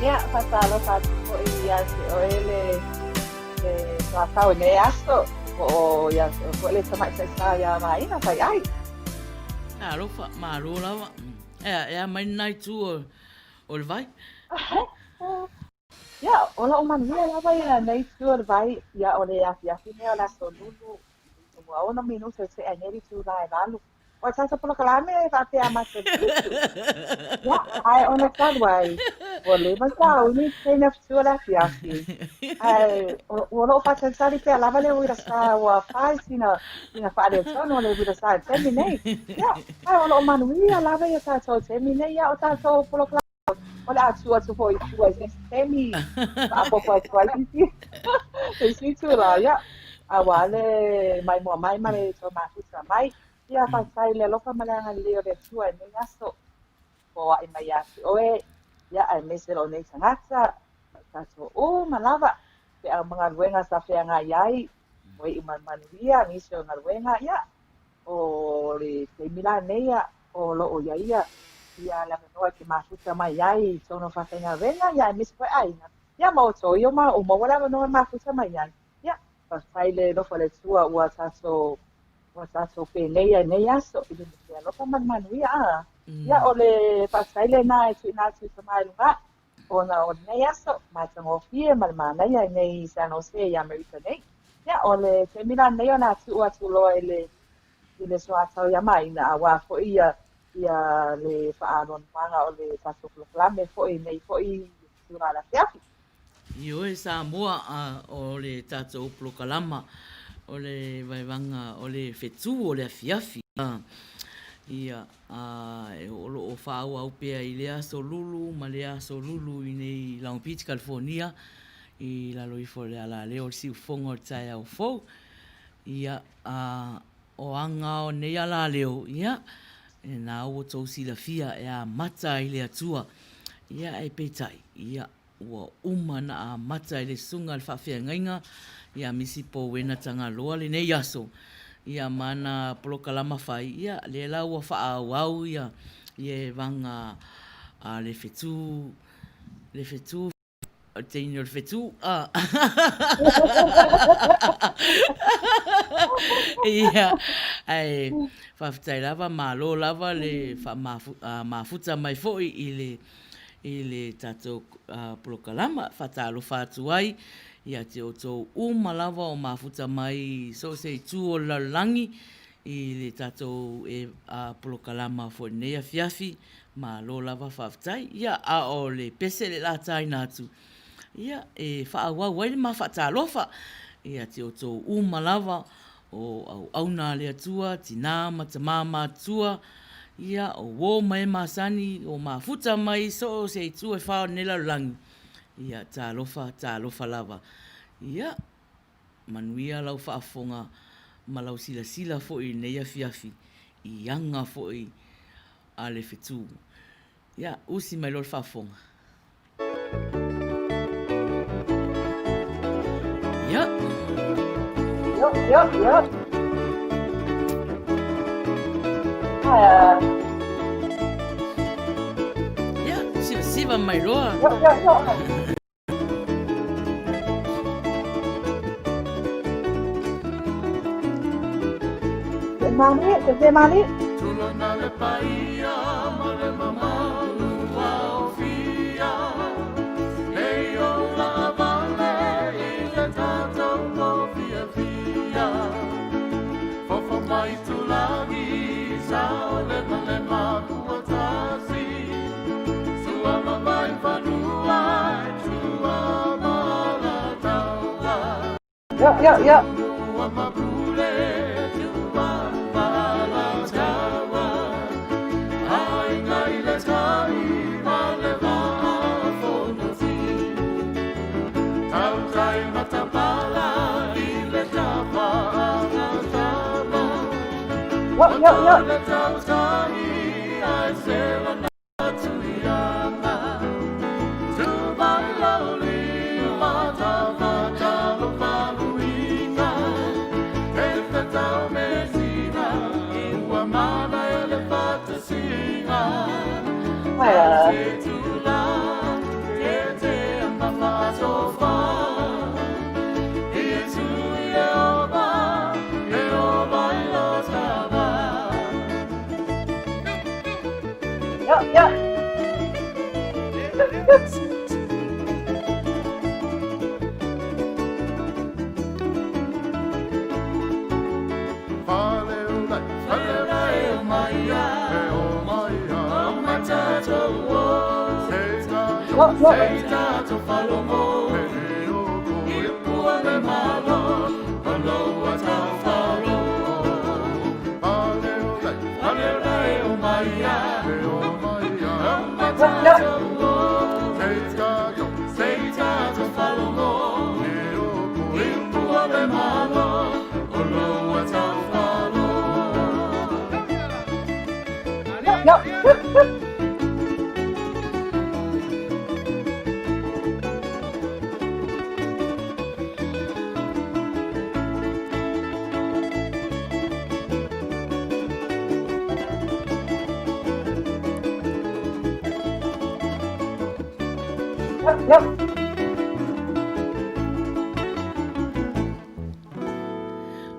Ia, faatalofa atu foi ia te oe le soatau i lenei aso, po o ia te oe foi le tamaitai sa ia Maina Faiai. Talofa, malo lava. Ea, e a mai lena itu o le vai? Ia, o lo o manuia lava ia lenei itu o le vai, ia o le afiafi nei o le aso Lulu, ua 6 minute ua tea ai nei le itula e 8. O le tatou polokalame e faapea a matou fitu. Ia, ae ona talu ai, ua leva sauni i te taimi o le afiafi. Ae o lo o faatalitali pea lava le uila sa ua fai sina faaletonu o le uila sa i le taimi nei. Ia, ae o lo o manuia lava ia tatou taimi nei, ia o tatou polokalame o le a tuu atu foi i tua i se isi taimi faaopoopo atu ai se isi itula, ia, aua le maimoa mai ma le toe mafuta mai. Ia, faafetai i le alofa ma le agalelei o le Atua i lenei aso, foai mai ia te oe, ia, aemaise lou nei tagata, ma i tatou uma lava, feau ma galuega sa feagai ai, ua iu ma le manuia nisi o galuega, ia, O le taimi la nei o lo o i ai ia le avanoa e te mafuta mai ai i totonu o faafaigaluega, ia aemaise foi aiga, ia ma outou ia ua maua le avanoa e mafuta mai ai. Ia, faafetai i le alofa o le Atua ua tatou penei ai i lenei aso i le alofa ma le manuia. A. Ia, o le faafetai lena e tuuina atu i Tama i luga ona o lenei aso matagofie ma le manaia i nei San Jose i Amerika nei. Ia, o le taimi la lenei o le a tuu atu loa i le soatau ia Maina, aua foi ia le faaanoanoaga o le tatou polokalame foi i nei foi itula o le afiafi. Ioe Samoa, o le tatou polokalama o le vaevaga o le fetu o le afiafi. Ia, o lo o faaauau pea i lea aso Lulu ma lea aso Lulu i nei Long Beach, California, i lalo ifo o le alaleo o le siufofoga o le taeao fou. Ia, o aga o nei alaleo, ia, lena ua outou silafia e amata ai le Atua. Ia, ae peitai, ia, Ua uma na amata e le susuga a le faafeagaiga ia Misi Powena Tagaloa lenei aso ia ma ana polokalama fai, ia lea la ua faaauau ia e vaga a le fetu, le fetu, le teine o le fetu, a. Ia, ae faafetai lava, malo lava le faamafuta mai foi i le i le tatou polokalama. Faatalofa atu ai ia te outou uma lava o mafuta mai i so o se itu o le lalolagi i le tatou polokalama foi i lenei afiafi. Malo lava faafetai. Ia, a o le pese le lataina atu, ia, e faaauau ai le ma faatalofa ia te outou uma lava o auauna a le Atua, tinā ma tamā matutua, ia, o uō ma e masani, o mafuta mai i so o se itu e whā o lenei lalolagi, ia, talofa, talofa lava. Ia, manuia lau faafofoga ma lau silasila foi i lenei afiafi i aga foi a le fetu. Ia, usi mai loa le faafofoga. Ia. Ia, ia, ia. Aia. Ia, sivasiva mai loa. Ia, ia, ia. Mani, te mani. Tulona le paia ma le mamalu aofia, Nei o laavale i le tatou mōfiafia. Fofo mai tulagi, saolemalema kua tasi, Sua ma vai fanua e tua ma alataua. Ia, ia, ia. Ua mapule tua ma alataua. Aiga i le tai ma le vaa fonoti. Tautai matapala i le tapa agatama. Ia, ia, ia. Le tautai ai sela na tuianga. Tubai lauli mata matalo faluiga. E te tau mesina, ua mana e le fatasiga. Aia. Se tula, te te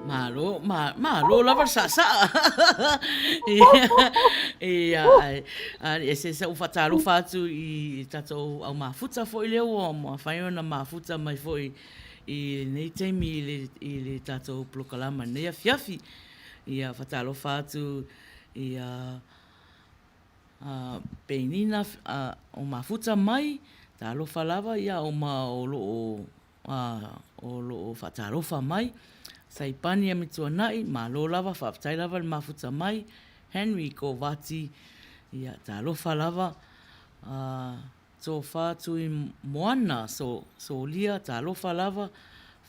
Malo, ma, malo lava le saasaa. Ia, ia, ai, ai, e se sa ua faatalofa atu i tatou au mafuta foi lea ua mafai ona mafuta mai foi i lenei taimi i le, i le tatou polokalama i lenei afiafi. Ia, faatalofa atu i a Penina o mafuta mai, talofa lava ia o ma o lo o o lo o faatalofa mai. Saipani Amituanai, malo lava, faafetai lava le mafuta mai. Henry Kovati, ia talofa lava. Tofa Tui Moana Solia, talofa lava.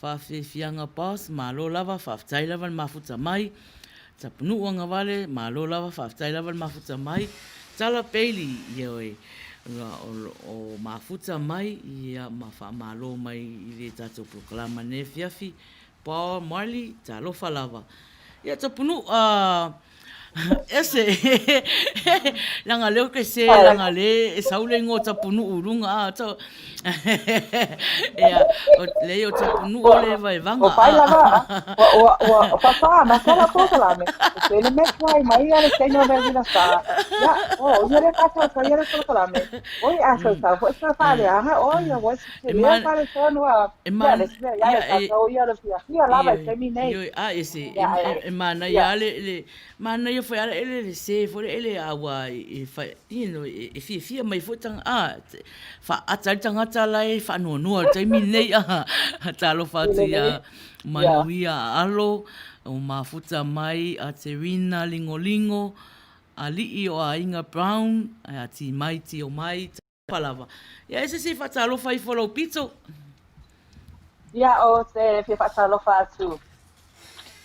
Faafiafiaga Boss, malo lava, faafetai lava le mafuta mai. Tapunuu Agavale, malo lava, faafetai lava le mafuta mai. Tala Bailey, ioe, o mafuta mai ia ma faamalo mai i le tatou polokalama i lenei afiafi. Paul Marley, talofa lava. Ia Tapunuu, a ese, leaga lea ou te se, leaga lea e sau le igoa o Tapunuu i luga, a, to, ia, leai o Tapunuu o le vaevaga. Ua pai lava, ua, ua, ua, ua amata lau polokalame, e tele mea tuai mai ia le taimi o Melvina Sa. Ia, o, ia le faatauta ia le polokalame. Oi, a tautau foi sa faaleaga, o ia, ua E ma, e ma, ia, e, fiafia lava i le taimi nei. Ioe, a e se, e, e manaia lava le, le, manaia foi lava le, le se foi le ele a ua e fai, you know, e, e fiafia mai foi tanga, a, faaata ai le tagata la e faanoanoa i le taimi lenei, a, talofa atu ia Manuia Alo, o mafuta mai a Terina Lingolingo, Alii o Aiga Brown, a Timai Tiomai, Talofa lava. Ia e se se i faatalofa ifo lou pito. Ia o te fia faatalofa atu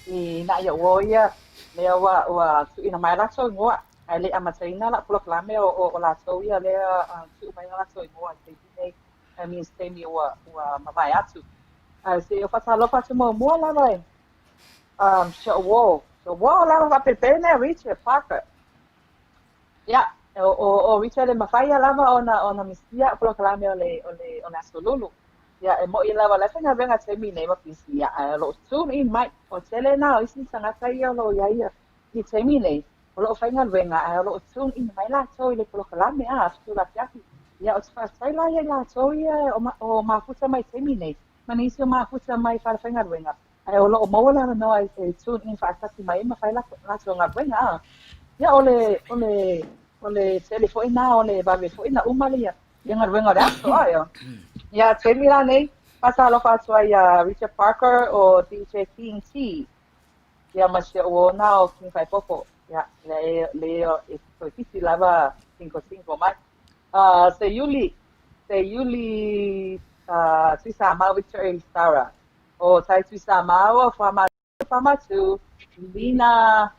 i nai o'u uo ia, lea ua ua tuuina mai latou igoa, ae le i amataina la'u polokalame o o latou ia lea tuu mai latou igoa i le taimi nei, I mean se taimi ua ua mavae atu. Ae se i ou faatalofa atu muamua lava i si o'u uo, si o'u uo lava faapelepele nei Richard Parker. Ia, o, o, o Richard e mafai ia lava ona, ona misia a'u polokalame o le, o le, o le Aso Lulu. Ia, e mo'i lava o la e faigaluega i le taimi nei ma pisi, ia, ae o lo o tune in mai. O le tele lena o isi tagata ia o lo o i ai i le taimi nei, o lo o faigaluega, ae o lo o tune in mai latou i le polokalame, a, Aso Lulu afiafi. Ia, ou te faafetai la ia i latou ia o, o mafuta mai i le taimi nei, ma nisi o mafuta mai i falefaigaluega. Ae o lo o maua le avanoa e tune in faatasi mai ai ma fai latou galuega a. Ia o le, o le, o le tele foi na o le vave foi na uma le ia galuega o le aso a ia. Ia taimi la nei, faatalofa atu ai ia Richard Parker o DJ King T. Ia ma si o'u uo na o King Faipopo. Ia, le, le, e toeitiiti lava cinco cinco mai. Seiuli, Seiuli Tuisamau Victor Elisara. O Tai Tuisamau, Famatu, Lina,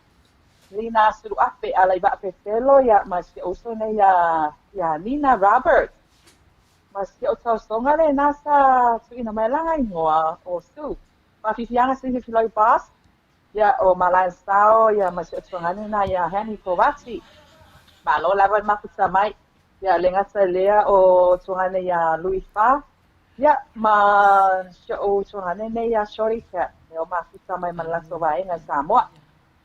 Lina Suluape, Alaiva'a Petelo, ia ma si o'u uso nei ia, ia Nina Roberts. Ma si o'u tausoga lena sa tuuina mai lana igoa o Sue. Faafiafiaga Seifi Filoi Boss, ia o Malae Sao, ia ma si o'u tuagane na ia Henry Kovati. Malo lava le mafuta mai. Ia le gata i lea o tuagane ia Louis Fa, Ia, ma si o'u tuagane nei ia Shorty Cat, e o mafuta mai ma le latou vaega i Samoa.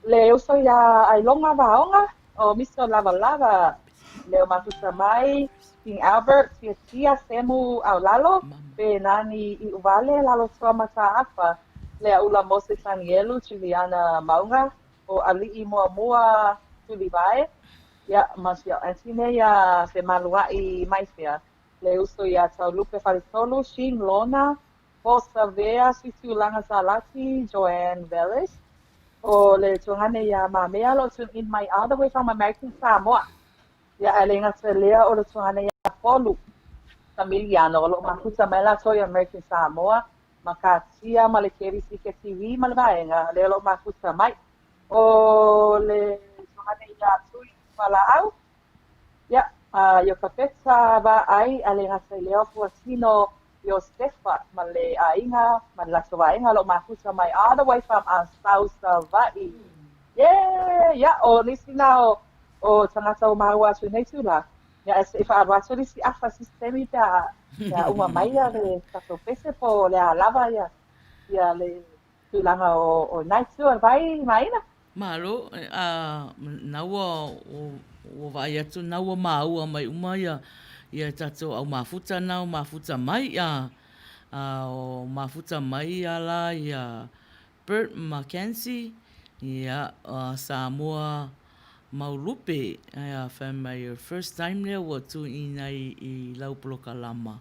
Le uso ia Ailoga Vaoga, o Mister Lavalava, Leo Mafuta mai, King Albert, Tiatia, Semu Aulalo, Penani Iuvale, Lalotoa Mataafa, Leaula Mose Tanielu, Juliana Mauga, o Ali'i Muamua Tulivae, ia, ma si au aunty nei ia Femalua'i Maifea, le uso ia Taulupe Faletolu, Sheen Lona, Paul Savea, Suitiulaga Salati, Joanne Veles, o le tuagane ia Mamea, o lo o tune in mai all the way from American Samoa. Ia, ae le gata i lea, o le tuagane ia Polu Samiliano, o lo o mafuta mai latou i American Samoa, ma Katia ma le Kerisike TV ma le vaega lea o lo o mafuta mai. O le tuagane ia Tui Fualaau, Ia, a Iokapeta Vaai, a le gata i lea o Fuatino Iosefa ma le aiga ma le latou vaega o lo o mafuta mai all the way from Asau, Savaii. Yeah! Ia, o nisi na o, o tagata ua maua atu i nei tulaga. Ia, ae se i faaalu atu le isi afa i se isi taimi pe a, pe a uma mai ia le tatou pese po o le a lava ia, ia le tulaga o, o lena itu o le vai maina. Malo, a na ua, ua vaai atu na ua maua mai uma ia, ia tatou au mafuta na o mafuta mai, a, a o mafuta mai ia la ia Bert McKenzie, ia, a Samoa mau lupe, a fai mai your first time lea ua tuuina i, i lau polokalama.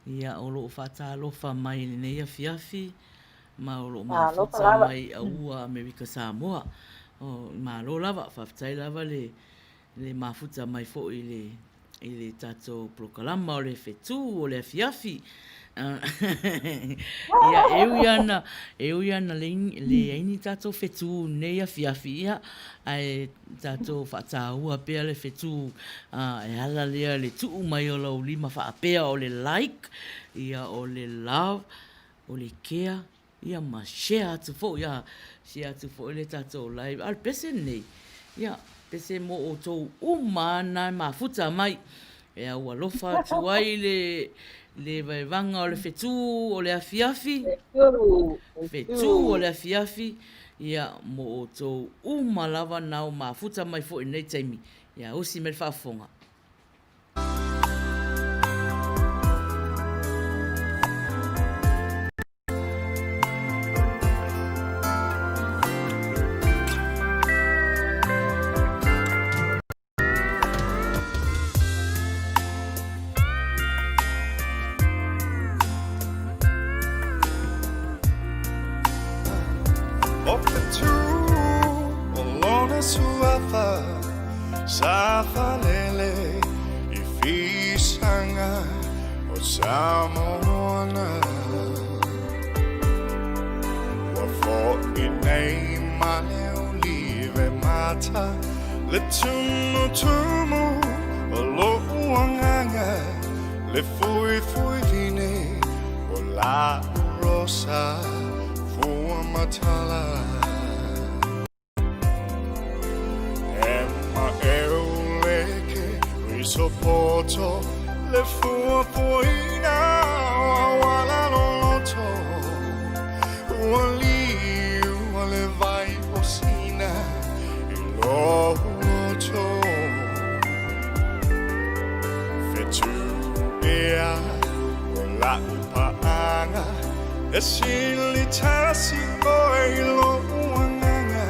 Ia, o loo faatalofa mai i lenei afiafi, ma o lo o mafuta mai aua Amerika Samoa. O, malo lava, faafetai lava le, le mafuta mai foi i le, i le tatou polokalama o le fetu o le afiafi. Ia, e ui ana, e ui ana leai ni tatou fetu i lenei afiafi, ia, ae tatou faataua pea le fetu, e ala lea i le tuu mai o lau lima faapea o le like, ia, o le love, o le care ia ma share atu foi a share atu foi le tatou live a o le pese lenei ia pese mo outou uma a na e mafuta mai e au alofa atu ai le le vaevaga o le fetu o le afiafi fetu o le afiafi ia mo outou uma lava na o mafuta mai foi i lenei taimi ia usi mai le faafofoga. O fetu o lona suafa Sa falele i fisaga o Samoana. Ua fo'i nei ma le olive mata le tumutumu o lo'u agaga le fuifui vine o la'u rosa fua matala. E maʻeu leke risopoto le fuafuaina o auala loloto ua liu a le vai o Sina i lou loto. Fetu ea o la'u paaga E sili tasi oe i lo'u agaga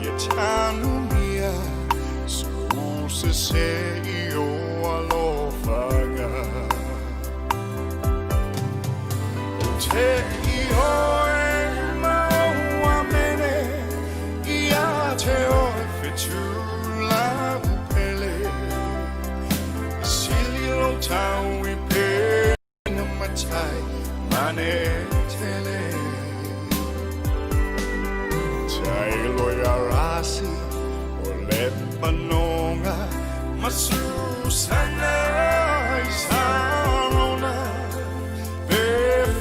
Ia tanumia sou sese i ou alofaga Ou te ioe ma ou amene Ia te oe fetu la'u pele E sili lou tau i Ina matai mane tele Tailo ia rasi o le manonga Masusana i Sarona Pe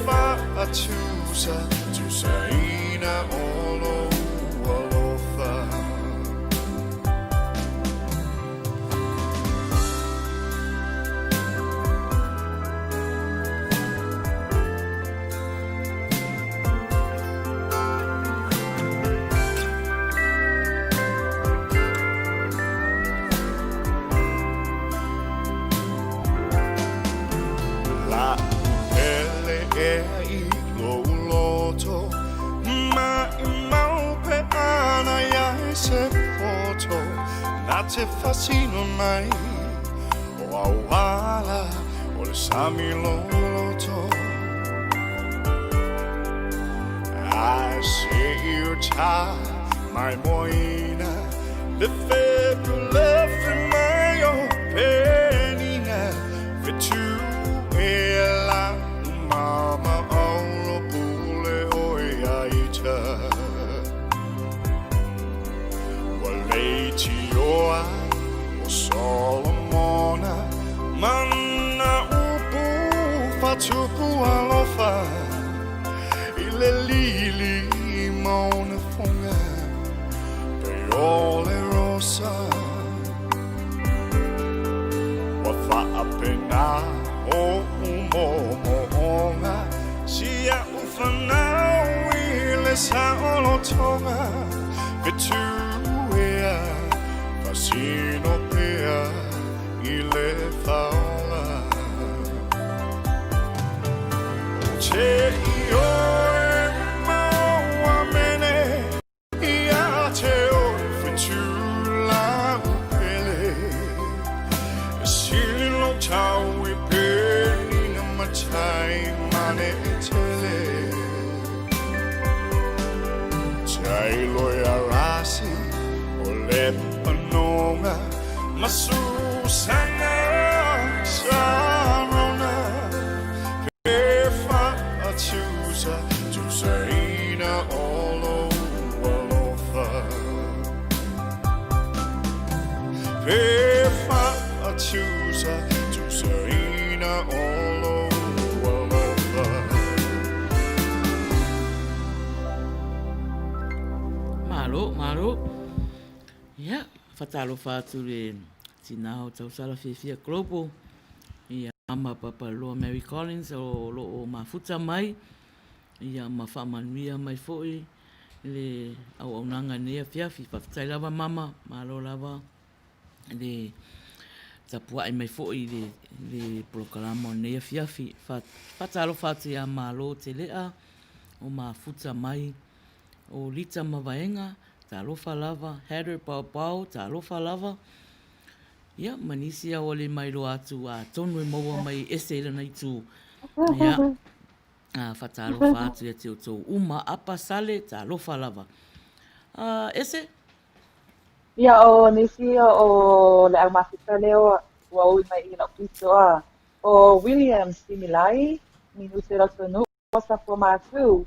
faatusa tusaina o lou alofa. te fasino mai o auala o le sami loloto. Ae se i uta mai moina le fepulefe mai o Penina fetu e la mama aulo pule o ia ita. Ua leitioa o Solomona ma na upu faatupu alofa i le lili ma ona foga pei o le rosa. Ua faapena oʻu moomooga si a'u fanau i le saolotoga fetu ea fasino pea i le faola. Ou te ioe mau amene Ia te oe fetu lau pele E sili lou tau i Penina matai mane e tele Tailo ia Rasi o Lepanoga ma Susana Sarona Pe faatusa tusaina o lou alofa Pe faatusa tusaina o lou alofa. Malo, malo. Ia, whatalofa atu le tina o Tausala Fiafia Global. Ia, Mama Papaloa Mary Collins o lo o mafuta mai, ia ma faamanuia mai foi le auaunaga i lenei afiafi. Faafetai lava Mama, malo lava le tapuai mai foi i le polokalama o lenei afiafi. Faatalofa atu ia Malo Telea o mafuta mai, o Lita Mavaega, talofa lava, Hatter Paopao, talofa lava. Ia, ma nisi a ua le mailoa atu atonu e maua mai e ese i lana itu. Ia, a fatalofa atu ia te outou uma, apa sale, talofa lava. A, ese? Ia, o nisi o le au mafuta lea ua ui mai i lau pito a o William Similai, Minute Rotunuu, Safua Matu,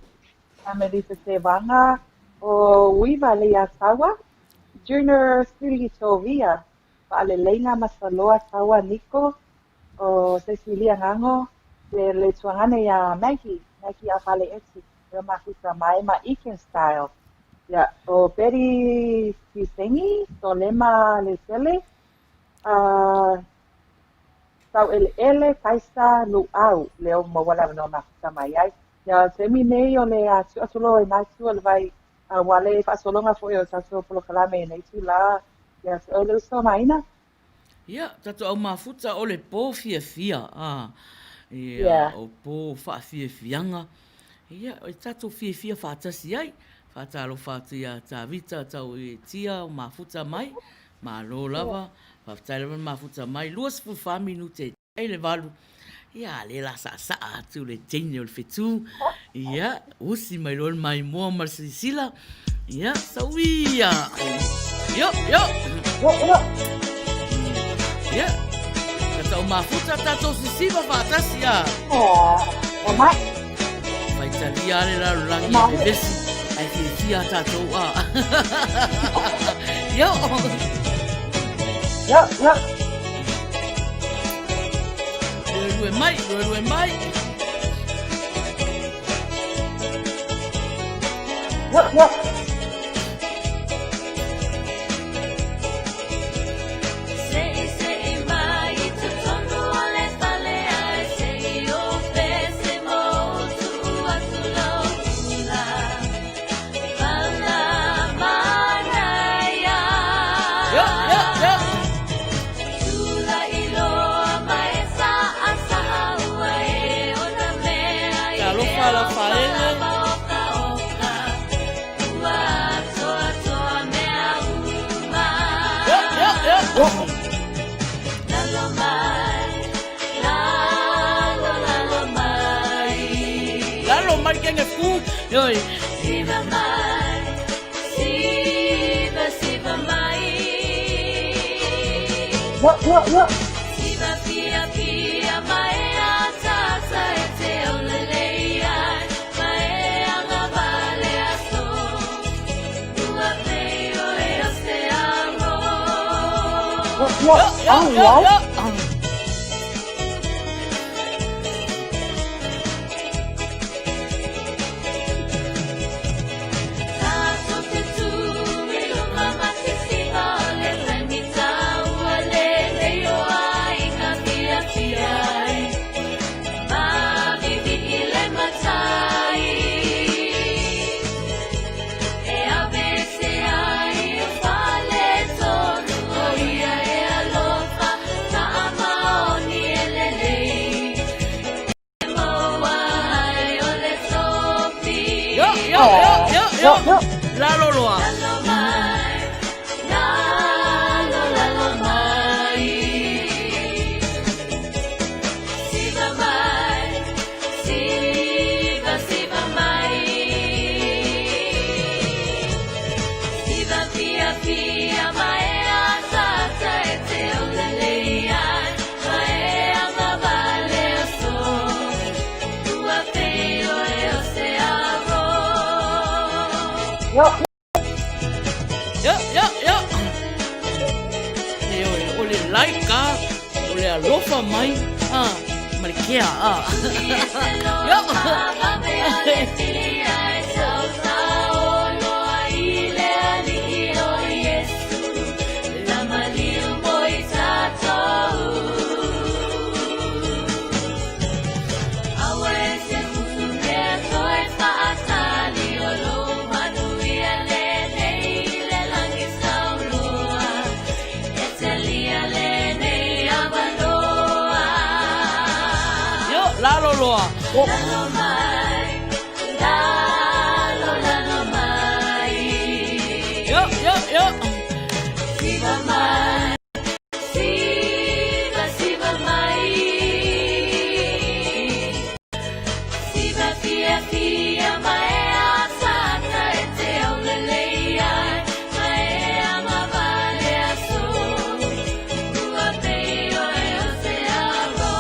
Amelita Tevaga, o Uiva Leiataua, Junior Silitovia, Faaleleiga Masaloa Taua Niko, o Cecilia Gago, le le tuagane iā Maggie, Maggie Afaleeti, ua mafuta mai ma Eakin Style. Ia, o Betty Kisengi, Solema Letele, a Tauʻeleʻele, Kaisa, Luʻau, lea ua maua le avanoa mafuta mai ai. Ia taimi nei o le a tuu atu loa i nā itu o le vai aua le faasologa foi o le tatou polokalame i nei itulā ia te oe le uso Maina. Ia, tatou au mafuta o le pō fiafia, a, ia, o pō faafiafiaga, ia, e tatou fiafia faatasi ai. Faatalofa atu iā Tavita tau i tia o mafuta mai, Malo lava, faafetai lava le mafuta mai, 24 minute e le valu, ia a lea la saasaa atu le teine o le fetu, ia usi mai loa le maimoa ma le silasila, ia sauia, yo, yo, ia, tatou mafuta, tatou sisiva faatasi a. Oh, mai. Faitalia le lalolagi e vevesi, ae fiafia tatou a. Yo! Yo, yo! Luelue mai, luelue mai! Yo, yo! Yo, yo, yo! Talofa Lafaele. kenge fu. Ioe. Siva mai, siva, siva mai. Yo, yo, yo. Siva pia pia mai a tata e te aulelei ai, mai anga vale aso. Ua pei o e o se aro. Yo, yo. Yo, yo, All yo, right. yo. Tātou te tū i runga ma te siva o le rangi tāua lelei o aiga fiafia ai. Māvivi i le matai. E ave se ai o fale tonu o ia e alofa ka maoni e lelei. E maua ai o le tofi. Yo, yo, yo, yo, Yo, yo. yo. Lalo loa. Lalo mai, lalo, lalo mai. Siva mai, siva, siva mai. Siva fia fia mai a tata e te aulelei ai, mai anga vale aso. Ua pei o e o se aro. Yo, Yo, yo, yo. Ioe, o le like a, o le alofa mai, a, ma le kea, a. Yo. Yo, lalo loa. yo. Lalo mai, lalo, lalo mai. Yo, yo, yo. Siva mai, siva, siva mai. Siva fia fia mai a tata e te aulelei ai, mai anga vale aso. Ua pei o e o se aro.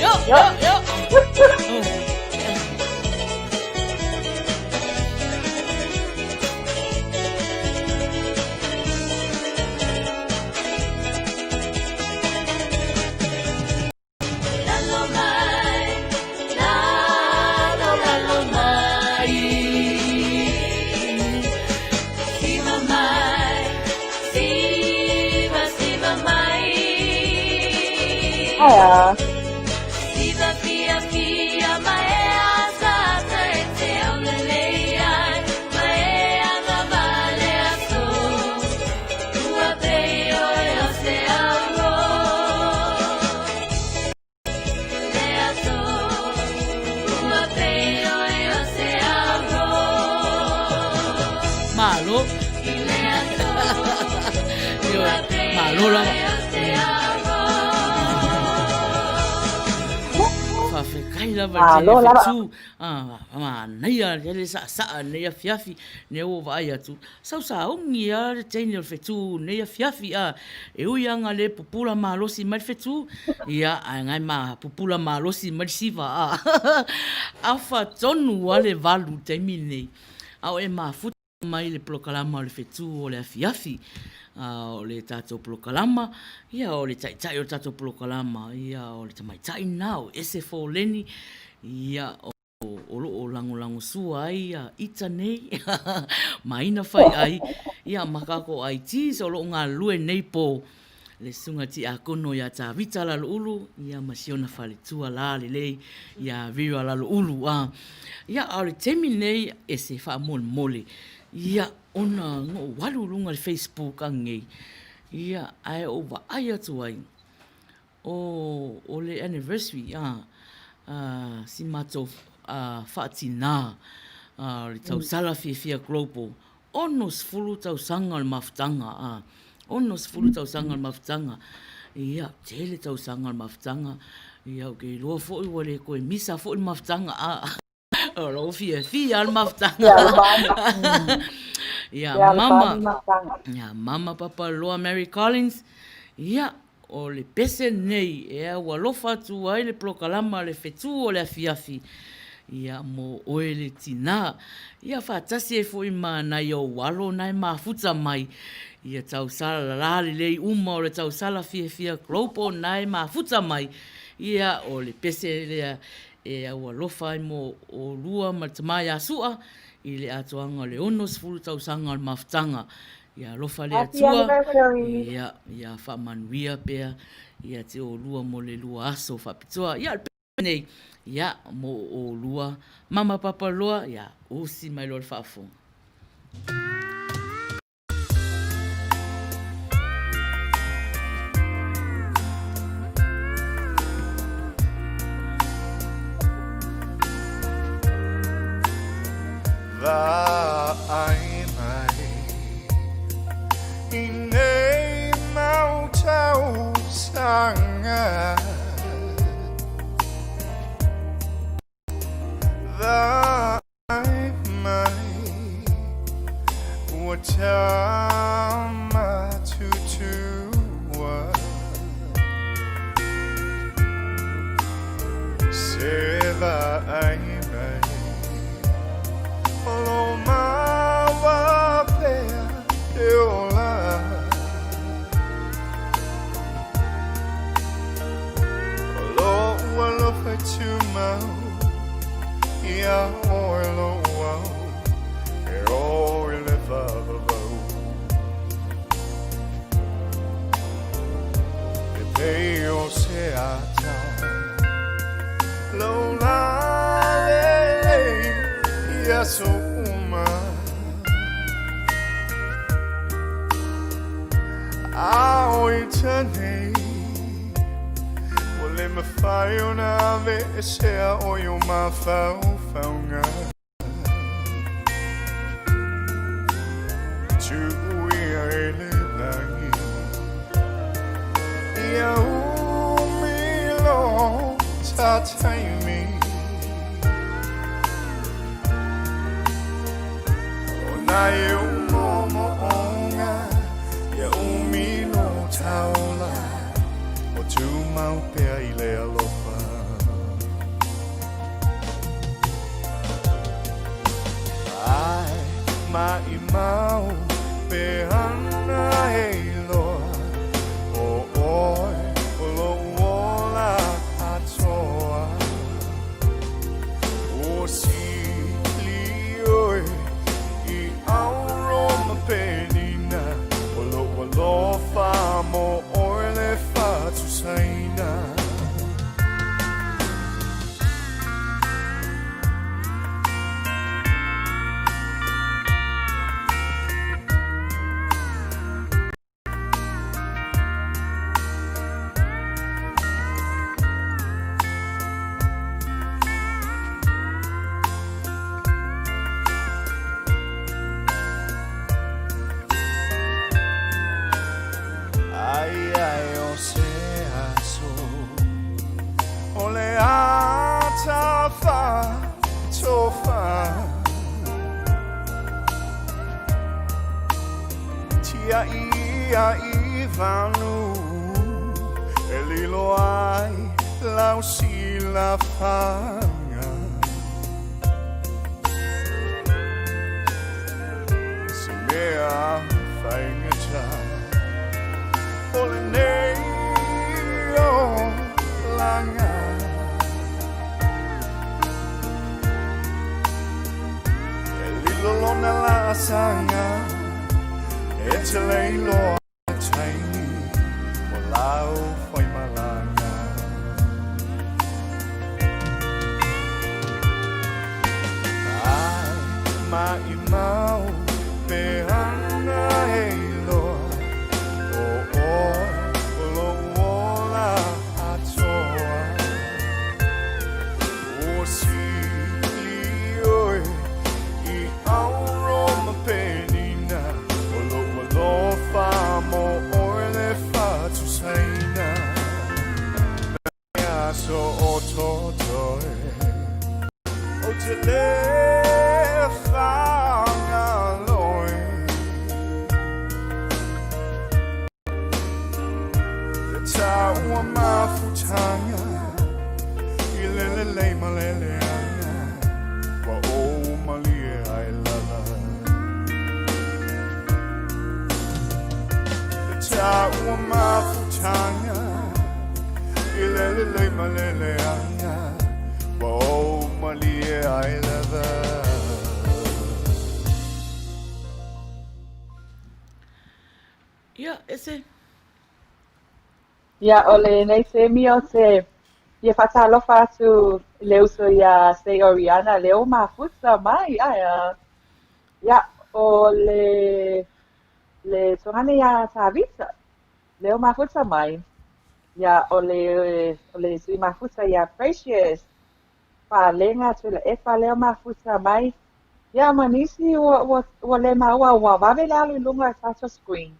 Yo, Yo. yo, yo. Lalo mai, lalo, lalo mai. Siva mai, siva, siva mai. Hiya. Siva fia fia mai a tata e te aulelei ai, mai anga vale aso. Ua pei o e o se aro. Le aso, ua pei o e o se aro. Malo. I le aso, Ioe, ua pei malo o lava. e o se aro. Faafetai lava i le Malo tele lava. fetu. Ah, manaia le saasaa lenei afiafi, lea ua vaai atu. Sau saogi lava le teine o le fetu lenei afiafi, a. E ui lava ina le pupula malosi mai le fetu, ia, ae na e ma pupula malosi mai le siva, a. Afa tonu lava le 8 i le taimi lenei, a o e mafuta mai le polokalama o le fetu o le afiafi. A o le tatou polokalama, ia, o le taitai o le tatou polokalama, ia, o le tamaitai lena o Ese Foleni, ia, o lo o lagolagosua ai ia ita nei ma ina fai ai, ia, ma kākou ITs o lo o galulue nei po le susuga tiakono ia Tavita Laloulu, ia, ma siona faletua la lelei ia Vera Laloulu, a. Ia, a o le taimi lenei ese faamolemole, ia, ona na ou alu i luga o le Facebook ananei, ia, ae ou vaai atu ai, o, o le anniversary, a, a si matou faatinā, a, o le tausala fiafia global, 60 tausaga o le mafutaga, a, 60 tausaga o le mafutaga, ia, tele tausaga o le mafutaga. Ia, ou te iloa foi ua le toe misa foi le mafutaga a. O lou fiafia le mafutaga. Ia, mama, ia, mama Papaloa Mary Collins, ia, o le pese lenei e au alofa atu ai le polokalama Le Fetu o le Afiafi, ia, mo oe le tinā. Ia, faatasi ai foi ma nai ou alo na e mafuta mai, ia tausala la lelei uma o le tausala fiafia Global na e mafuta mai, ia, o le pese lea e au alofa ai mo olua ma le tama ia Su'a i le atoaga o le 60 tausaga o le mafutaga. Ia alofa le Happy Atua, anniversary! ia, ia faamanuia pea ia te olua mo le lua aso faapitoa. Ia, o le pese nei, ia, mo olua mama papa loa, ia, usi mai loa le faafofoga. Vaai mai i nei mau tausaga Vaai mai ua tama tutua Se vaai mai o lo maua pea te ola O lo'u alofa tumau Ia oe lo'u au E oe le vavavau E pei o se ata Lou lalelei i aso uma A o ita nei Ua le mafai ona aveesea ʻoe i ou mafaufauga. Tuuia e le lagi ia umi lo ta taimi. O nai ou moomooga ia umi lo ta ola. O tumau pea i le alofa. Ai maʻimau pe ana e iloa ʻO ʻoe o loʻu ola atoa Ua sili ʻoe i ʻauro ma penina O loʻu alofa mo ʻoe le faatusaina. Ai ai o se aso O le ata fa tofa Tiaʻi ia i vanu E lilo ai lau silafaga Se mea faigata O lenei olaga E lilo lona laasaga E te le iloa le taimi o lau faimalaga. Ai maʻimau pe ana e iloa ʻO ʻoe o loʻu ola atoa Ua sili ʻoe i ʻauro ma penina O loʻu alofa mo ʻoe le faatusaina. Taua mafutaga i le lelei ma le leaga ua ou malie ai lava. Le taua mafutaga i le lelei ma le leaga ua ou malie ai lava. Ia, ese. Ia, o lenei taimi ou te fia faatalofa atu i le uso iā Sei Oriana lea ua mafuta mai. Ae a? Ia, o le le tuagane iā Tavita, lea ua mafuta mai. Ia, o le o le sui mafuta iā Precious, Falega Tuilaepa lea ua mafuta mai. Ia ma nisi ua ua ua le maua ua vave le alu i luga o le tatou screen.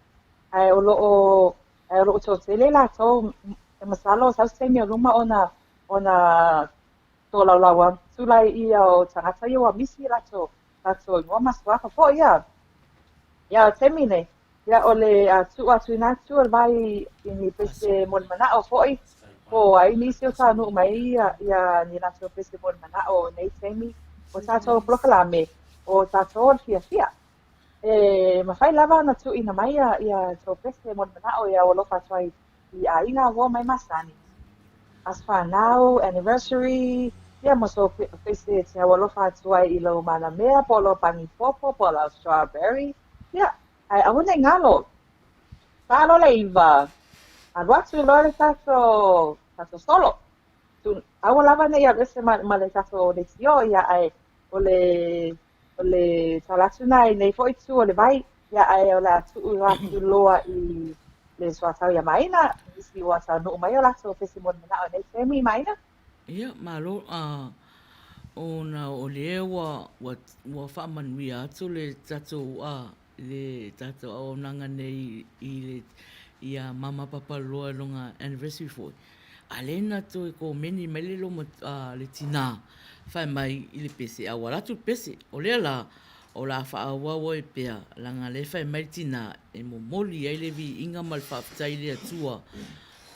Ae o lo o ae o lo o toatele latou e masalo sau se taimi o luma ona ona tolaulau atu laia o tagata ia ua misi latou latou igoa ma suafa foi ia. Ia o le taimi nei, ia o le a tuu atu i ina atu o le vai i ni pese molimana'o foi po o ai nisi o taunuu mai ia ia ni latou pese molimana'o o nei taimi o tatou polokalame o tatou o le fiafia. E mafai lava ona tuuina mai ia ia tou pese molimana'o e aualofa atu ai i aiga uo mai masani. Aso fanau, anniversary, ia ma sou pese e te aualofa atu ai i lou manamea po o lou pani popo po o lau strawberry, ia, ae aua ne i galo. 4 loa le 9, alu atu loa le tatou tatou solo. Tu, aua lava ne i alu ese ma, ma le tatou leitio, ia, ae o le o le tala atu lena i nei foi itu o le vai, ia, ae o le a tuu atu loa i le soatau iā Maina, nisi ua taunuu mai o latou pese molimana'o i nei taimi, Maina. Ia, malo, a, ona o lea ua, ua, ua faamanuia atu le tatou, a, le tatou auaunaga nei i le, ia Mama Papaloa i lona anniversary foi, a lea na toe komeni mai le loma, a, le tinā, fai mai i le pese, a ua alu atu le pese. O lea la, o le a faaauau ai pea, leaga lea e fai mai le tinā, e momoli ai le viiga ma le faafetai i le Atua,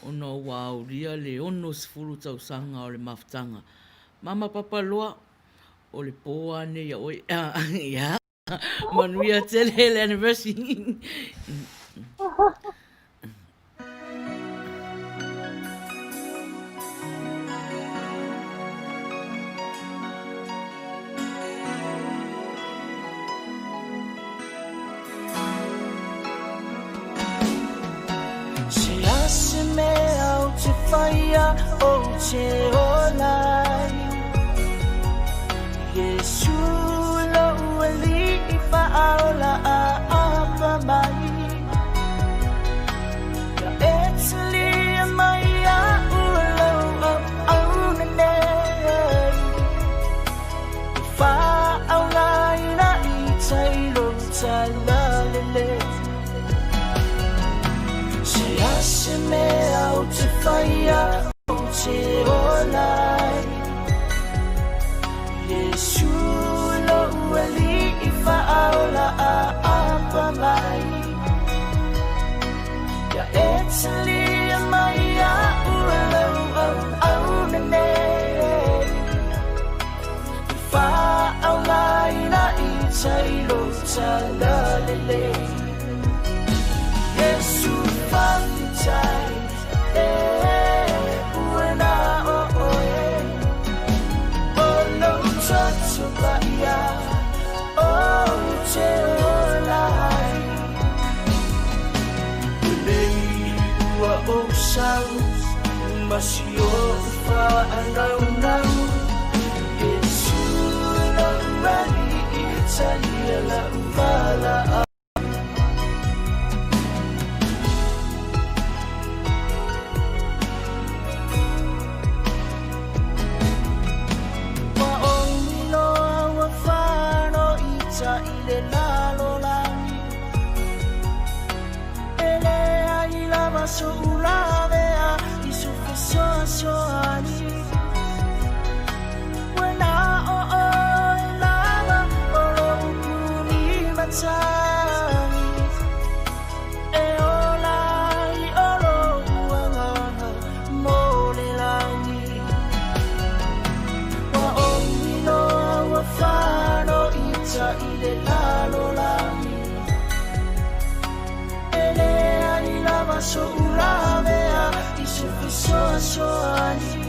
ona ua aulia le 60 tausaga o le mafutaga. Mama Papaloa, o le pō lava lenei ia oe. Ia, manuia tele le anniversary. Se a se mea ou te faia ou te ola ai Iesu lou alii faaola aapa mai Ia e talia mai iaʻu o lou auauna nei E faaaogaina i tai lou talalelei Se a se mea ou te faia ou te ola ai Iesu lou alii faaola aapa mai Ia e talia mai iaʻu o lou auauna nei E faaaogaina i tai lou talalelei Iesu faafetai e ua na o oe O lou toto paia ou te ola ai Lelei ua ou sau ma si oʻu faanaunau Iesu lou alii talia lau valaau Ua ʻoi loa ua fano i le lalolagi E leai lava soʻu lavea i sou fesoasoani Ua na o oe lava o loʻu punimatagi E ola ai o loʻu agaga te fesoasoani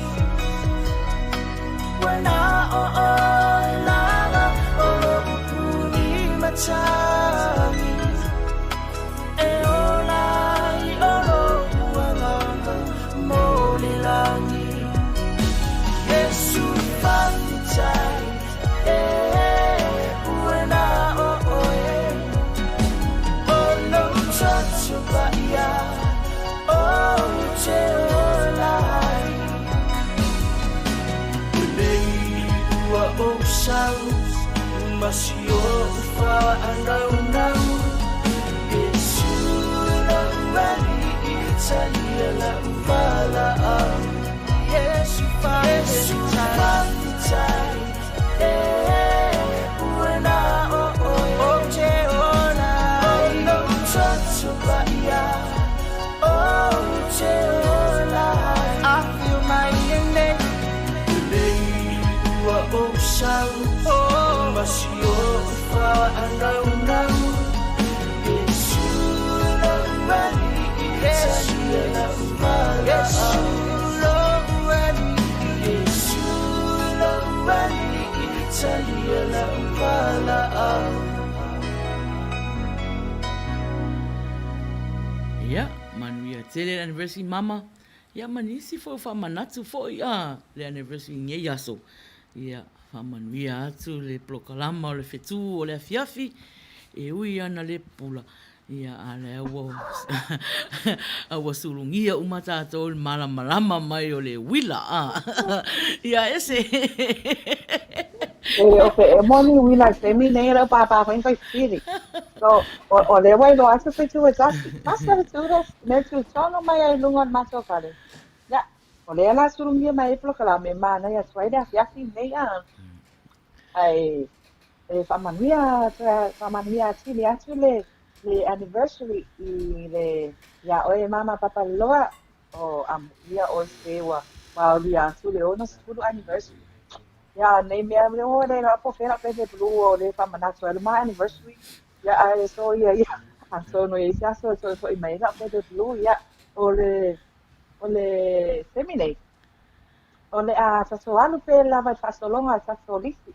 Ua na o oe lava o loʻu puni matagi E ola ai o loʻu agaga mo le lagi Iesu faafetai e ua na o oe O lou toto paia ou te ola ai Lelei ua ou sau ma si oʻu faanaunau Iesu lou alii talia lau valaau Iesu faafetai e ua na o oe Ou te ola ai O lou toto paia ou te ola ai Afio mai nei Lelei ua ou sau ma si oʻu faanaunau Iesu lou alii talia lau valaau lou alii Iesu lou alii talia lau valaau. Ia, manuia tele le anniversary mama. Ia ma nisi foi o faamanatu foi a le anniversary i nei aso. Ia, faamanuia atu le polokalama o le fetu o le afiafi e ui ana le pula. Ia, a lea ua a ua sulugia uma tatou i le malamalama mai o le uila a. Ia ese. E o ke emo ni uila i taimi nei e leo pāpā koe kai whiri. So, o lea ua iloa atu fetu e tasi. Tasi le tu le mea tu tono mai ai lunga o le matou fale. Ia, o lea la sulugia mai ai polokalame e manaia atu ai le afiafi nei a. Ae e faamanuia faamanuia atili atu le le anniversary i le iā ʻoe e Māmā Papaliloa o amuia ʻoe se ua aulia atu le 60 anniversary. Ia nei mea le o le la po fela pepe blue o le faamanatu ai le ma anniversary. Ia ae so ia ia atonu e i ai se aso e toe hoʻi mai ai la'u pepe blue ia o le o le taimi nei. O le a tatou alu pea lava i le faasologa a le tatou lisi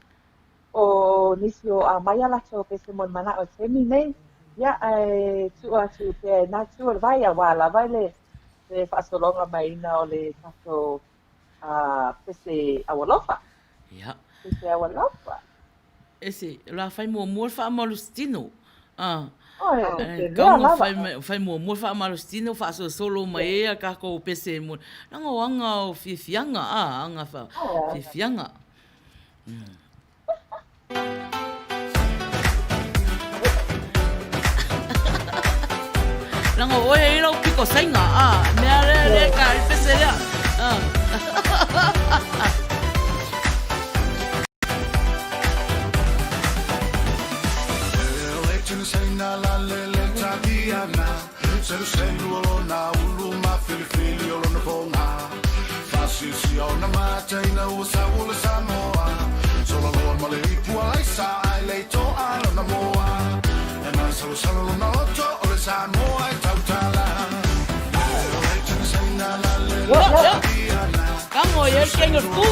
o nisi o aumai a latou pese mo le manaʻo i le taimi nei, ia, ae tuu atu pea i lena itu o le vai aua lava le le faasologa maiina o le tatou pese aualofa. Ia. Pese aualofa. Ese, o le a fai muamua le faamalositino. Ah. Oi, e Kau na fai, fai muamua le faamalositino faasolosolo mai ai a takou pese mo leaga o aga o fiafiaga, a, aga fa, fiafiaga. Leaga o oe e i ai lau piko saina, a, mea lea, lea ka i pese lea. Ah. Yo, yo. Kago i ai le kenge o le ku.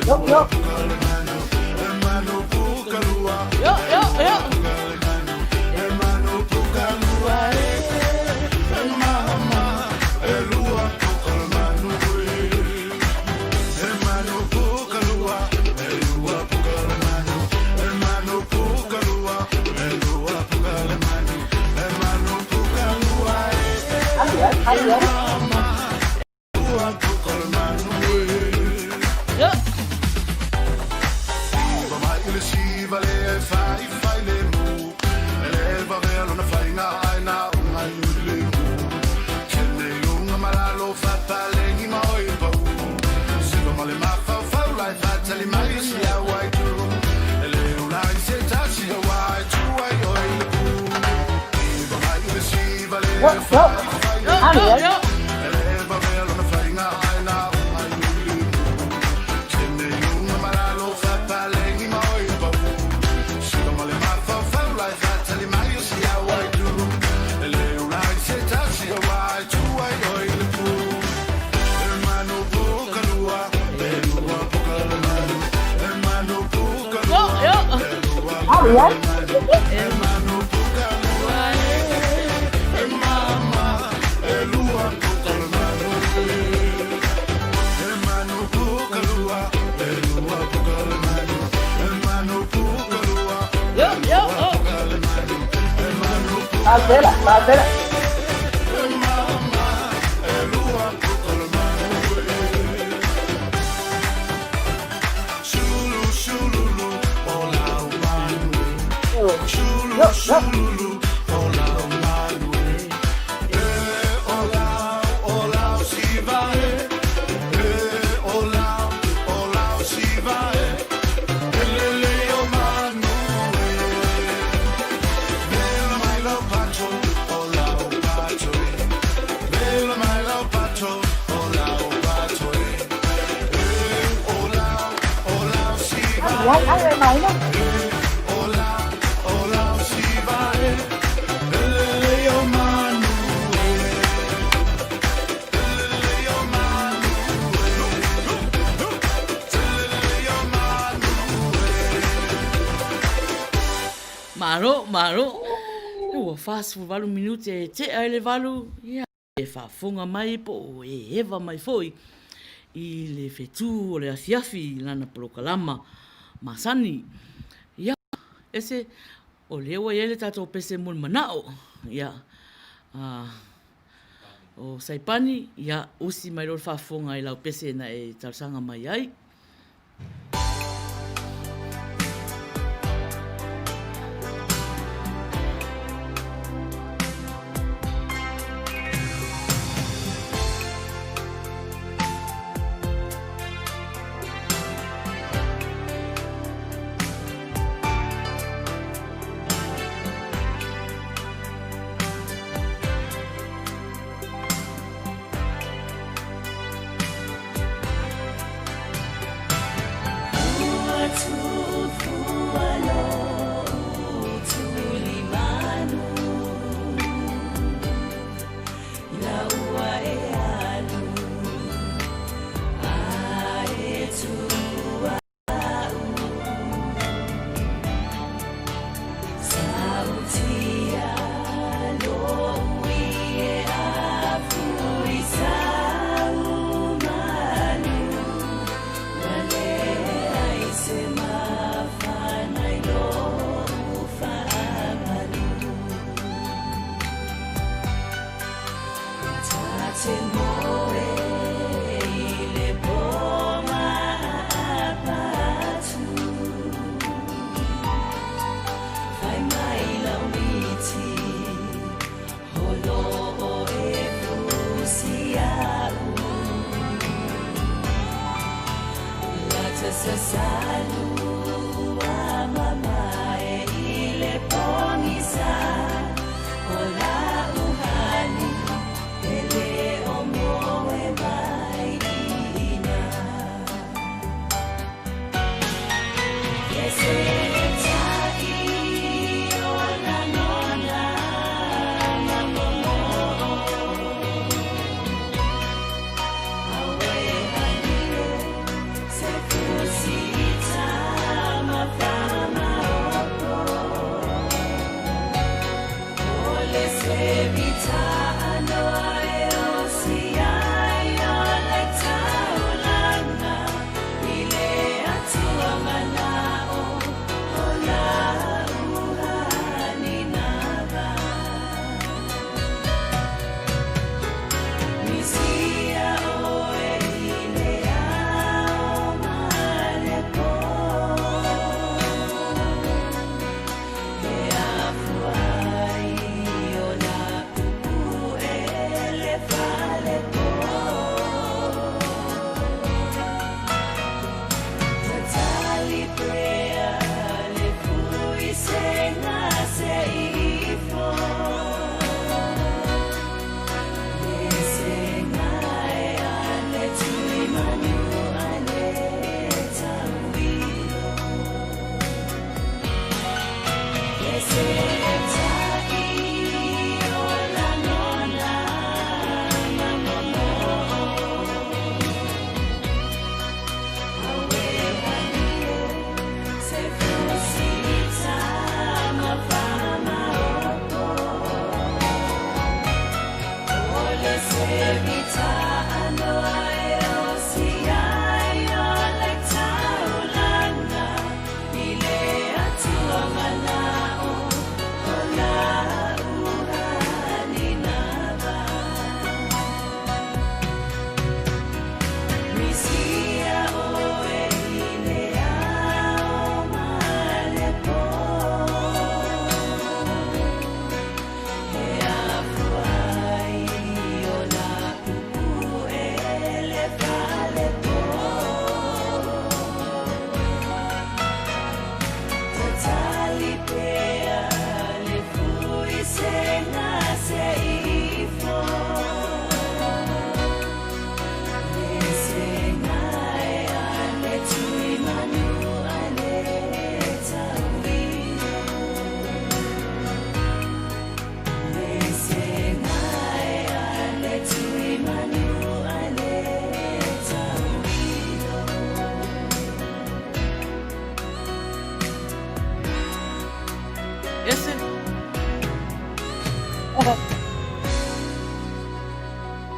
Yo, yo. Yo, yo, yo. Alu, alu, alu. Yo. Yo, yo. Yo. Ai, ai. Ai, ai. Fazela, fazela. Yo, yo. Ai, ai, ai, mai na. Malo, malo. Ua 48 minute e tea ai le valu, ia, e faafofoga mai po o e eva mai foi i le fetu o le afiafi i lana polokalama masani. Ia, ese, o lea ua i ai le tatou pese mo le manao. Ia, a, o Saipani, ia, usi mai loa le faafofoga i lau pese na e talosaga mai ai.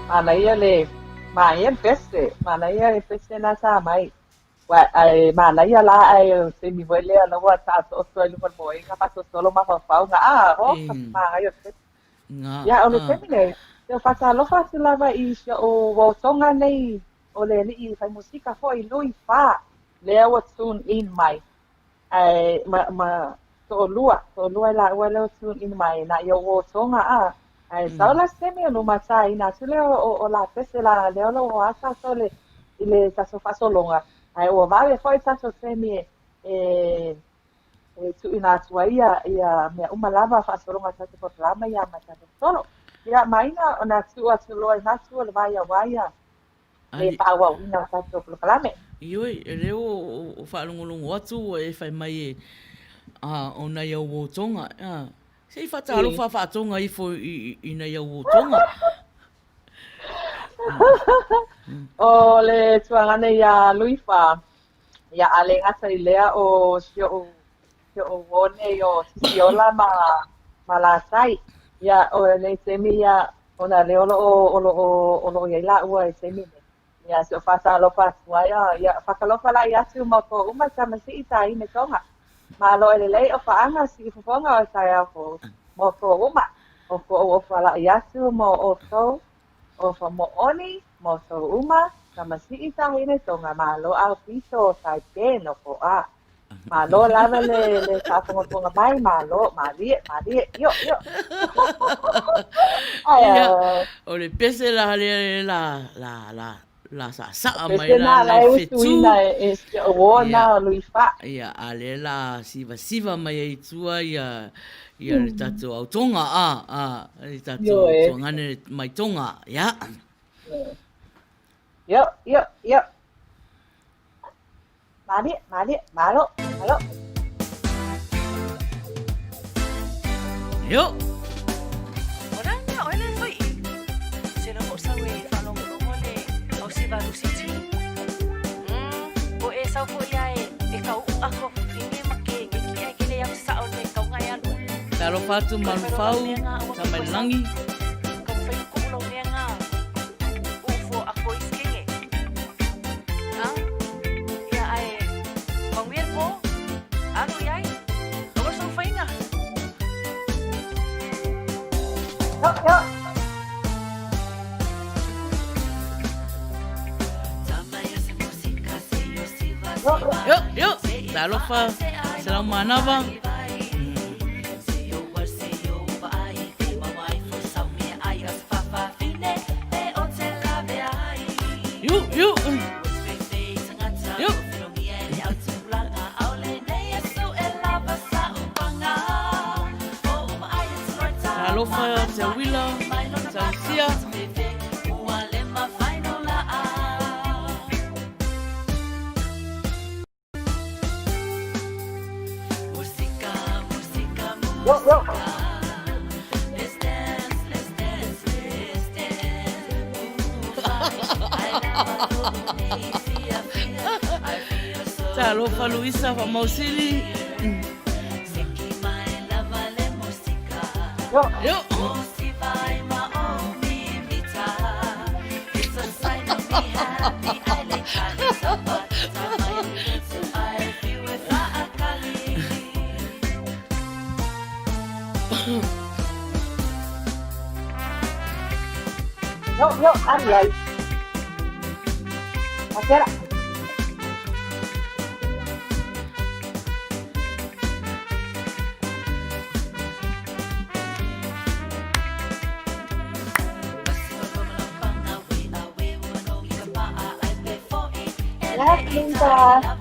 Manaia le manaia le pese, manaia le pese na sa mai. Ua ae manaia la ae o le taimi foi lea la ua taotooto ai luma o le moega faasolosolo mafaufauga a ho ka manaia o le pese. Ia o le taimi nei, se o faatalofa atu lava i si o'u uo Toga nei o le alii fai musika foi Lui Fa lea ua tune in mai. Ae ma ma to'olua, to'olua i lāua lea ua tune in mai na i o'u uo Toga a. Ae sau la se taimi ona ou mataina atu lea o la pese la lea o lo o a tatou le i le tatou faasologa, ae ua vave foi tatou taimi e e tuuina atu ai ia ia mea uma lava faasologa o tatou polokalama ia ma tatou solo. Ia maina ona tuu atu loa i natu o le va ia wā ia le faaauauina o tatou polokalame. Ioe, e lea ua faalogologo atu ua e fai mai e o nai au uo Toga. Se i faatalofa faa-Toga ifo i nai au uo Toga. O le tuagane iā Luifa, ia a le gata i lea o si o'u si o'u uo nei o Sisiola ma ma Lasai. Ia o lenei taimi ia ona lea o lo'o o lo'o o lo'o i ai lāua i taimi nei. Ia se o faatalofa atu ai a ia faatalofa laʻi atu ma outou uma tamasii tahine Toga. Malo e lelei o faaga sii fofoga o le taeao fou ma outou uma. O koʻu ofa laʻi atu mo ʻoukou ofa moʻoni ma outou uma tamasii tahine Toga malo aupito taipē no koʻa. Malo lava le le faafogafoga mai, malo, malie, malie, io, io. Ai, Ia, ah. o le pese la lea la la la la saasaa mai Pese la na le la e fetu. usuina e e si o'u uo Ia, na o Luifa. ia, a lea la sivasiva mai ai i tua ia ia le tatou au Tonga, a, a, le tatou Ioe. tuagane mai Tonga, ia. Io, io, io. Malie, malie, malo, malo. Io. O le a mea oe le fai i? Se la mo sau e whalongolongo le au siva lusi ti. O e sau fo ia e e kau u ako hinge ma ke nge ki ai ke le au sa o le kau ngai alu. Talofa atu Malufau, Tamailangi. Kau whai ko ulo mea ngā. Ufo ako iskenge. Ha? Ia ae manuia po. Alu iai. Aua sau whainga. Yo, yo. Yo, Io, io. Talofa, Selau Manava. Io, io. Io. Talofa Te Wila, Tausia. Yo, yo. Talofa Luisa Famausili. Yo. Yo. Yo, yo, alu ai. Akera. Yes, Linda.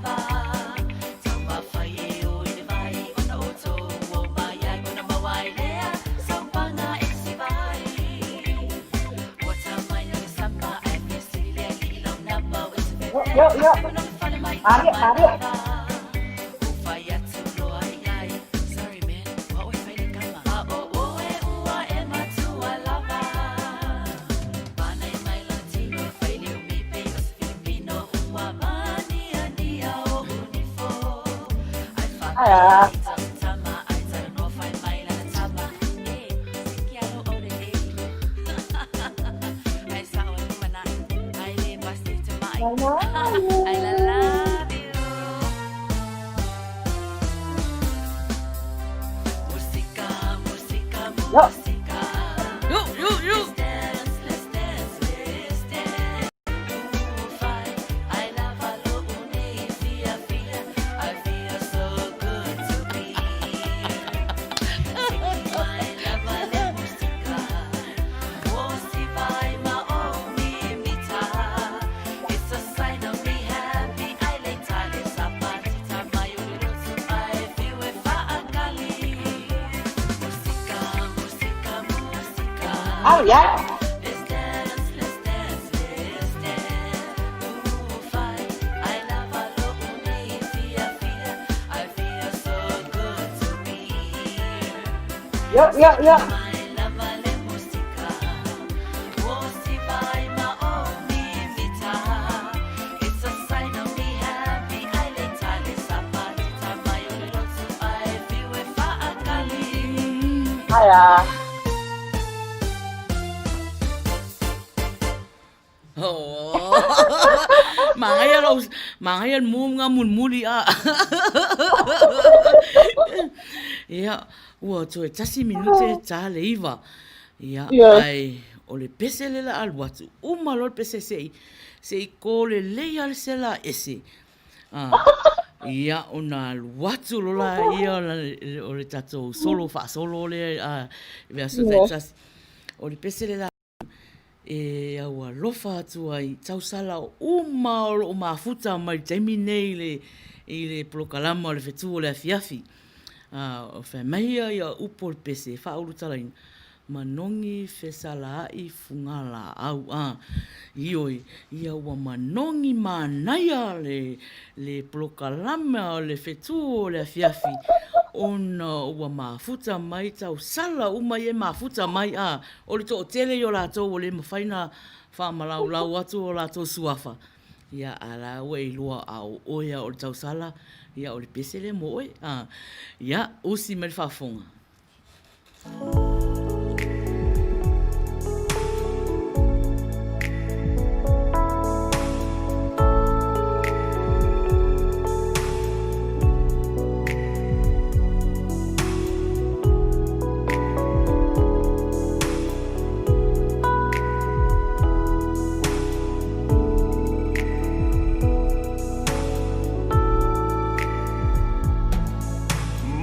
Yo, yo, yo. Malie, malie. Ai a. love you. I love you. Musika, musika, Yo. musika. Yo, yo, yo. Let's dance, let's dance, let's dance. Ufai, I love alo'u nei fia fia. I feel so good to be here. Siki mai lava le musika. O si vai ma o mi mita. It's a sign of me happy. I lay tale sapatita mai o le lotu ai fiu e faakali. Musika, musika, musika. Oh, yeah. Let's dance, let's dance, let's dance. Ufai, I love alo'u nei fia fia. I feel so good to be here. Yo, yo, yo. Mai lava le musika. O si vai ma o mi mita. It's a sign of me happy. I lay tale sapatita mai o le lotu ai fiu e faakali. Hiya. Oh. Manaia lou, manaia le mu nga mulimuli a. Ia, ua toe tasi minute ta le iva. Ia, Yes. ai, o le pese le la alu atu. Uma loa le pese se i, se i kō lelei a le sela ese. Ah, ia, ona alu atu loa lea o le, o le tatou solo faasolo lea, a, i le aso Yes. taitasi. O le pese le la e aualofa atu ai tausala uma o loo mafuta mai le taimi nei i le i le polokalama o le fetu o le afiafi. A fai mai ia ia upu o le pese e faaulutalaina, manogi fesalaai fugalaau. A ioe, ia ua manogi manaia le le polokalama o le fetu o le afiafi ona ua mafuta mai tausala uma ia e mafuta mai a o le toatele ia o latou ua le mafai ona faamalaulau atu o latou suafa, ia a la ua e iloa a o oe lava o le tausala, ia o le pese lea mo oe. A, ia, usi mai le faafofoga.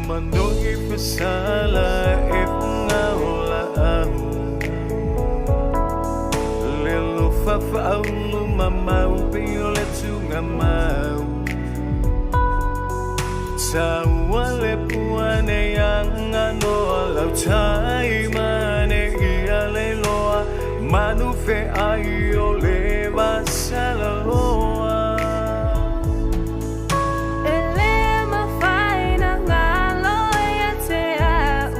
Manogi fasala e fungaola au Le lofa faaulu mamau pe o le tunga mau Taua le puane anga noa lau tai mane ia le loa Manu fe ai o le vasala loa. E le mafai na galo ia te au.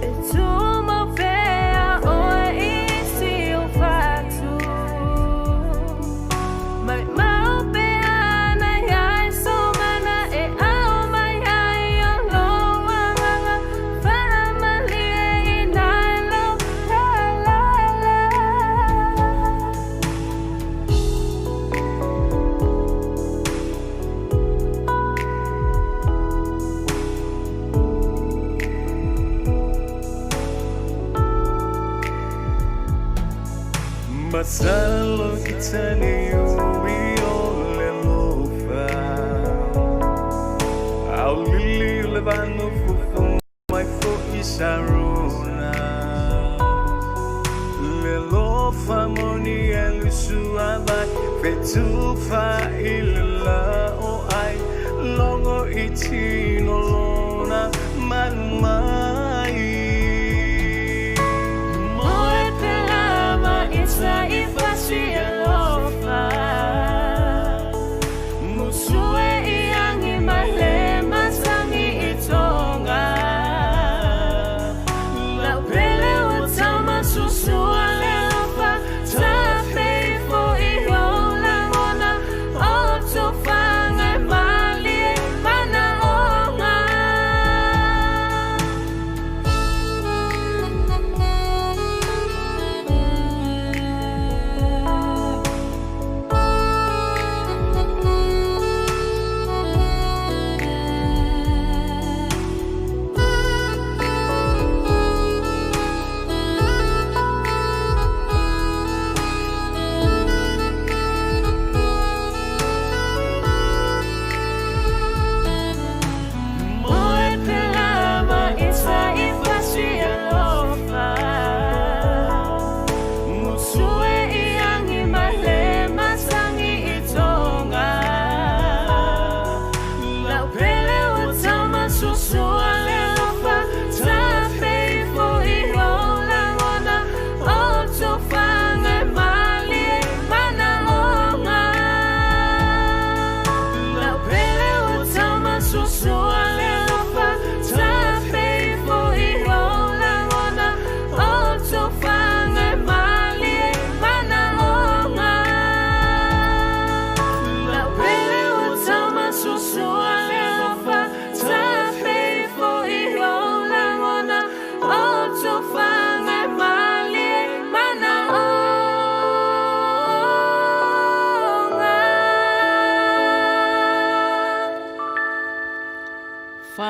E tumau pea oe i si ou fatu. Mai mau pea nai ai so mana e ao mai ai o lou agaga faamalie i nai lou kalala. Masalo itani ui o le lofa Au lili o le vanu fufu mai fo i sarona Le lofa moni e lusu avai Fetufa i le la o ai Longo i tino lona manu mai. Moe pelama i sa i fasi alofa. Musue i angi mai le masangi i tonga. Lau pele ua taumasusua le alofa. Ta feifo i ou lagona o tu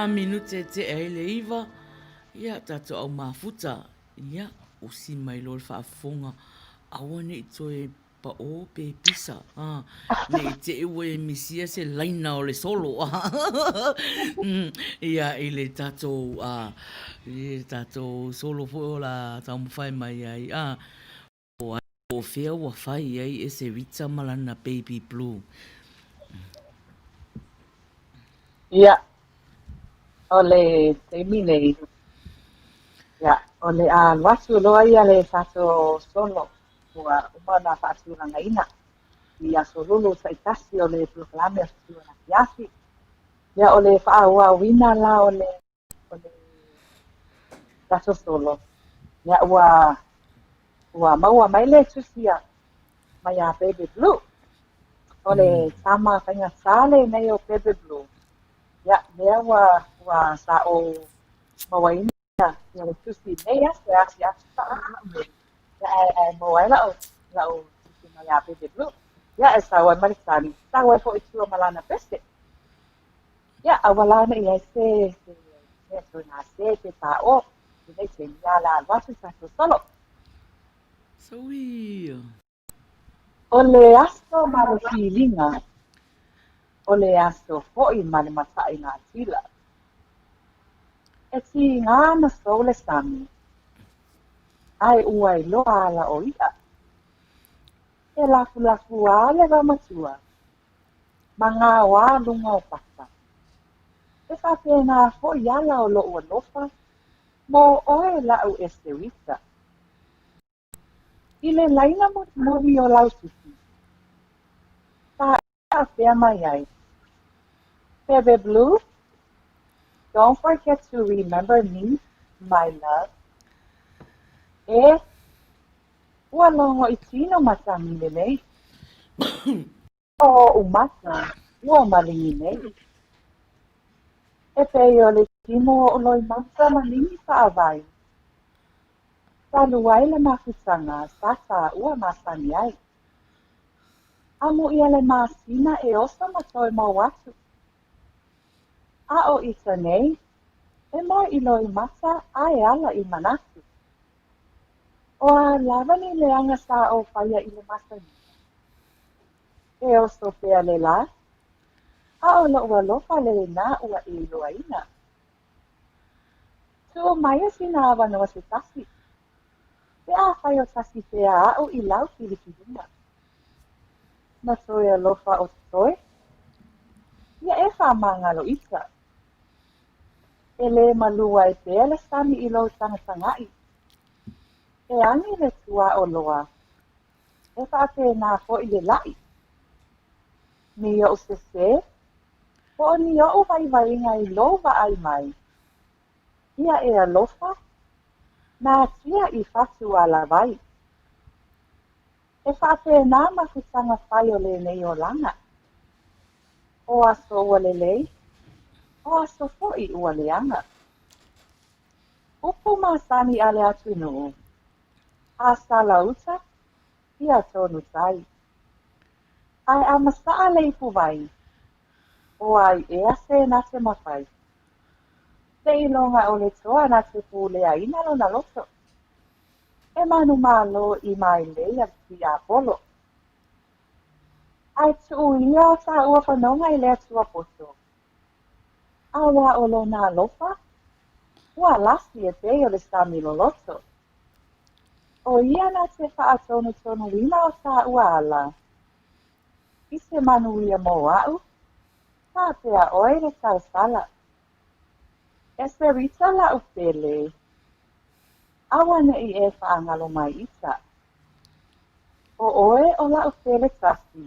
minute e tea ai le 9, ia, tatou au mafuta, ia, usi mai loa le faafofoga, aua ne i toe pao pe pisa, a, ne i te i ua e misia se laina o le solo, ia, i le tatou, a, i le tatou solo foi o le a taumafai mai ai, a. Po o fea ua fai ai e Serita ma lana baby blue. Ia, o le taimi nei, ia, o le a alu atu loa ia le tatou solo ua uma ona faatulagaina i Aso Lulu taitasi o le polokalame o Fetu Afiafi. Ia, o le faaauauina la o le o le tatou solo, ia ua ua maua mai le tusi a mai a Bebe Blue. O le tama faigata lenei o Bebe Blue. Ia, lea ua ua sa ou mauaina ia le tusi i nei aso e asiasi paʻa nei. Ia, ae, ae maua ai la'u la'u tusi mai a Bebe Blue. Ia, e sau ai ma le tali, sau ai foi i tua ma lana pese. Ia, aua la ne i ai se se mea toe gase pe paʻō i nei taimi, a o le a alu atu le tatou solo. Sui. O le aso ma le filiga, o le aso foi ma le mataʻigatila. E tiga ona sou le sami, ae ua iloa ala o iʻa. E lafulafuā le vaomatua, ma gaoā luga o papa. E faapena foi ala o loʻu alofa mo ʻoe laʻu Esterita. I le laina mulimuli o lau tusi, sa faapea mai ai, Bebe Blue, don't forget to remember me, my love. E, ua logo i tino matagi lelei. O oʻu maka, ua maligi nei. E pei o le kimo oʻu loimata maligi paʻawai. Talu ai le mafutaga sa tāua masani ai. Amo ʻia le masina e oso ma toe mau atu. A ʻo ʻIta nei, e moe i loimata a e ala i manatu. O a lava ni leaga sa ou faia i le masaniga? E oso pea le lā, a ʻo loʻu alofa lenā ua e iloaina. Tuʻu maia sina awanoa se tasi, pe afai o tasi pea aʻu i lau filifiliga. Na toe alofa o totoe, ia e faamagalo ʻIta. E lē malū ai pea le sami i lou tagatagaʻi. E agi le tuaʻo loa, e faapena foi le laʻi. Ni oʻu sesē, po o ni oʻu waiwaiga i lou vaai mai. Ia e alofa, natia i fatu alawai. E faapena mafutaga fai o lenei olaga. O aso ua lelei, o aso foi ua leaga. Upu masani a le atunuu, a sala uta, ia tonu tai. Ae a masaʻa le ipuvai, o ai ea se na te mafai? Seiloga o le toa na te puleaina lona loto. E manumalo i mailei a le tiapolo. Ae tuʻu ia o tāua fanoga i le Atua poto. Auā o lona alofa, ua lasi e pei o le sami loloto. ʻO ia na te faatonutonuina o tāua ala. I se manuia mō aʻu, pāpea ʻoe le tausala. Esterita laʻu pele, auaneʻi e faagalo mai ʻIta. ʻO ʻoe o laʻu pele tasi,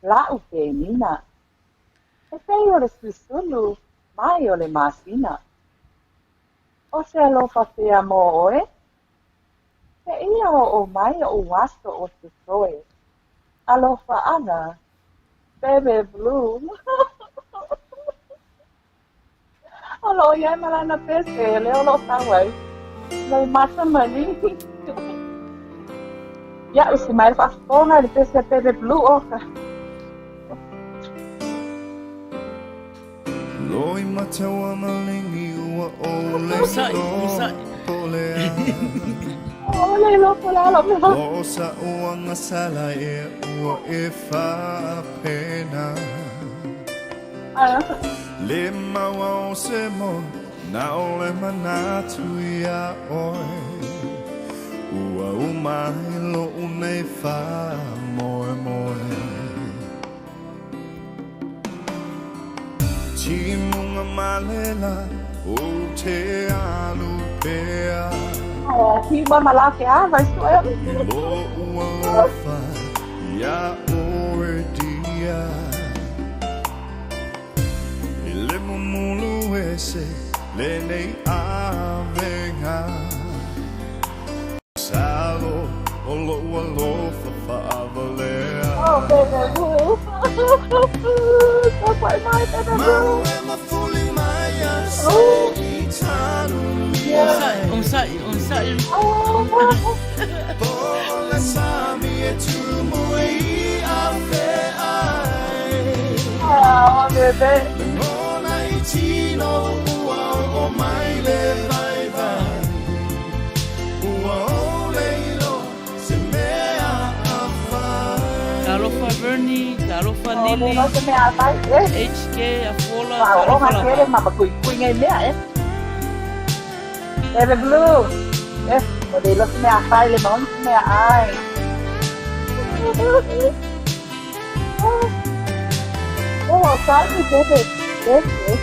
laʻu penina, E pei o le susulu mai o le masina. ʻO se alofa pea mō ʻoe? Seia oʻo mai oʻu aso o totoe. Alofa ʻana, Bebe Blue. O loʻo ia ai ma lana pese, lea o loʻo sau ai. Loimata maligi. Ia, usi mai le faafofoga i le pese a Bebe Blue, oka. Onosai, onosai. O le iloa po o le a lau mea. Ae, ki ma ma la ke a, vai sue. Oh, baby blue. Tapuai mai, baby blue. Oh. Onosai, onosai, onosai. Oh. Oh, baby. Talofa Bernie, talofa Oh, Lily, le iloa se mea a fai, eh. HK, Afola, Faaooga talofa tele lava. ma makuikui mea, eh. Baby blue. Eh, o le iloa se mea a fai, le maoni se mea ai. Oh, sorry, baby. Baby.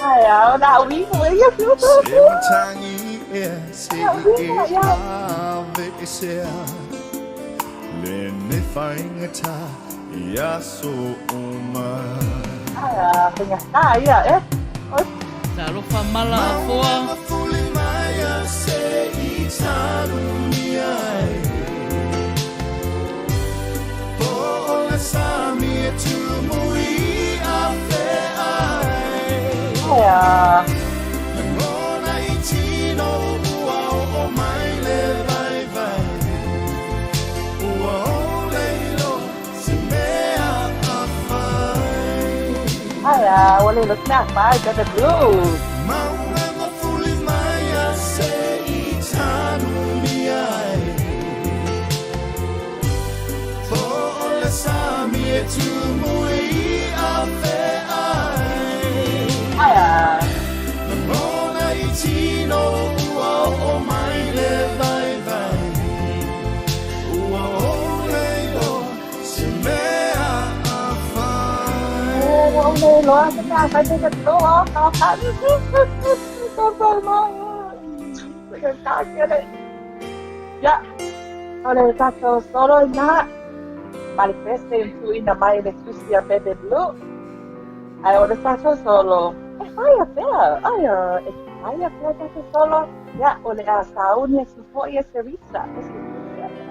Ai, ao, na ui, ui, ui, ia. Ai, a, faigata ia, eh. Oi. Talofa Mala Afoa. Ai, a, ai, a, ua le iloa se mea a fai, baby blue. Ai, a, eh, ua le iloa se mea a fai, baby blue, oh, talofa. Tapuai mai. Faigata tele. Ia, o le tatou solo ina ma le pese i tuuina mai le tusi a Bebe Blue. Ae o le tatou solo, e whaia pea, ai a, e whaia pea tatou solo. Ia, o le a sauni atu foi e Teresa, e Teresa.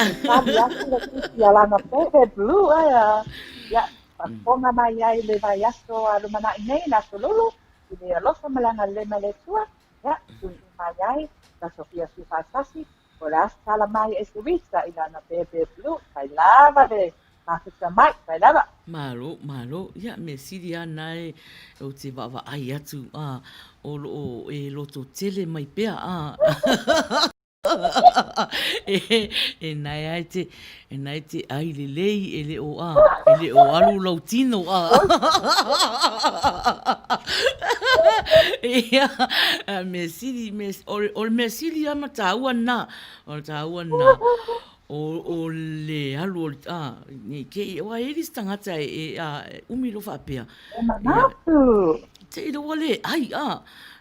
E tali atu le tusi a lana Bebe Blue, ai a, ia, faafofoga mai ai le vaiaso a lumanai nei le Aso Lulu, i le alofa ma le agalelei mai le Atua, ia, tuunuu mai ai, tatou fiafia faatasi, o le a tatala mai e Teresa i lana Bebe Blue, fai lava le mafuta mai, fai lava. Malo, malo, ia, mea sili a na e ou te vaavaai atu, a, o lo o e loto tele mai pea, a. E nae ai te, e nae te ai lelei e le o a, e le o alu lau tino a. Ia, mea sili, mea, o, o le mea sili a ma tāua nā, o le tāua nā, o, o le alu o le, a, nei ke i, wa e se tagata e, e, a, e umi lo faapea. E manatu. Te i rawa le ai, a,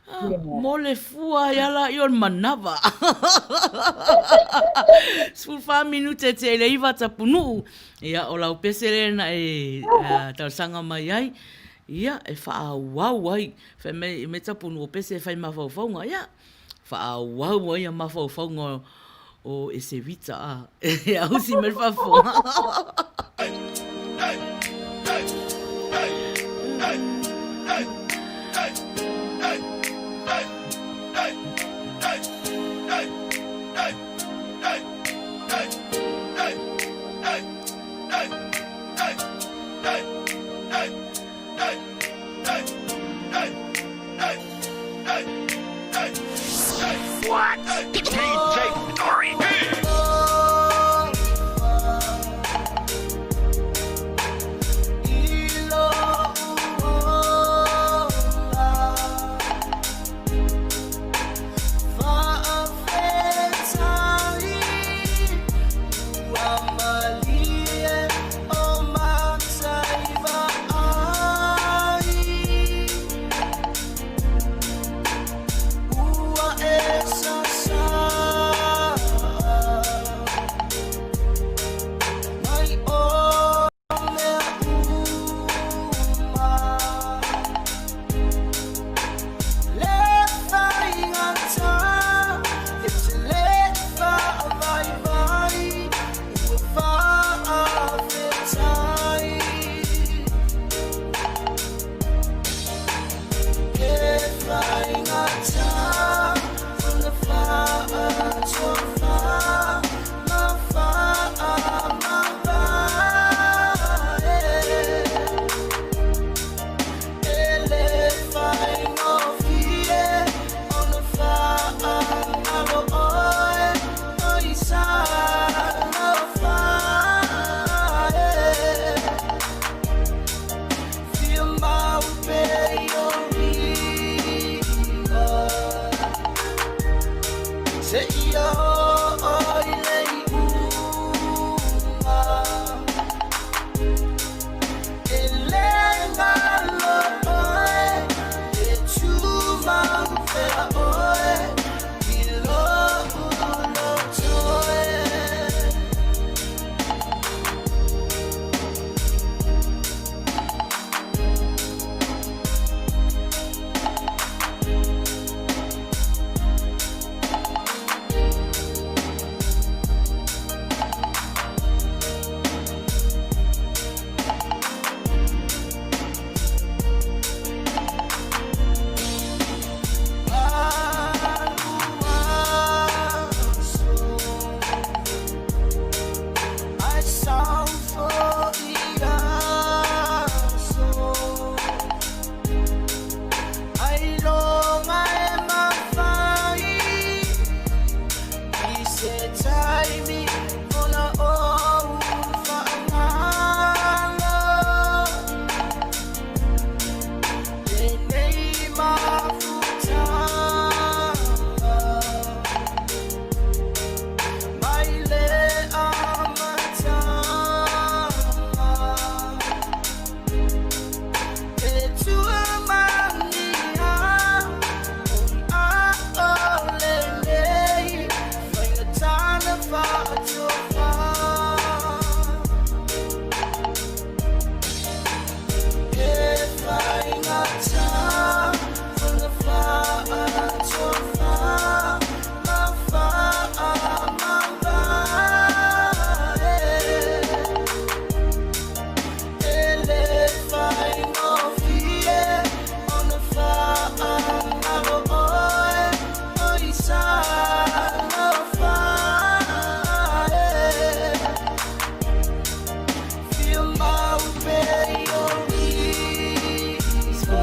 a, mo le fua ai ala i o le manava. 14 minute te le iwa tapunuu, ia, o lau pese le na e talosaga mai ai, ia, e whaauau ai, whai mai, me tapunuu o pese e whai mafaufauga, ia, faaauau ai mafaufauga o Esevita a e ausi mai le faafofoga.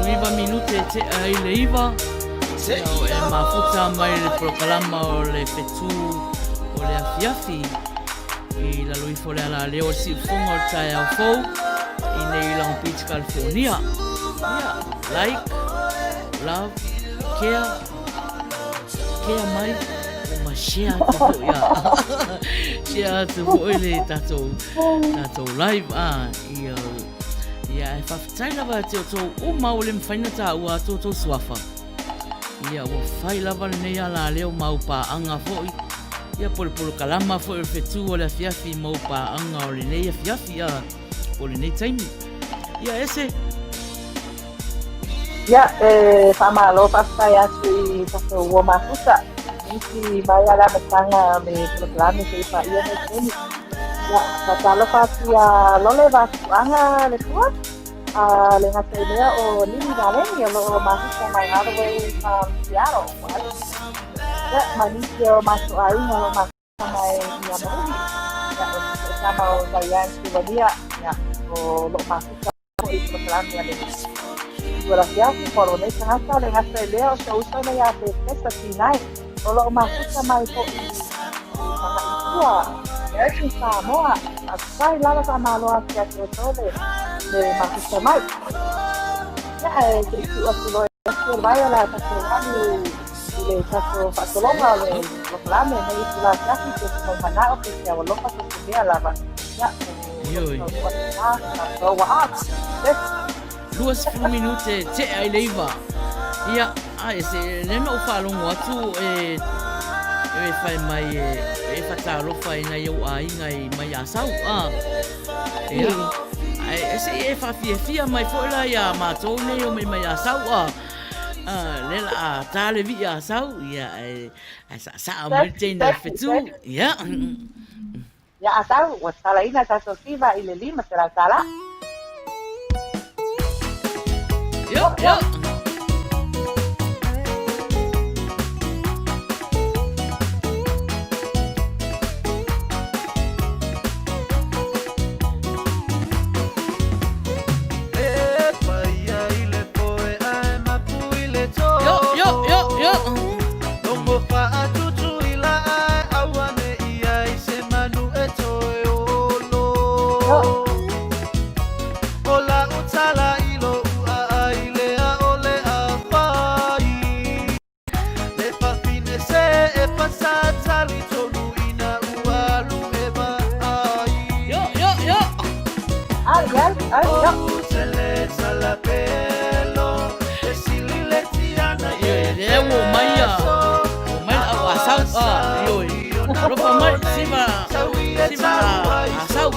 19 minute e tea ai le 9, e mafuta mai le polokalama o le fetū o le afiafi i lalo ifo o le alaleo o le siufofoga o le taeao fou i nei Long Beach, California. Ia, like, love, care, care mai, ma share atu foi a. Share atu foi le tatou, tatou live a. Ia, ia, e faafetai lava te outou uma ua le mafai ona taua atu outou suafa. Ia, ua fai lava lenei alaleo ma au paaga foi. Ia, po o le polokalama foi o le fetū o le afiafi ma au paaga o lenei afiafi, a, po o lenei taimi. Ia, ese. Ia, e faamalo, faafetai atu i tatou ua mafuta. Nisi mai a le amataga o le polokalame seia paia lenei taimi. Ia, faatalofa atu ia Lole Vasuaga Letua, a le gata i lea o Lily Valeni o lo o mafuta mai all the way from Seattle. Ia, ma nisi o matou aiga o lo o mafuta mai i Amouli. Ia, o se tama o Diane Suwania, ia, o lo o mafuta foi i polokalame a le Ua afiafi po o nei tagata le gata i lea o si ou uso nei ia Pepesa Sinai o lo o mafuta mai foi i Savaii tua American Samoa. Faafetai lava faamalo atu ia te outou le le mafuta mai. Ia ae se i tuu atu loa i le vai o le a tatou alu i le tatou faasologa o le polokalame nei itula afiafi pe se mau manao pe se aualofa so se mea lava. Ia, Ioe. o 20 minute tea i le 9. Ia, a e se lea na ou faalogo atu e e fai mai e e faatalofa i nai ou aiga i mai Asau. A. Ia. Ae e se i e faafiafia mai foi la iā matou nei o mai mai Asau. A. A, lea la a tā le vii Asau, ia ae ae saasaa mai le teine o le fetu. Ia. Ia Asau, ua tatalaina tatou siva i le $500. Yo, yo. Yo, yo, yo, yo. Yo, yo, yo. Ai, ai, ai, yo. Lea ua omai a, omai le au Asau, a, ioe. Alofa mai, siva, siva Asau.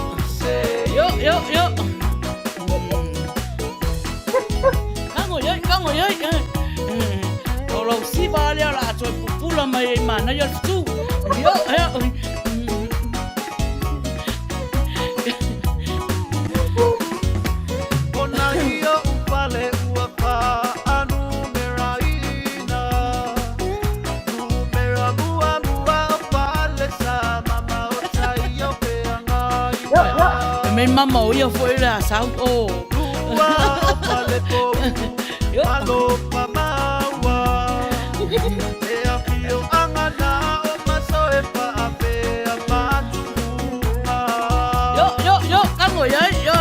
Yo, yo, yo. Kago iai, kago iai. O lau siva lea o le a toe pupula mai ai manaia le fetu. Yo, yo. E mei mama o ia foi le asau o. Yo. Yo, yo, yo, kago iai, yo.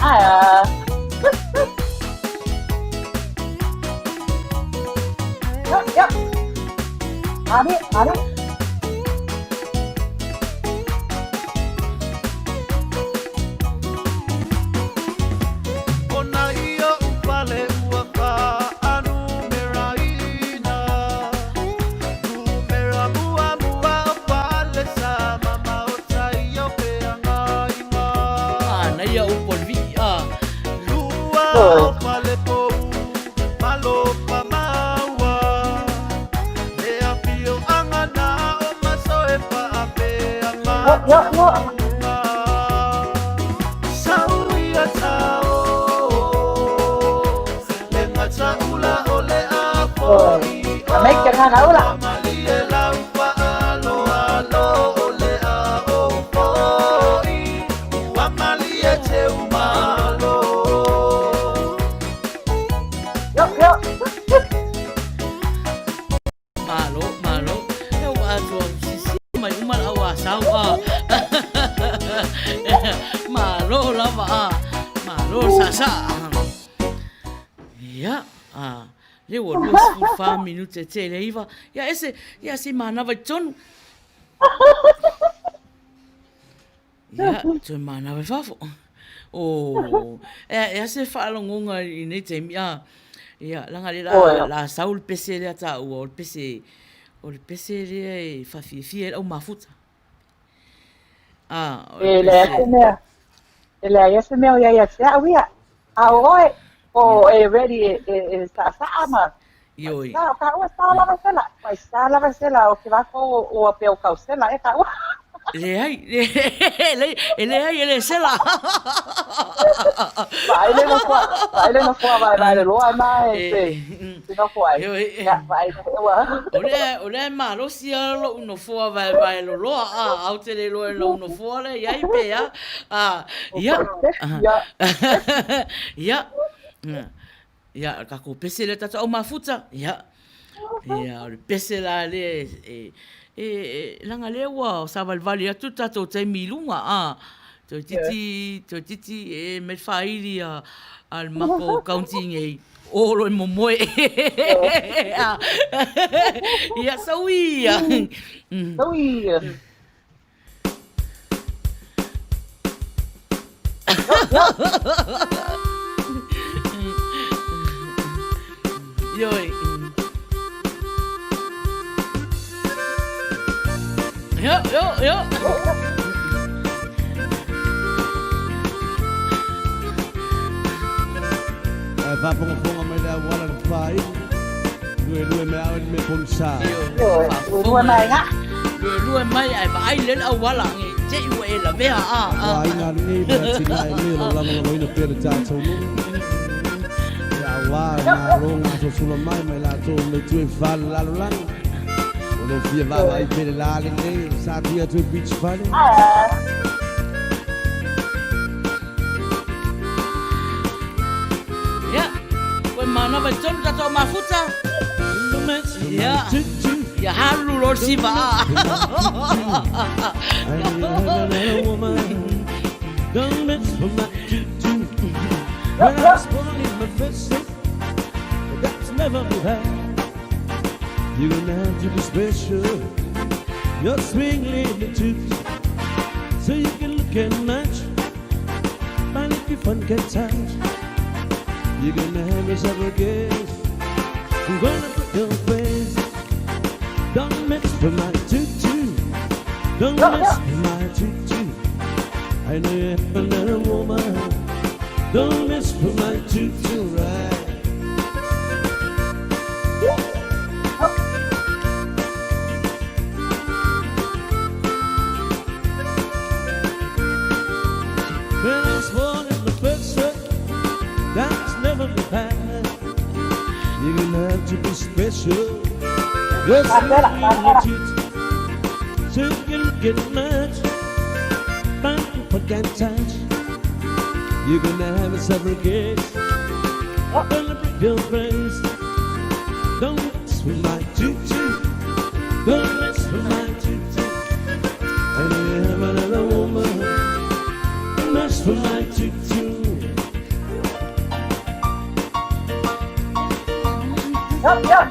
Ai, Yo, yo. Ari, ari. Manaia upu o le vii, a. Yo, yo, yo. Oi. Make ka nga ula. Yo, yo. Malo, malo. E ua atoa sisi mai uma le au asau a. Malo lava a. Malo le saasaa. Ia, a, lea ua 24 minute tele iva. Ia ese, ia se manava i totonu. Ia, toe manava i fafo. Oh, e, e a se faalogoga i nei taimi, a, ia, leaga lea la, la sau le pese lea taua, o le pese, O le pese lea e faafiafia ai le au mafuta. A, o le E leai pese. se mea, e leai se mea o i ai ia te au ia. A o oe, o e ready e, e, e saʻasaʻa ma Ioe. Sa, o kāua sa lava sela. Ai sa lava sela o ke lākou o a pea o kau sela e kāua. Leai, e leai, e le sela. Vaai le nofoa, vaai le nofoa vaevae le loa na e te, te nofo ai. Ia, vaai ua. O lea, o lea e malosi lava lou nofoa vaevae loloa, a, a ou te le iloa i lou nofoa lea i ai pe a, a, ia, ia, Ia, o le tatou pese lea tatou au mafuta, ia. Ia, o le pese la lea e, e, e, leaga lea ua savalivali atu le tatou taimi i luga, a, toeitiiti, toeitiiti e mai le faaili a, a le matou county nei, o loa e momoe. Ia, sau ia. Sau ia. Ioe. Io, io, io. Ae faafogafoga mai le auala le fai. Luelue mai au e le mea pogisa. Ioe, luelue mai ga. Luelue mai ae vaai lelei le auala nei te i ua e lavea a. Ua aiga lenei ma le atinae nei o lo o lagolagoina pea le tatou nuu. Ia aua le Malo gasolosolo mai ma i latou o le itu e fa le lalolagi. O lo o fia vaavaai pea le la lenei sa tui atu e beach fale. Ia, koe manava i tonu tatou mafuta. Ia, ia halulu loa le siva a. You're gonna have to be special. You're swinging the tooth, so you can look and match. Find if you fun can touch. You're gonna have yourself a kiss. I'm gonna put your face. Don't mess with my tutu. Don't mess with my tutu. I know you have another woman. Don't mess with my tutu, right? When I was born in the first shirt, that's never been had. You're gonna have to be special. You're sweet, so you can get much. But you can't touch. You're gonna have a separate kiss. Gonna break your face. Don't mess with my tutu. Don't mess with my tutu. And you have another woman. Don't mess with my tutu. Yup, yup.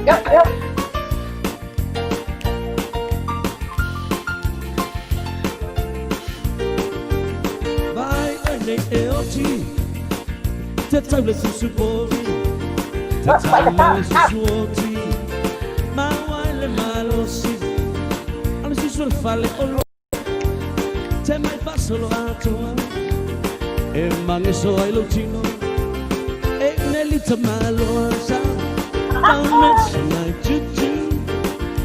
Yup, yup. Vai oe nei e oti Te tau le susu pori Te tau le susu oti Ma wai le malosi A le susu le fale o lo Te mai fasolo atoa E mageso ai lou tino E nelita maloa sa Don't mess with my tutu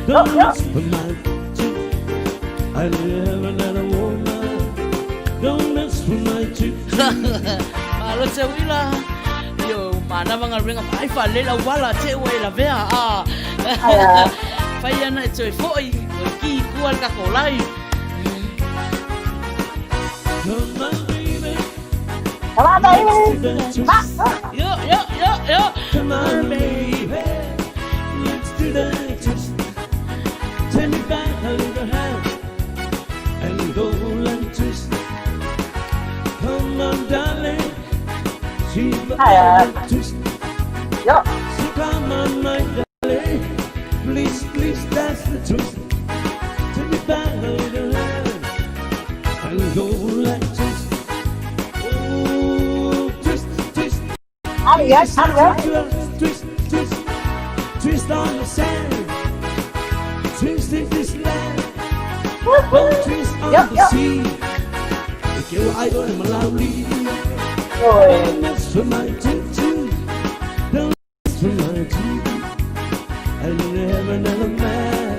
Don't mess with my tutu I live another woman Don't mess with my tutu Malo te uila. Io manava galuega vaai faalelei le auala te ua e lavea a. Fai ana e toe foi, toe ki i tua le tatou lai. Come on baby Come on baby. Let's do the twist Io, io, io, io. Come on baby Let's do the twist Take me back a little hand And go and twist Come on darling See the twist Yup. So come on my darling Please, please that's the twist Take me back a little hand And go like twist Alu i ai, alu i ai. Twist, twist, twist on the sand. Twist in this land. Oh, twist on Yup, the yup. sea. E ke ua ai oe malauli. Oi. Don't mess with my tutu. Don't mess with my tutu. I never another man.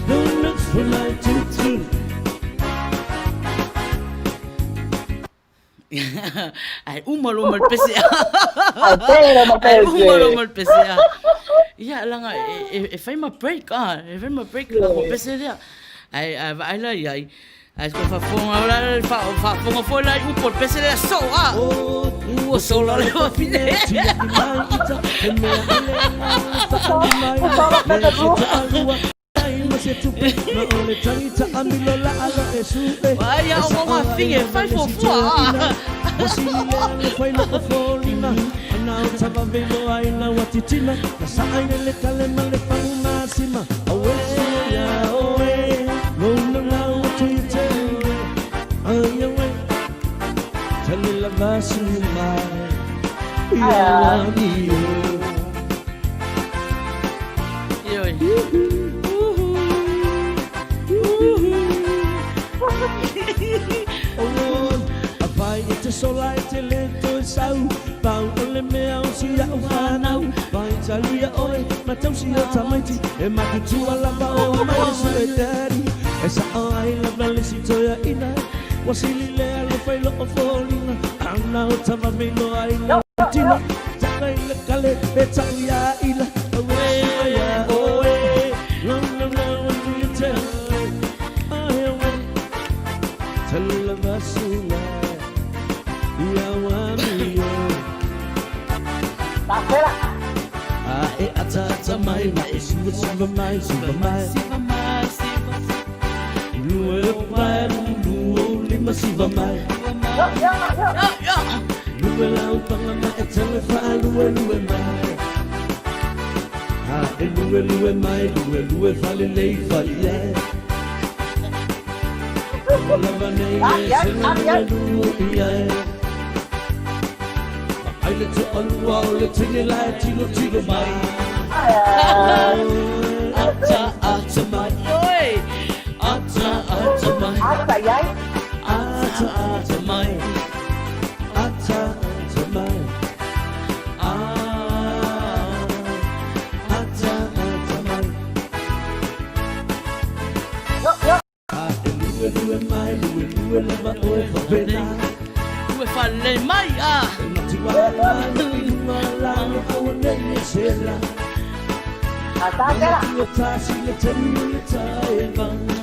Don't mess with my tutu. Ae uma loa ma le pese. Ai tele ma Ae uma loa pese. ma le pese. Ia laga e fai ma break a, e fai ma break la ko pese lea. Ae ae vaai la iai. Ae ko faafofoga la le faafofoga foi la i upu o le pese lea soo a. Ua sola le wafine. Ai a o wafine fai fuafua a. Ioe. Vai e te sola e te le toe sau Pau o le mea o si au whanau Vai talia oe ma tausi o tamaiti E matutua lava o mai su e daddy E sa o ai lava le si toea ina Wasili le alofa i loo fōlina Ana o tava melo ai la tina Taka i le kale pe tau ia ila Awe ia oe Lo lo lo what do you tell Ai awe Talavasula Ia Ta fela. A e ata ata mai ma e suva suva mai suva mai Siva mai, siva Lua e pai lua o lima siva mai Yo, yo, yo. Ya, ya. Lua lau panga ma e tele fa lua lua mai A e lua lua mai lua lua fale lei fale ia Lava nei Ah, e ya, se ah, ya. lua ia Ai le te alua o le tine lai tilo tilo mai Ata ata mai Oi. Ata ata mai Ata i ai. Ata ata mai Ata ata mai Ah, Ata ata mai Yo, yo. A e lue lue mai lue lue lava oe whapena Ua whalele mai a. E mati wala i lunga lalo aua nei e sela Ta fela. Ua tasi le temi o le taevanga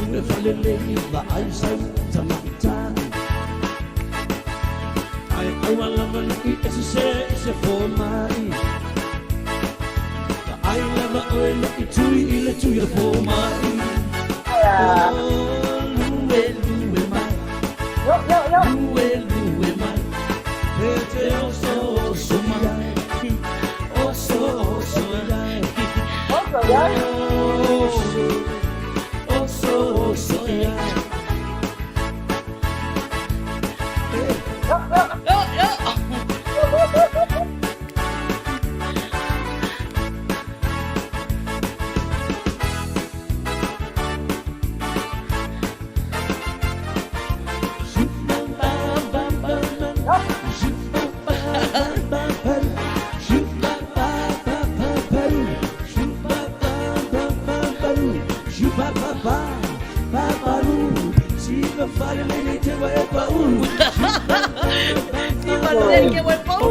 Lue falelei va ai sau tamaita Ai aua lava nei e se se i se fōmai Ka ai lava oe nei tui i le tui o fōmai Oh, lue lue mai Yo, yo, yo. Lue lue mai Pe te oso oso mai Oso oso mai Oso i ai. Oso oso oso ia Yo, yo. Yo, yo. Siva lele ke wai pau.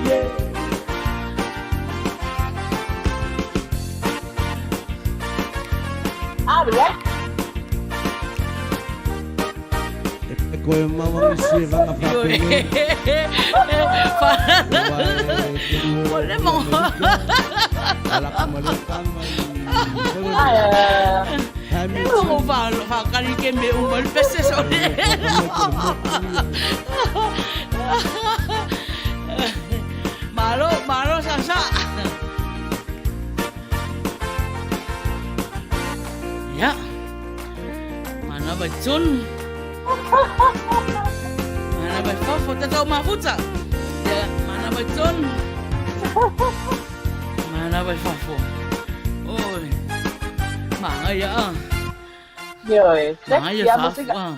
Yeah. Alu i ai. E koe maua misi e vanga Ioe. whapene. O le mo. Ai, E o whakari ke me uma le pese so. Malo, malo sa sa. Manava i tonu. Manava i fafo, tatau mafuta. Ia, manava i tonu. Manava i fafo. Oi. Mangaia a. Ioe. Mangaia Sexy a fafo musika. a.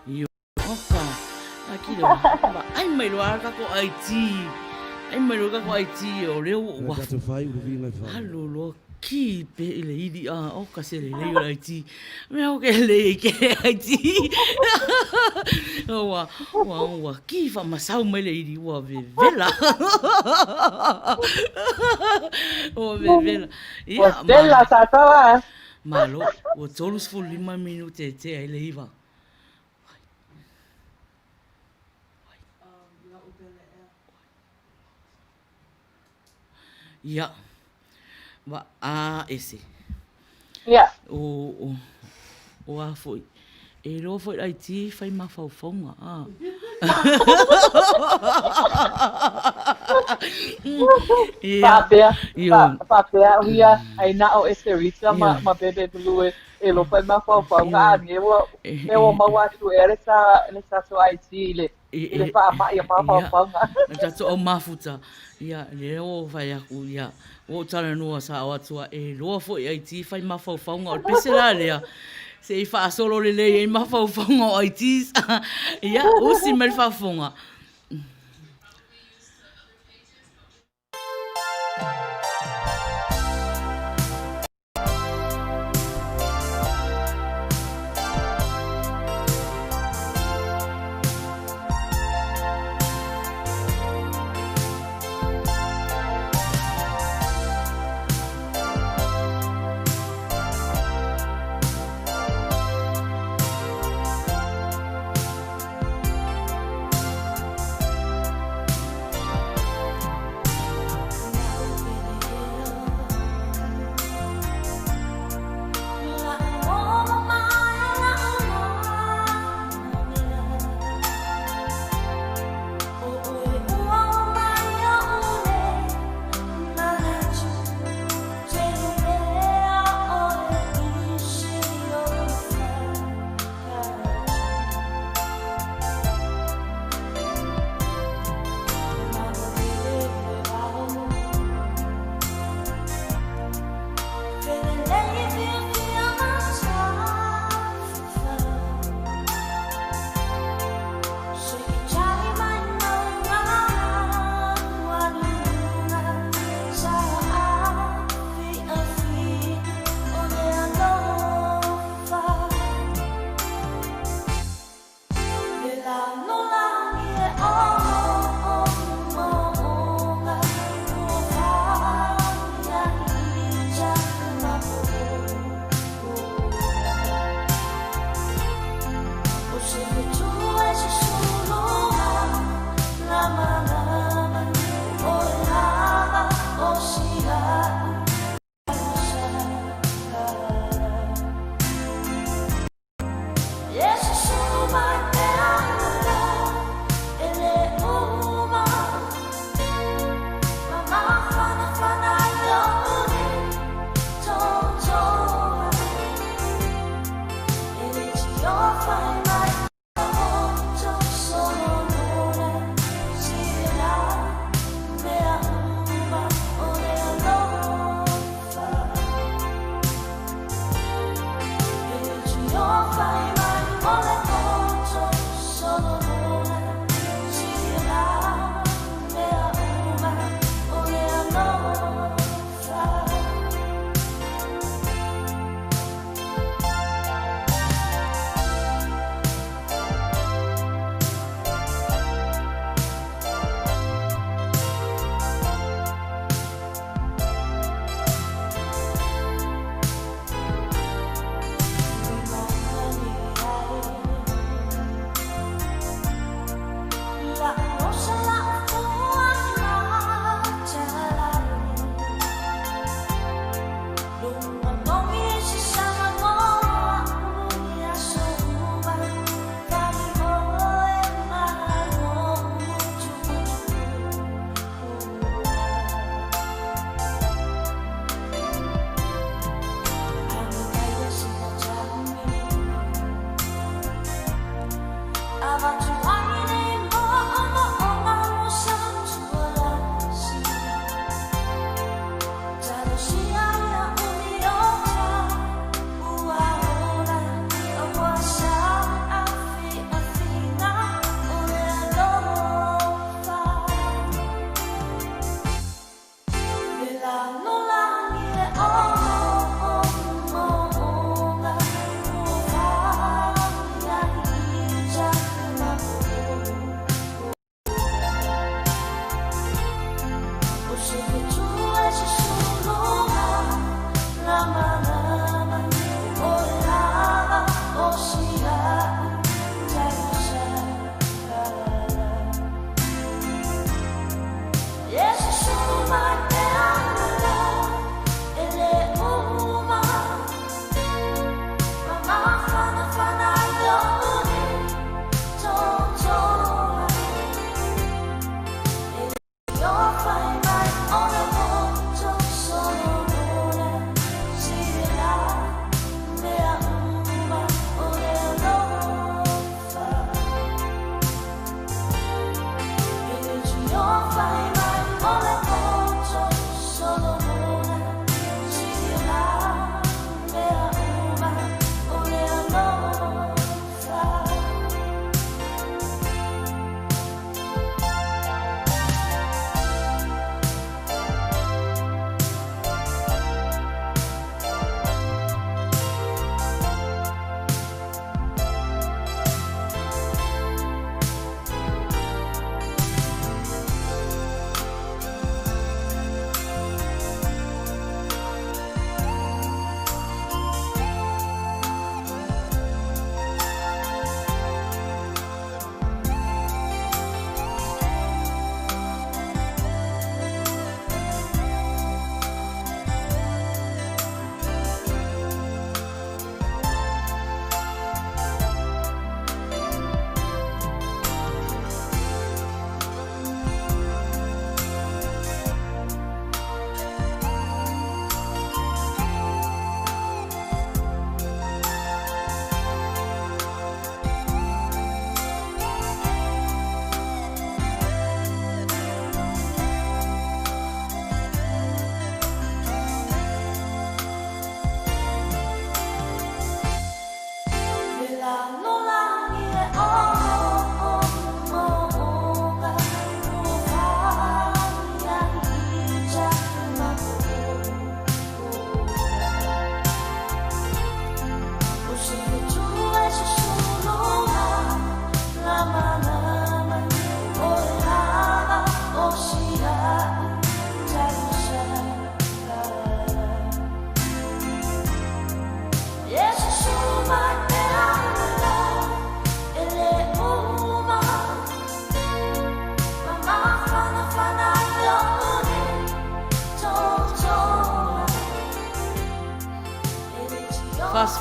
Io. Oka. Akilo. Ai mai loa kako IT. Ai mai loa kako IT o leo ua. Alo loa ki pe i le ili a o ka se le lei o le IT. Mea o ke lei ke IT. Ua ua ua ki fa masau mai le ili ua vevela. Ua vevela. Ua Ia tela ma tātou a. malo ua 35 minute e tea i le iva. Ia, wa a ese. Ia. O, o, o a foi. E iloa foi le IT fai mafaufauga a. Ia. Faapea, Ia. faapea o ia ai na o Esterita ma, Ia. ma Bebe Blue e, e lofa i mafaufauga Ia. a me ua, me ua maua atu ea le sa, le tatou IT i le, i le faama'i o mafaufauga. Ia, tatou au mafuta, ia, lea ua ou fai aku, ia, ua ou talanoa sao atu a, e iloa foi IT fai mafaufauga, o le pese la lea, se i faasolo lelei ai mafaufauga o ITs, ia, usi mai le faafofoga.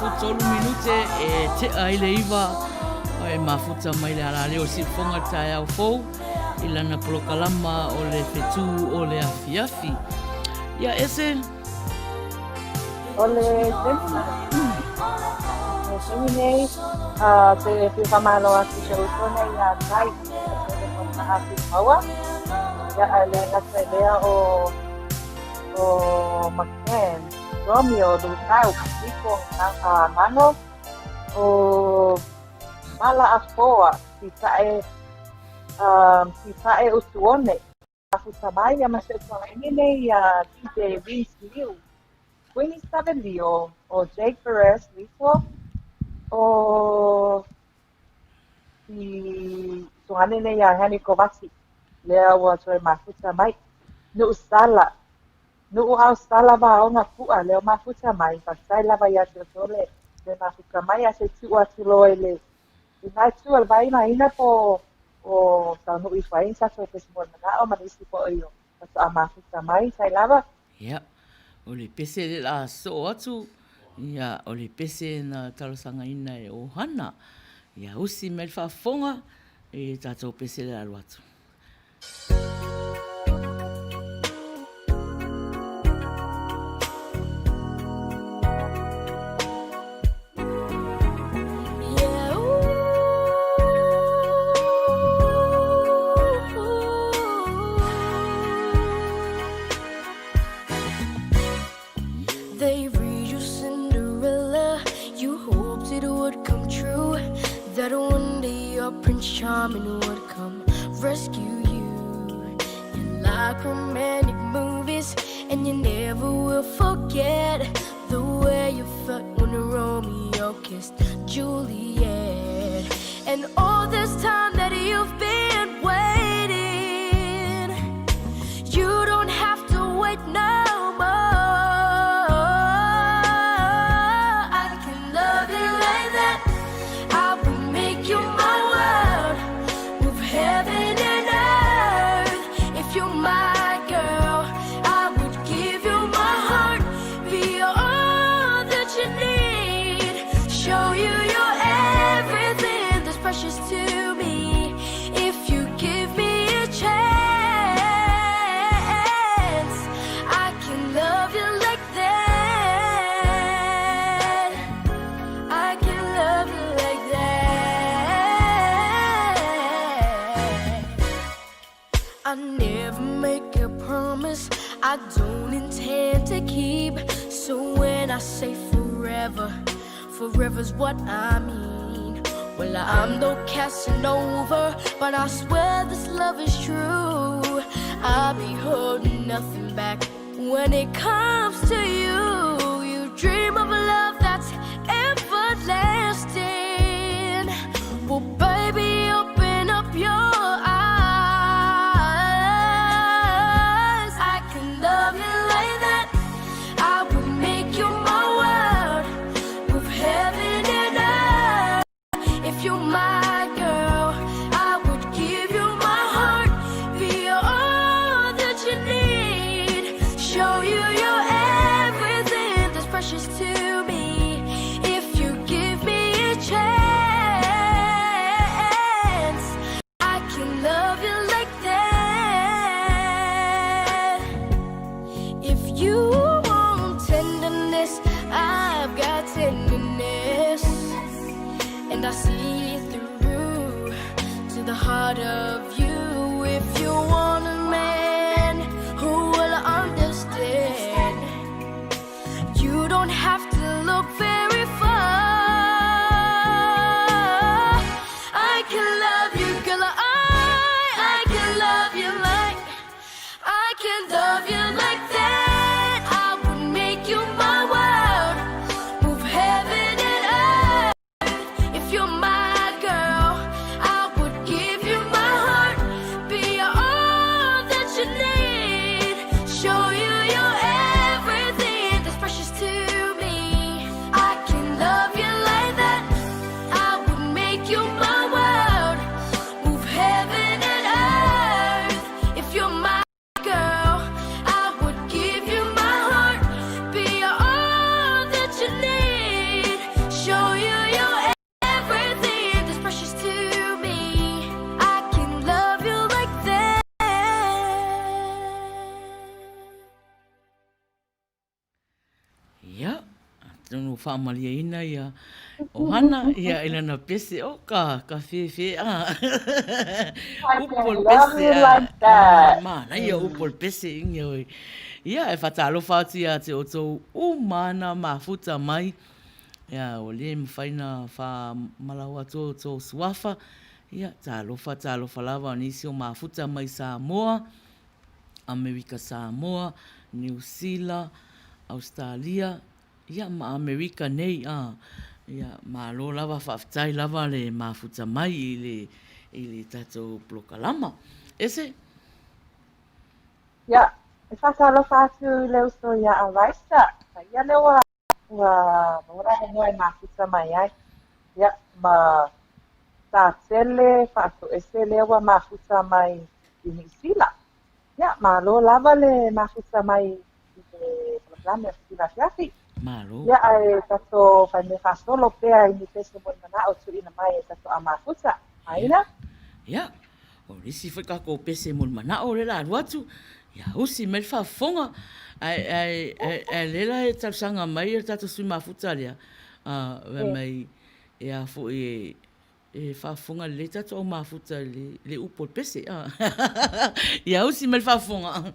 13 minute e tea ai le 9 e mafuta mai le alaleo o Siufoga i le taeao fou i lana polokalama o le fetū o le afiafi. Ia ese. O le taimi le taimi nei, te fia faamalo atu i si ou uso nei iā Kai, e te le Maua. Ia, a e le gata i lea o o McCann, Romeo, Lutau, Niko, Mano, o Malaafoa, Sitae, Sitae Utuone, Mafuta mai, ia ma si ou tuagaina nei ia DJ Vince Liu, Queenie Savelio, o Jake Perez Lito, o si tuagane nei ia Hanny Kovasi, lea ua toe mafuta mai. Nuʻu Sala, Nuʻu ao Sala Vaoga Puʻa, lea ua mafuta mai, faafetai lava ia te outou le le mafuta mai, ae se i tuu atu loa i le i lena itu o le vai maina po o taunuu ifo ai ni tatou pese mo le manao ma nisi foi o faatoa mafuta mai, tai lava. Ia, o le pese le la soo atu, ia, o le pese na talosagaina e Ohana. Ia usi mai le faafofoga i le tatou pese le alu atu. They read you Cinderella. You hoped it would come true. That one day your Prince Charming would come rescue you. You like romantic movies, and you never will forget the way you felt when Romeo kissed Juliet. And all this time that you've been waiting, you don't have to wait no more. I can love you like that. I will make you my world. Move heaven and earth. If you're my girl, I would give you my heart. Be all that you need. Show you your everything that's precious to me. If you give me a chance, I can love you like that. I can love you like that. I never make a promise I don't intend to keep. So when I say forever, forever's what I mean. Well, I'm no Casanova, but I swear this love is true. I'll be holding nothing back when it comes to you. You dream of a love that's everlasting. Well, baby, open up your eyes. I can love you like that. I will make you my world. Move heaven and earth. If you're my girl, I would give you my heart. Be all that you need. Show you your everything that's precious to me. If you give me a chance, I can love you like that. If you want tenderness, I've got tenderness. And I see through to the heart of you. If you want a man who will understand, you don't have to look very far. I can love you, girl. I can love you like I can love you like that. I would make you my world, move heaven and earth. If you're my girl, I would give you my heart. faamalieina ia ʻohana ia i lana pese o ka ka fefe a I upu o can le love pese you a like that. manaia upu o le pese ioe. Ia e faatalofa atu ia te outou uma ana mafuta mai ia ua le mafai na faamalaoa atu outou suafa ia talofa talofa lava o nisi o mafuta mai Samoa Amerika Samoa, Niu Sila, Ausetalia, ia ma Amerika nei a. Ia malo lava faafetai lava le mafuta mai i le i le tatou polokalama. Ese? Ia, e faatalofa atu i le uso ia Araisa. Ia lea ua ua maua le avanoa e mafuta mai ai. Ia, ma Satele Faatoese lea ua mafuta mai i Niu Sila. Ia, malo lava le mafuta mai i le polokalame o Fetiva Afiafi. Malo. Ia, ae tatou faimea faasolo pea i ni pese mo le manao tuuina mai e tatou a mafuta. Aina? Ia, o le isi foi tatou pese mo le manao lea o le a alu atu, ia usi mai le faafofoga. Ae, ae, ae, ae lea la e talosaga mai le tatou sui mafuta lea, fai mai, e a foi e, e faafofoga lelei tatou au mafuta i le upu o le pese. Ia usi mai le faafofoga.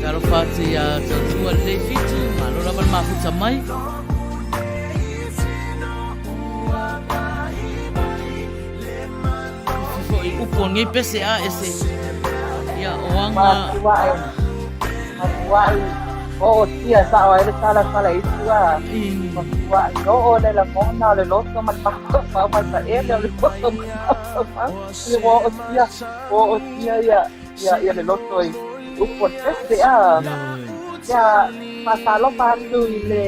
Talofa atu ia Tautua Lelei Fitu, malo lava le mafuta mai. Foi upu o nei pese a ese. Ia o anga. Matuai. Matuai. O tia sao ai le tala fala i tua. Matuai. O o le lagona o le loto ma le mafaufau ma le ele o le loto ma le mafaufau. Le o o tia. O o tia ia ia ia le loto i upu o le pese a. Ia faatalofa atu i le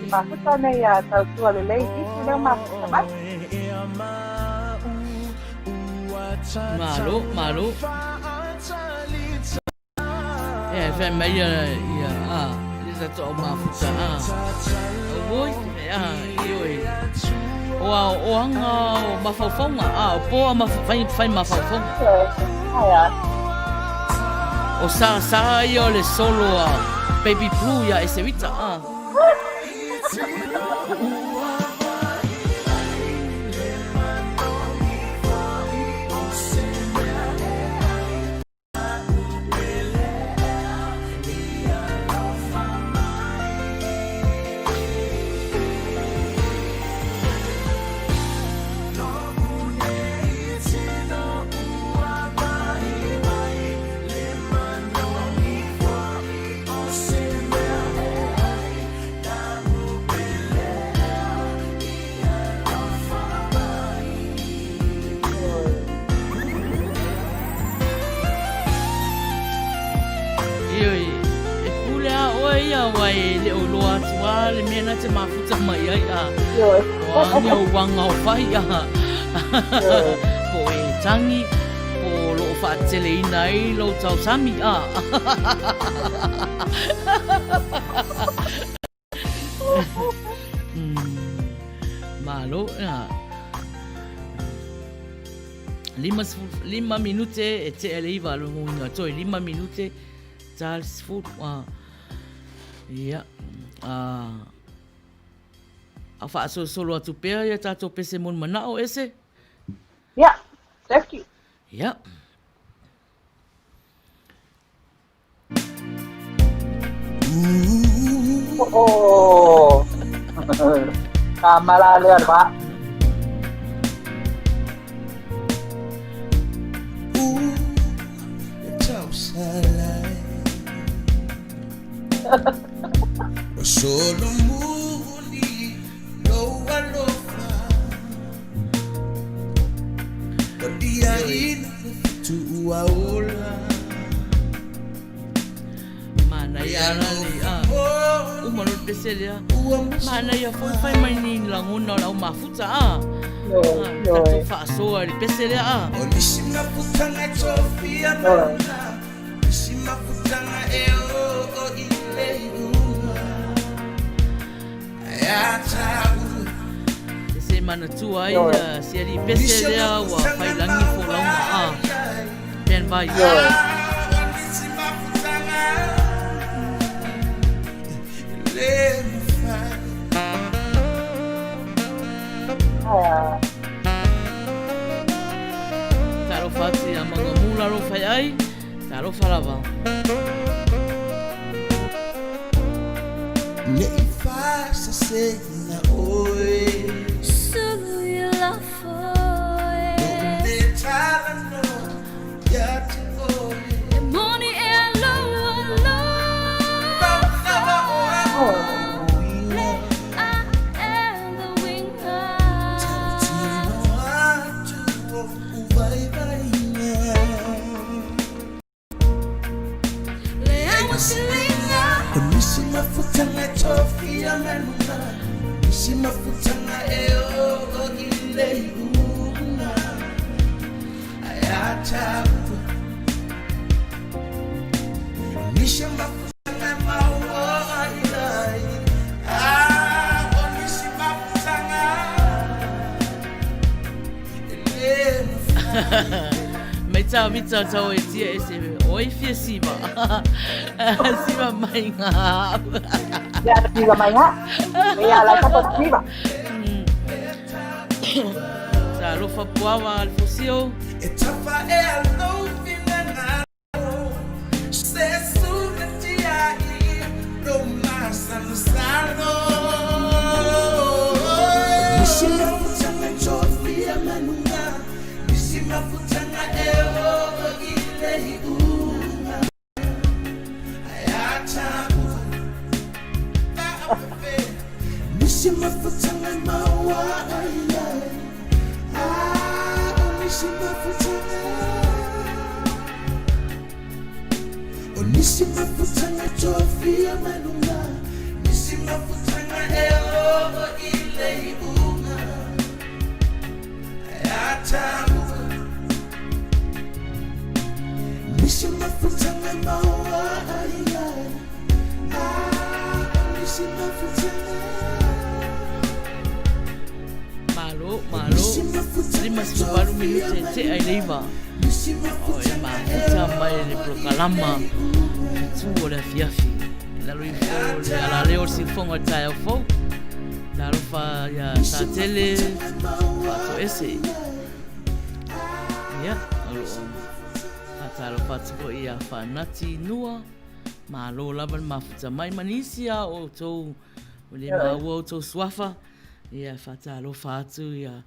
i mafuta nei a Tautua Lelei Fitu lea mafuta mai. Malo, malo. E fai mai ia, ia, a, tatou au mafuta a. Auoi, a, ioe. O a oaoaga o mafaufauga, a, o po a fai, fai mafaufauga. Aia. O sa sa ia o le solo a Baby Blue ia Eserita, a. Ioe, e pule a oe ia aua e le o iloa atu a le mea na te mafuta mai ai a. Ioe. O a ni ou uaga o fai a. Ioe. Po o e tangi, po o loo faateleina ai lou tausami a. Malo, ia. 55 minute e tea le iva le huinga toi, 5 minute ta le sefulu. Ia, a faasolosolo atu pea ia tatou pese mo le manao ese? Ia, thank you. Ia. Oh. Tama la lea le vaa. Manaia la le a uma lo le pese lea. Manaia foi fai mai ni lagona o le au mafuta a. Tatou faasoa i le pese lea a. Se manatua ai si alii pese lea ua faiilagi folauga a. Stand by. Talofa atu ia Mangamū lalo fai ai, talofa lava. Mai tā mita tau e tia e se oi fia siva. Siva mai ngā. Ia siva mai ngā. Ia la tapa siva. Sa alofa puawa al fosio. E tapa e alofi na se suna tia i no masa no salo. Nisi mafutanga tofia manunga, nisi mafutanga e o i le iunga. Ayata Nisi mafutanga maua ai ai. Ah, nisi mafutanga. Nisi mafutanga tofia manunga, nisi mafutanga e o i le iunga. Ayata Nisi mafutanga maua ai ai. Ah, 58 minute e tea i le 9. O e mafuta mai le polokalama fetu o le afiafi. I lalo ifo o le alaleo o le siufoga o le taeao fou. Talofa ia Satele Faatoese. Ia, o lo o faatalofa atu foi ia Fanati Nua. Malo lava le mafuta mai ma nisi a o outou ua le maua outou suafa. Ia, faatalofa atu ia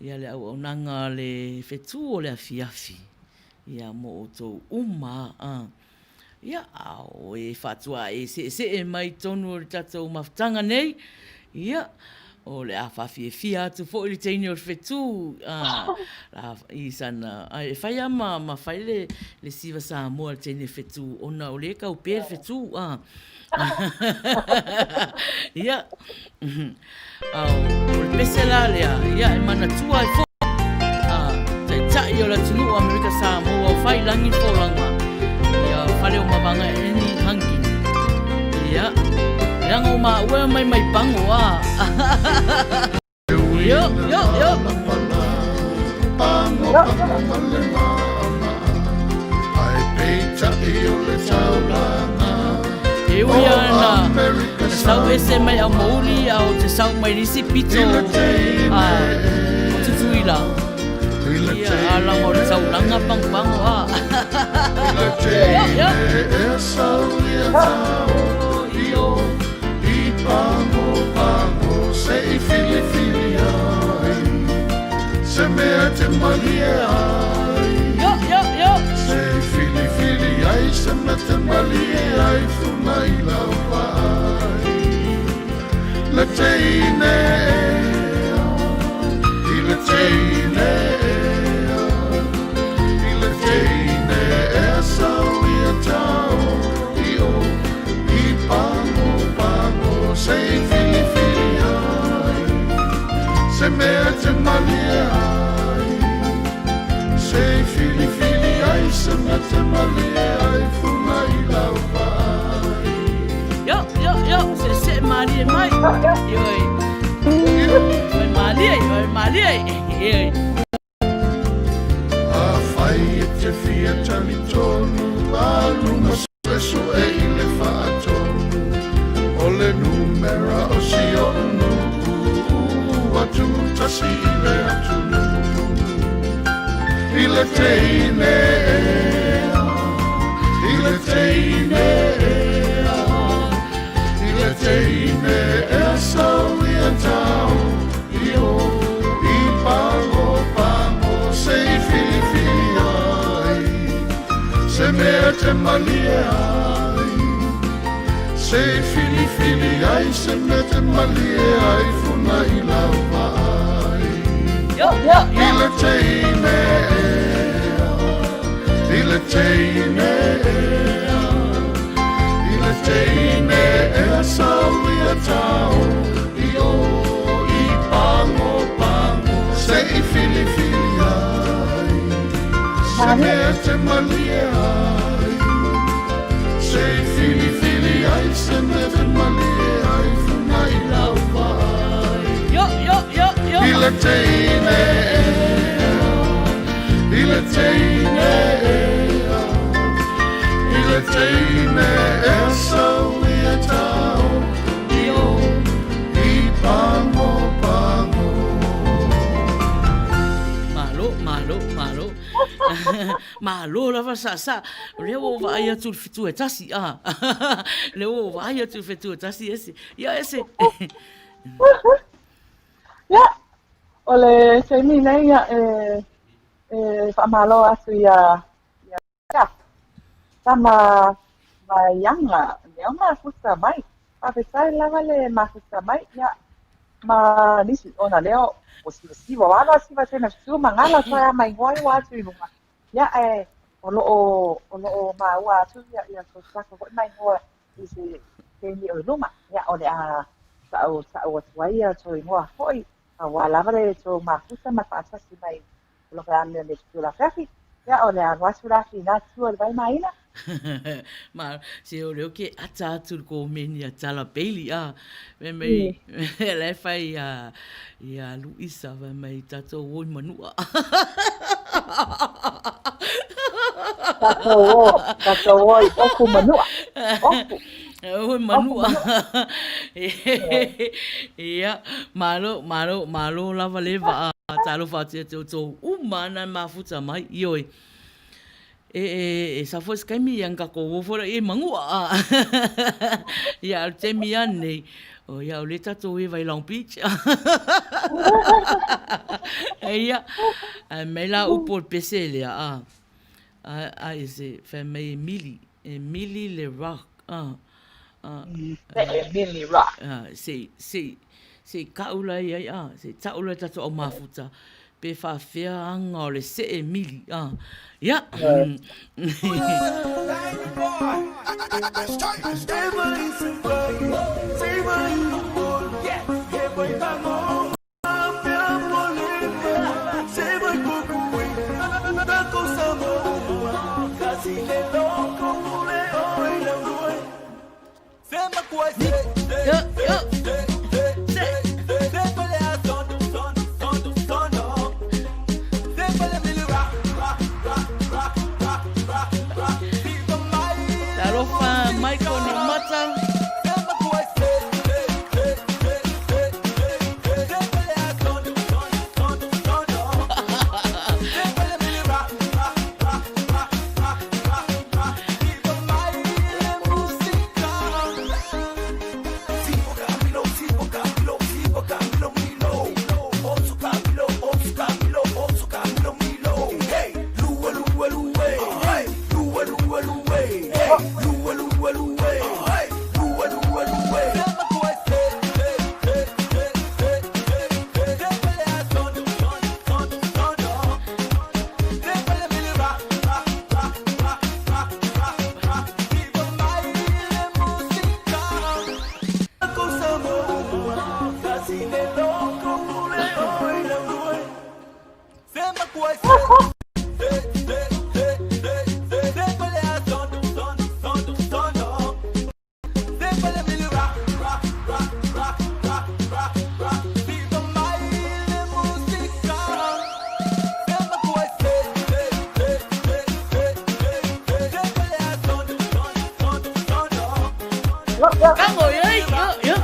ia le auaunaga a le fetu o le afiafi ia mo outou uma a. Ia, a o e faatuae seesee mai totonu o le tatou mafutaga nei, ia, o le a faafiafia atu foi le teine o le fetu, a, i sana, a e fai lava ma, ma fai le, le siva Samoa a le teine fetu, ona o lea e taupe le fetu, a. Ia, A o le pese la lea, ia e manatua ai foi a taitai o le atunuu o Amerika Samoa o fai lagi le folauga ia fale o Mavaga Ernie Hunkin. Ia, leaga o maua e mai mai pago a. Yo, yo, yo. Pago, pago ma le maʻamaʻa Ae peitai o le taulaga E ui ana na sau ese mai Aumouli a o te sau mai le isi pito a o Tutuila. Ia, a langa o le taulaga pagopago a. Yo, yo. Se mea te malie ai. Yo, yo, yo. Se filifili ai se mea te malie ai funa i lau vaai. Le teine ea, i le teine ea, i le teine ea sau ia tau i o i pago pago se i filifili ai. Se mea te malie ai Se i filifili ai Se mea te malie ai Funa i lau vaai. Yo, yo, yo, se se malie mai. Ioe. Oi malie, oi malie. Ioe. Afai e te fia talitonu A luma suesue i le faatonu O le numera o si oʻu nuu Atu tasi i le atunuu I le teine ea I le teine ea I le teine ea sau ia tau I o i pago pago se i filifili ai Se mea te malie ai Se i filifili ai Se mea te malie ai Funa i lau vaai Yo, yo, I yo. le teine ea I le teine ea I le teine ea sau ia tau I o i pago pago Se i filifili ai Se mea te malie ai Se i filifili ai Se mea te malie ai Funa i lau vaai Yo, yo, yo, yo. I le teine ea I le teine ea I le teine ea sau ia tau I o i pago pago. Malo, malo, malo. Malo lava saasaa. O lea ua ou vaai atu i le fetu e tasi, a. O lea ua ou vaai atu i le fetu e tasi, ese. Ia, ese. Ia, o le taimi nei ia e e faamalo atu ia ia tama Maianga lea o mafuta mai. Faafetai lava le mafuta mai ia ma nisi ona lea o siva siva alo siva tena siva mangala toe a maigoa i atu i luga. Ia ae o lo o o lo o maua atu ia ia tou tagata foi maigoa i se taimi o i luma. Ia o le a ta'u ta'u atu ai ia tou igoa foi auā lava le tou mafuta ma faatasi mai polokalame o le Fetu o le Afiafi. Ia o le a alu atu la ki ina tua i le vai maina. Ma, se o lea ou te ata atu i le komeni a Tala Bailey, a, fai mai, la e fai ia, ia Luisa, fai mai, tatou o i Manua. Tatou o, tatou o i Ofu Manua. Ofu. O i Manua. Ia, malo, malo, malo lava le vaa. Talofa atu ia te outou uma ana e mafuta mai. Ioe. E, e, e sa foi se taimi ia na tatou o foi laia i Manua. Ia, a o le taimi lava lenei, o ia, o lea tatou eva i Long Beach. Ia, ae mai la upu o le pese lea, a, a, a i se, fai mai e mili, e mili le rock, a, a, E mili rock. a, se i, se i, se i ka'u la i ai, a, se i ta'u la i tatou au mafuta, Pe faafefea aga o le see mili, a, ia. Talofa Michael Niumata. Ka ngồi ấy, yo, yo.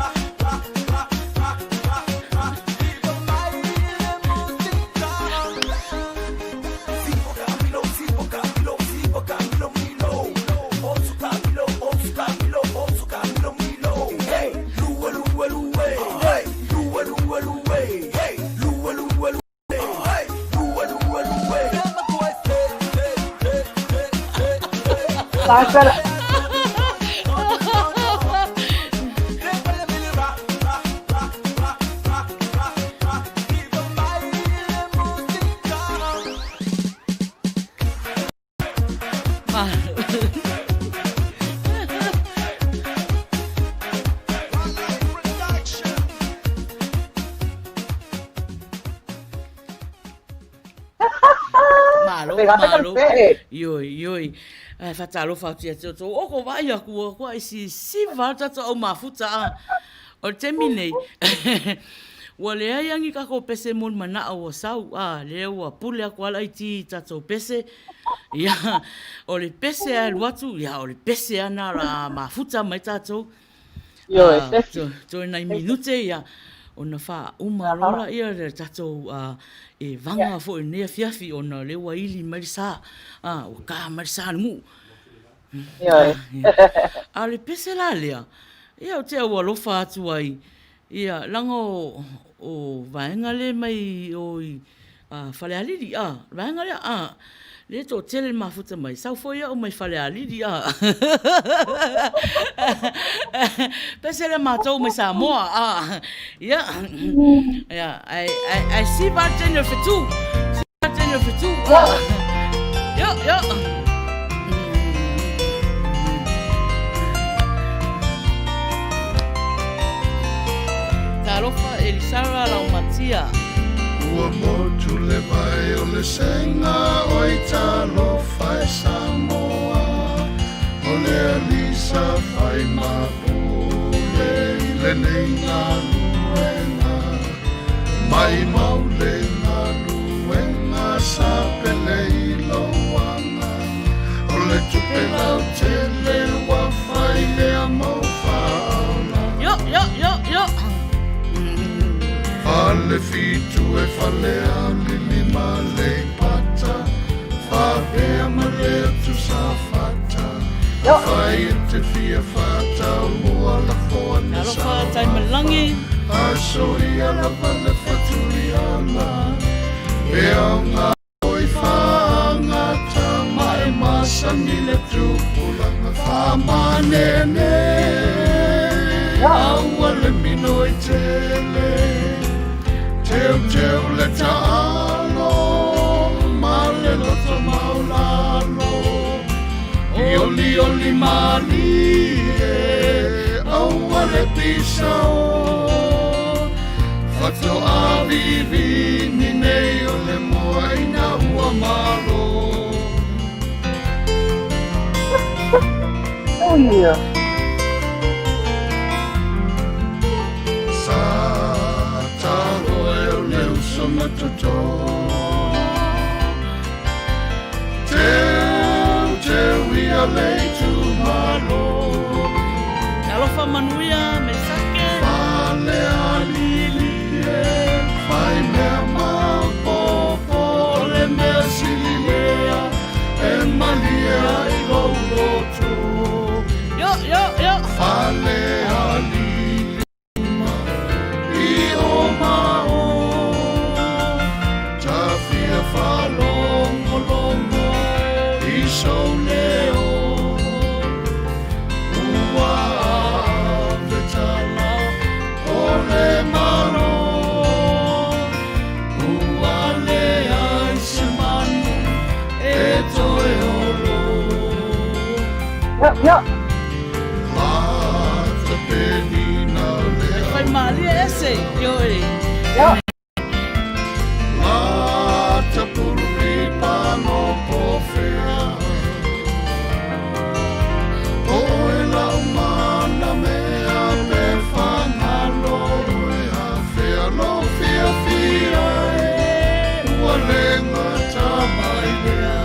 Pasa Malo, Pegate malo. café. Ioi, ioi. Ai, faatalofa atu ia te outou. O ko vaai aku ua kua i sisiva le tatou au mafuta a. O le taimi nei, ua leai agi kakou pese mo le manao ua sau, a, lea ua pule aku a laiti i tatou pese. Ia, o le pese a e alu atu, ia, o le pese a na la mafuta mai tatou. Ioe, A, pese. to, toe nai minute, ia, ona faauma loa laia le tatou a, e vaga foi i lenei afiafi ona o lea ua ili mai le sa, a, ua ka mai le sa i le nuu. Ioe. A o le pese la lea, ia ou te au alofa atu ai, ia, leaga o, o vaega le mai o i a, Falealili, a, le vaega lea, a, lea e toatele le mafuta mai, sau foi au mai Falealili, a. Pese lea matou mai Samoa, a, ia, ia, ae, ae, ae siva le taimi o le fetu, siva le taimi o le fetu, a, ia, ia. Talofa Elisara Laumatia. Ua motu le vai o le sega oi talofa e Samoa. ai ma pule i lenei galuega. Maimau le galuega sa pele i lou aga. O le tupe lautele ua fai lea mo faaola. Yo, yo, yo, yo. Fale fitu e fale alili ma Leipata, Faapea ma le atu Safata. Afai e te fia faatau mua lafo ane Talofa Taimalagi. Aso ia lava le fatuliana E aoga oi faagata ma e masani le tupulaga faamanene Aua le minoi tele Teuteu le taalo ma le loto maulalo Olioli malie aua le pisao Fatoa vivini nei o le moa ina ua malo. Ui. Sa talo e o le uso matoto Teu teu ia le itumalo Talofa manuia Mesake. Fale alili e fai mea maopopo O le mea sili lea e malie ai lou loto Yo, yo, yo. Fale alili i o ma o Tafia faalogologo i sou leo Ua ave tala o le Malo Ua leai se manu e toe olo Yo, yo. Lata penina le Fai malie ese. Yo e. Yo. Lata puluipa no pofea O oe lau mana mea pe fagalo oe afea lou fiafia e Ua le gata mai lea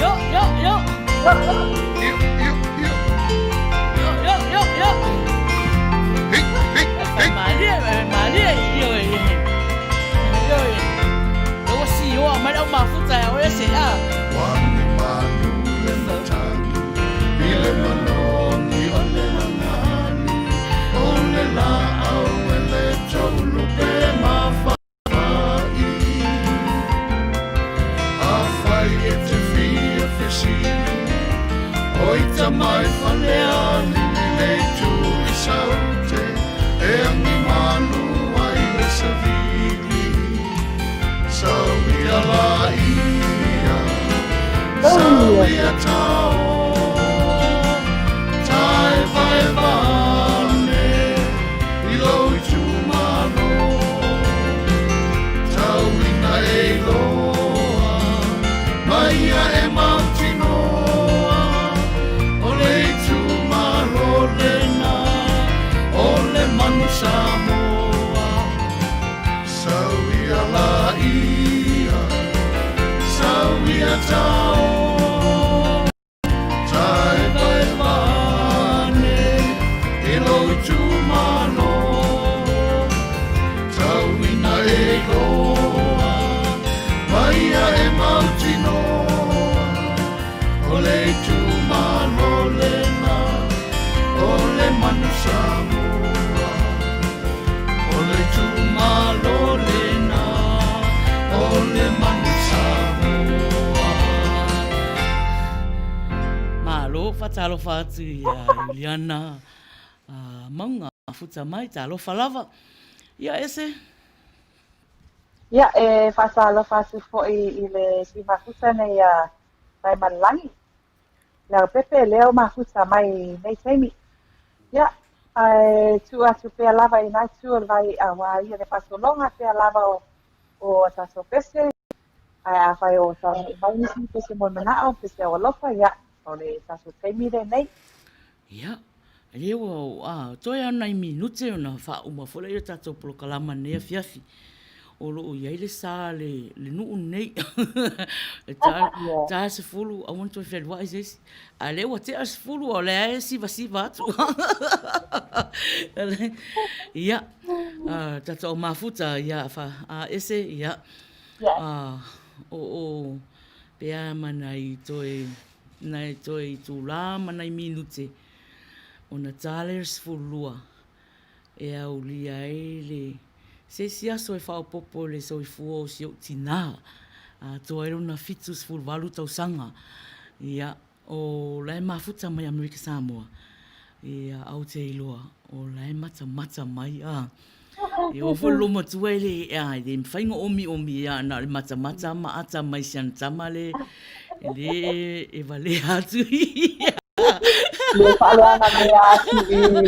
Yo, yo, yo. Iu, iu, iu. Yo, yo, yo, yo. Hei, hei, Fai hei. malie, fai malie. Yo e. Yo e. Ua si oa mai lau mafuta ia oe se a. Wani malu le matagi i le manogi o le lagani o le laau e le toulu pe mafai Afai e te fia fesili o ita mai Falealili le itu i Saute e agi malu ai le savili Sau ia laia Sau ia tao Taevaeva ane i lou itumalo Tau ina e iloa mai ia e mautinoa O le itumalo lena o le manu Samoa Sau ia laia Sau ia tao Taevaeva ane i lou itumalo Tau ina e iloa mai ia e mautinoa O le itumalo lena o le manu Samoa O le itumalo lena o le manu Samoa Malo, faatalofa atu ia Juliana Mauga Futa mai, talofa lava. Ia ese. Ia, e faatalofa atu foi i le sui mafuta nei a Taimalelagi. Leaupepe, lea ua mafuta mai i nei taimi. Ia, ae tuu atu pea lava i na itu o le vai auā ia le faasologa pea lava o o a tatou pese. Ae afai o taunuu mai nisi pese moemanao, pese aualofa, ia, O le tatou taimi lenei. Ia, lea ua, a, toe lava nai minute ona faauma foi lea o le tatou polokalama i lenei afiafi. O lo o i ai le sa a le, le nuu lenei. E ta, ta le 10, aua ne toe fealuai se isi. A o lea ua tea le 10, a o lea e sivasiva atu. Ia, a, tatou au mafuta, ia, fa, a ese, ia, a, o, o, pe a ma nai toe, nai toe itulā ma nai minute ona ta lea o le 12 e aulia ai le se isi aso e faaopoopo i le soifua o si ou tinā, atoa ai lona 78 tausaga. Ia, o la e mafuta mai Amerika Samoa, ia, ae ou te iloa o la e matamata mai, a. E oo foi le loomatua e le, a, e le mafai ona omiomi, a na o le matamata ma ata mai i si ana tama le, le e valea atu ia. Le faaleaga mea atu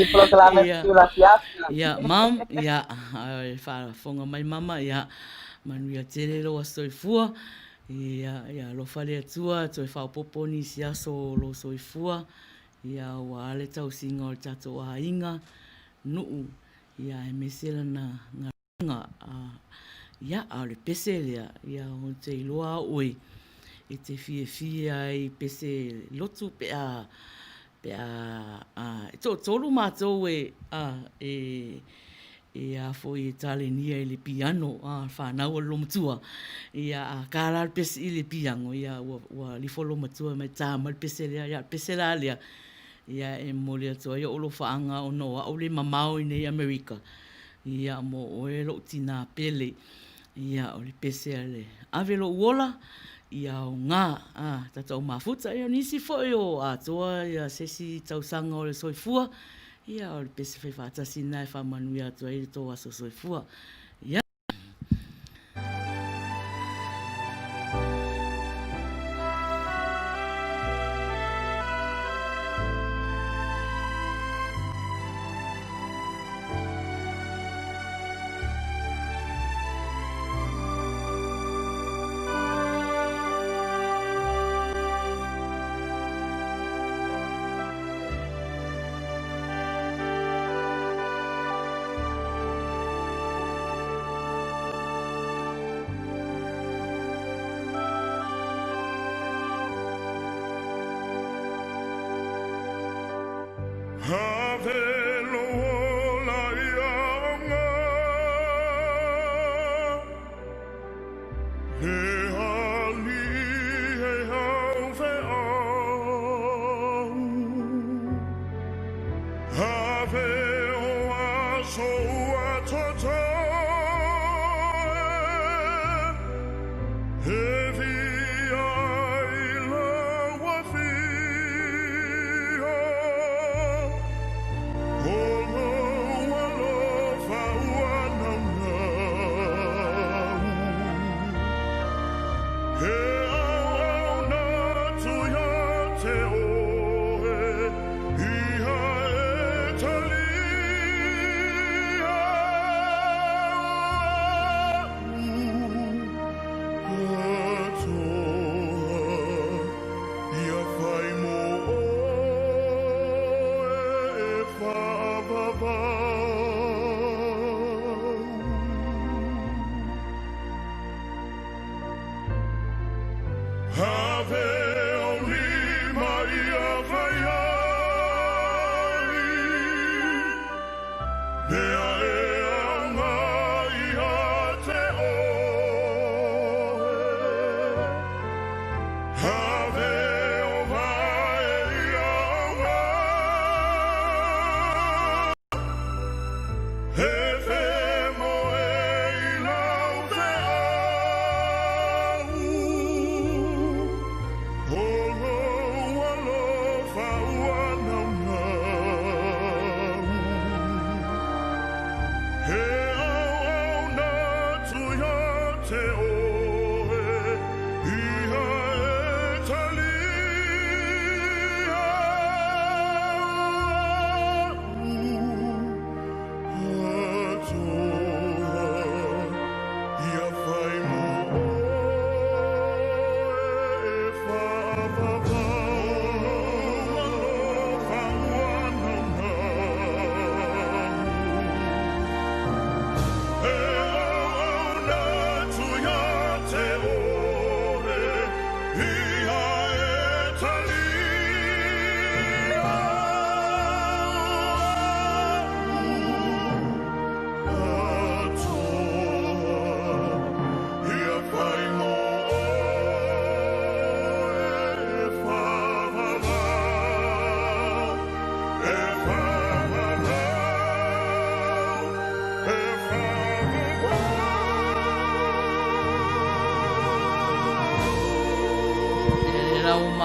i polokalame tula afiafi. Ia, mum, ia, e faafofoga mai mama, ia, manuia tele lou aso soifua, ia, ia alofa le Atua, toe faaopoopo nisi aso o lou soifua, ia, aua le tausiga o le tatou aiga, nuu, ia, aemaise lana galuega, ia, a o le pese lea, ia, ou te iloa au oe e te fiafia ai i pese lotu pe a, pe a, a, e toatolu matou e, a, e, e a foi e talenia i le piano, a, le fanau a le loomatua, ia, a ka la le pese i le piano, ia, ua, ua alifo le loomatua mai ta mai le pese lea, ia, o le pese la lea, Ia, e momoli atu ai ou alofaaga ona o au le mamao i nei Amerika, ia, mo oe lou tinā pele. Ia, o le pese a le ave lou ola, ia aoga, a, tatou mafuta, ia, o nisi foi o atoa ia se isi tausaga o le soifua, ia, o le pese fai faatasi lena e faamanuia atu ai le tou aso soifua. Ia.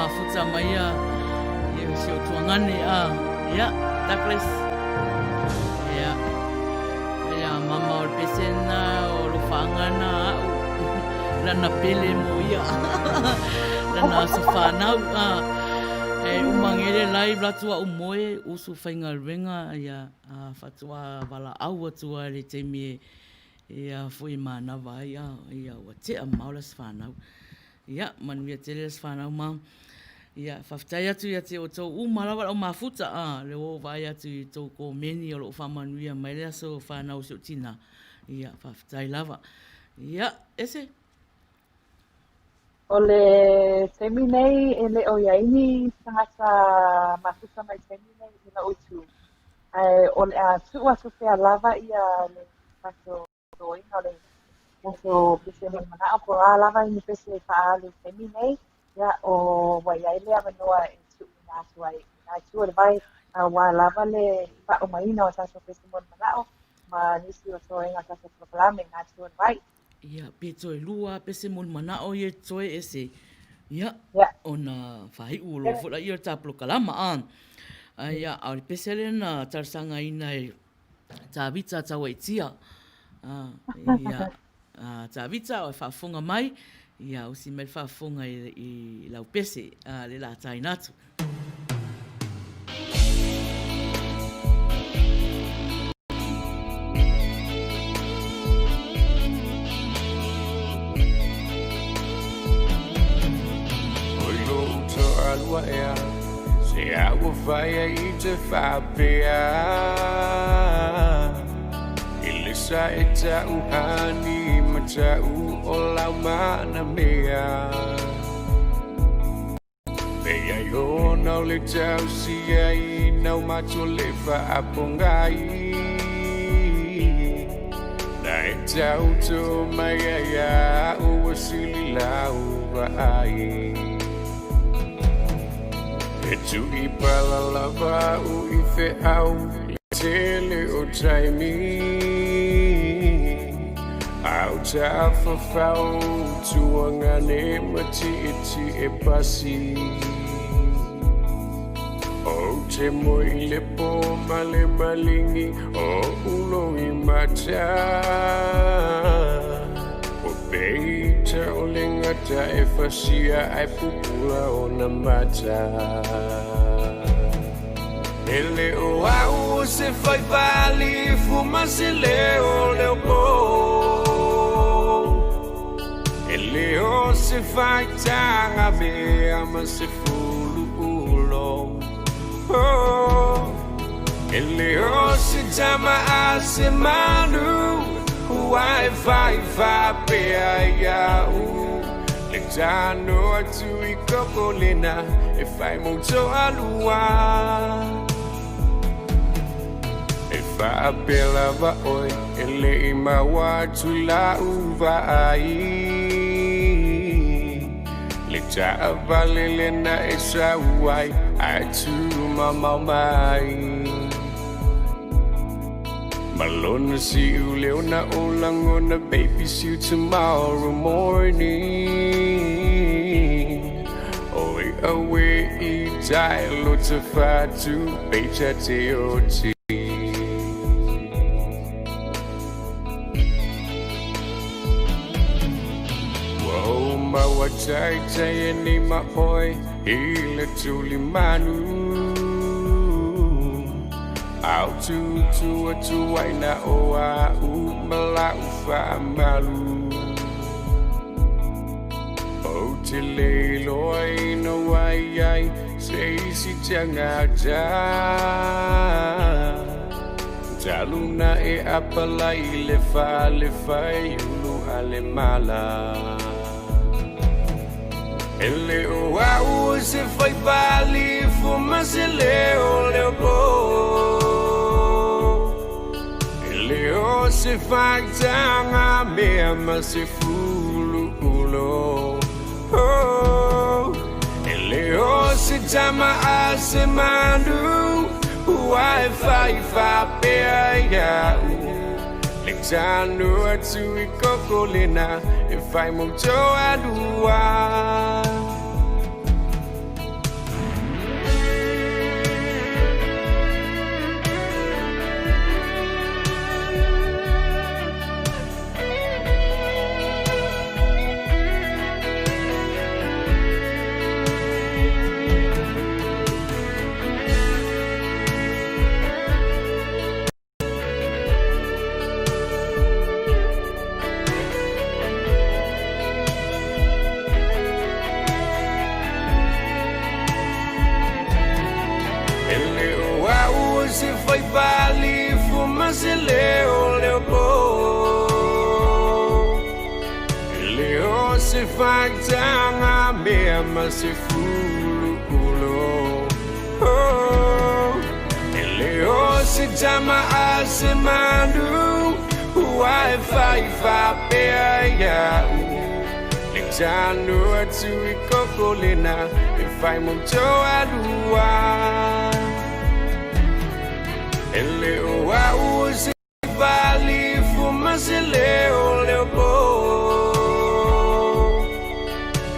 mafuta mai ia i si o tuagane a ia Douglas. Ia. Ia mama o le pese na o lo whaangana au. Lana pele mo ia. Lana aso whanau a. E umangele live latu au moe usu whaingaluenga ia a whatua wala au atua le taimi e ia foi manava ai a ia ua tea mamao le aso fanau. Ia manuia tele le aso fanau ma. Ia faafetai atu ia te outou uma lava lau mafuta a le ua ou vaai atu i tou komeni o lo o faamanuia mai le aso fanau o si ou tina. Ia faafetai lava. Ia ese. O le taimi nei e le o i ai ni tagata mafuta mai taimi nei i lou itu. Ae o le a tuu atu pea lava ia le tatou totoina o le tatou pese manao po o a lava ni pese e faaalu i taimi nei, ia, o ua i ai le avanoa e tuuina atu ai i lena itu o le vai, aua lava le faaumaina o tatou pese manao ma nisi o toega o tatou polokalame i lena itu o le vai. Ia, pe toe lua pese mo le manao ia toe ese. Ia, ona faaiu o loa foi laia o le ta polokalama, a. A ia, a o le pese lea na talosagaina e Tavita Tauaitia. A, ia, a, Tavita, o e faafofoga mai, ia, usi mai le faafofoga i, i lau pese, a, le la taina atu. Oi lou toalua ea Se a ua fai ai i te faapea I le sa e ta'u hani ma ta'u o lau mana mea Leai ona o le tausia i nau matua le faapogai Na e tauto mai ai a'u ua sili lau vaai E tui pala lava a'u i feau le tele o taimi A o tafafao tuagane ma tietie pasi Ou te moe i le po ma le maligi o ulogi mata O peita o le gata e fasia ae pupula ona mata E le o au o se fai faalifu ma se leo leo po E le o se faitaga mea ma se fulu ulo oh. E le o se tama a se manu Ua e fai faapea ia'u Le tano atu i koko lena e fai mo toalua E faapea lava oe e le i maua atu i la'u vaai Le taavale lena e sau ai ae tu mamao mai Ma lona siu leo na o lagona baby see you tomorrow morning Oi awe i tae lo te whatu peita te oti Ua ou maua taitai e nei ma oe i le tuli manu Au tutu atu ai na o a'u ma la'u faamalu Ou te le iloaina ua i ai se isi tagata Talu na e apalai i le fale fai ulu a le mala E le o a'u o se fai palifu ma se leo leo po E le o se faitaga mea ma se fulu ulo oh. E le o se tama a se manu Ua e fai faapea ia'u Le tano atu i koko lena e fai mo toalua. se faitaga mea ma se fuluulo. Oh, e le o se tama a se manu, ua e fai faapea ia'u. Le tanu atu i koko lena e fai mo toalua. E le o a'u o se falifu ma se leo leo po.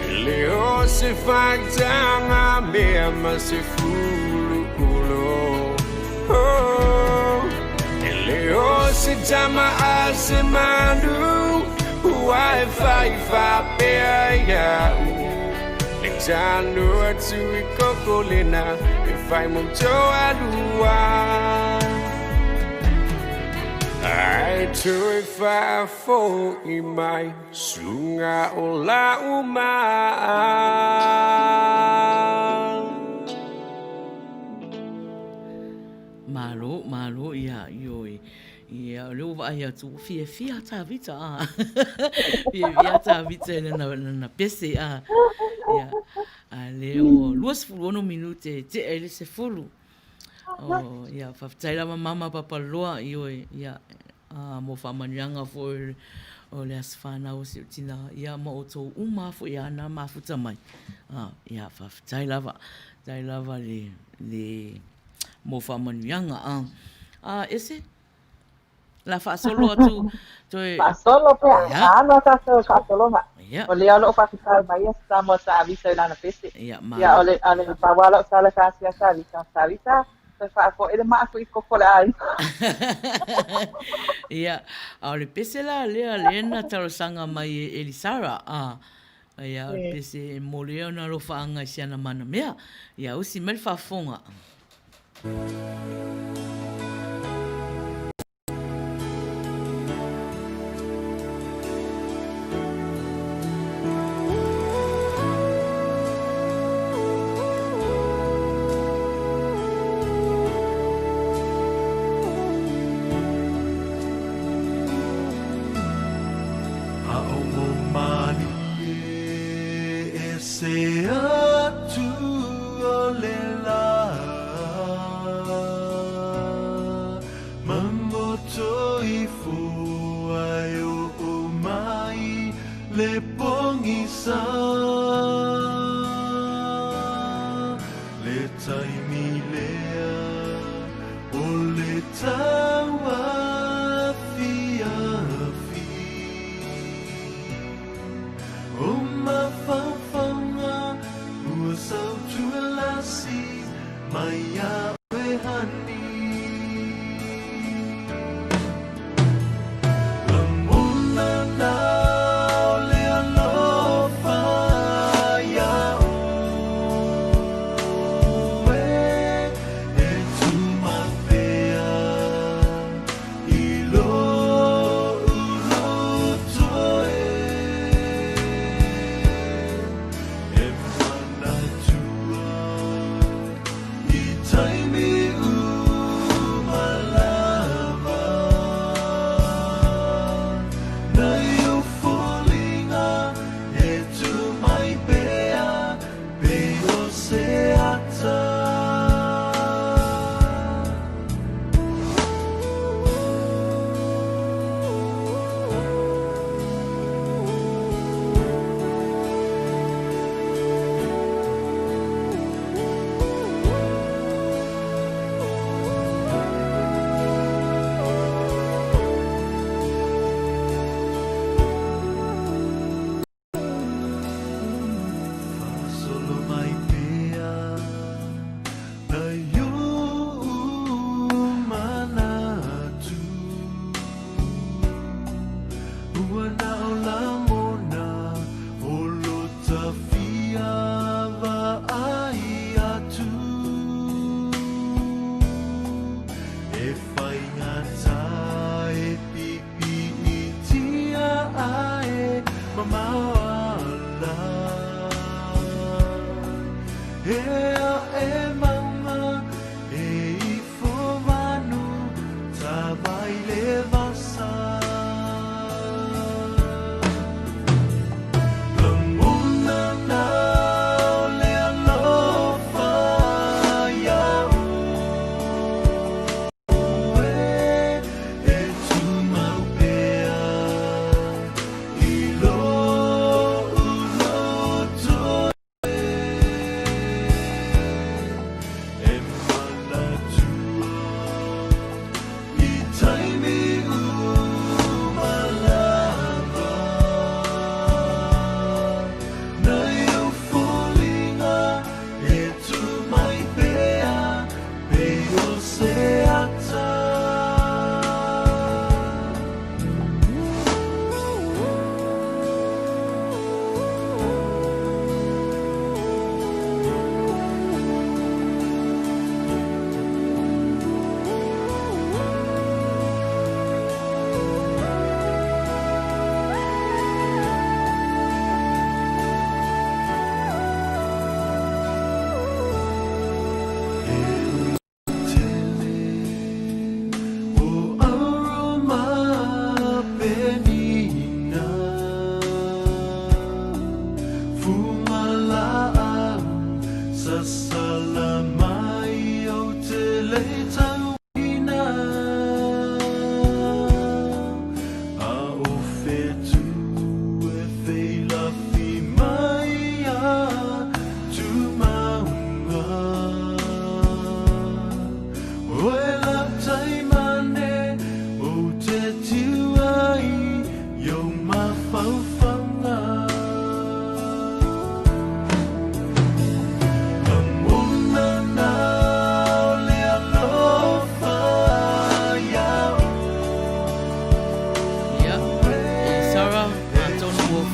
E le o se faitaga mea ma se fuluulo. Oh, e le o se tama a se manu, ua e fai faapea ia'u. Le tanu atu i koko lena e fai mo toalua. Ae toe faafo'i mai suga o la'u maa. Malo, malo, ia, ioe. Ia, o lea ua vaai atu, ua fiafia a Tavita, a. Fiafia a Tavita i lana, lana pese, a. Ia, a lea ua 26 minute e tea i le 10. Oh, ia, faafetai lava mama Papaloa, ioe, ia, a, mo faamanuiaga foi o le aso fanau o si ou tina, ia, ma outou uma foi āna mafuta mai. A, ia, faafetai lava, faafetai lava le, le, mo faamanuiaga. A, a, ese, la faasolo atu toe. Faasolo pea, a alu a tatou faasologa. O lea o lo o faafetai mai ia Samoa Tavita i lana pese. Ia, o le, o le pau lava lau tala sa ia Tavita, Tavita, toe faafo'i le maa i koko o le aiga. Ia, a o le pese la lea lea na talosaga mai e Elisara, a, ia, o le pese e momoli ai ona alofaaga i si ana manamea. Ia, usi mai le faafofoga. A o mo malie ese atu o le la Mamoto ifo ai o mai le pogisa Le taimi lea o le tauafiafi O mafaufauga ua sautualasi mai ia oe honey Lagona la o le alofa iā oe E tumau pea i lo'u loto e.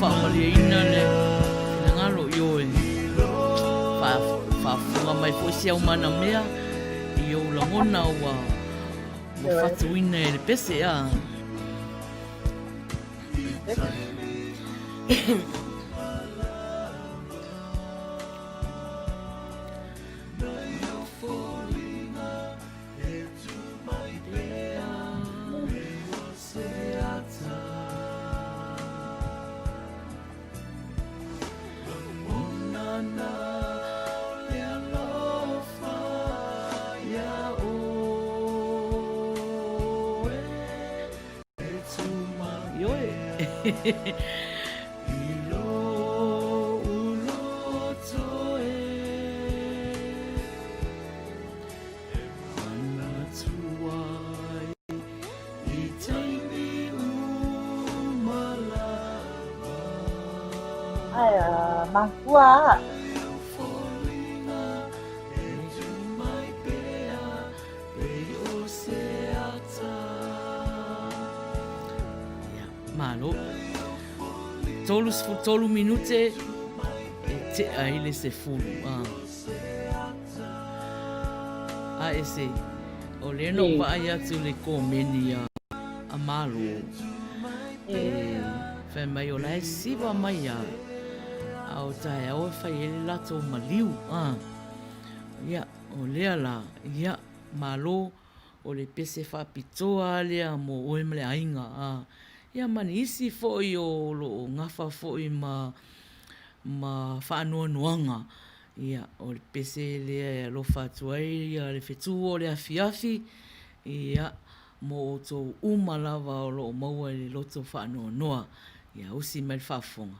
faamalieina le finagalo, ioe. Faafofoga mai foi si au manamea i ou lagona ua fatuina e le pese, a. Ae mafua. Malo. 33 minute e tea ai le sefulu. Ah. A e se, o lea na ou vaai atu i le komeni a, a Malo. E fai mai o la e siva mai a, a o taeao e fai ai le latou maliu. Ah. Ia, o lea la, ia, Malo, o le pese faapitoa lea mo oe ma le aiga. Ah. Ia ma nisi foi o lo o gafa foi ma ma faanoanoaga. Ia, o le pese lea e alofa atu ai ia le fetu o le afiafi, ia, mo outou uma lava o lo o maua i le loto faanoanoa. Ia usi mai le faafofoga.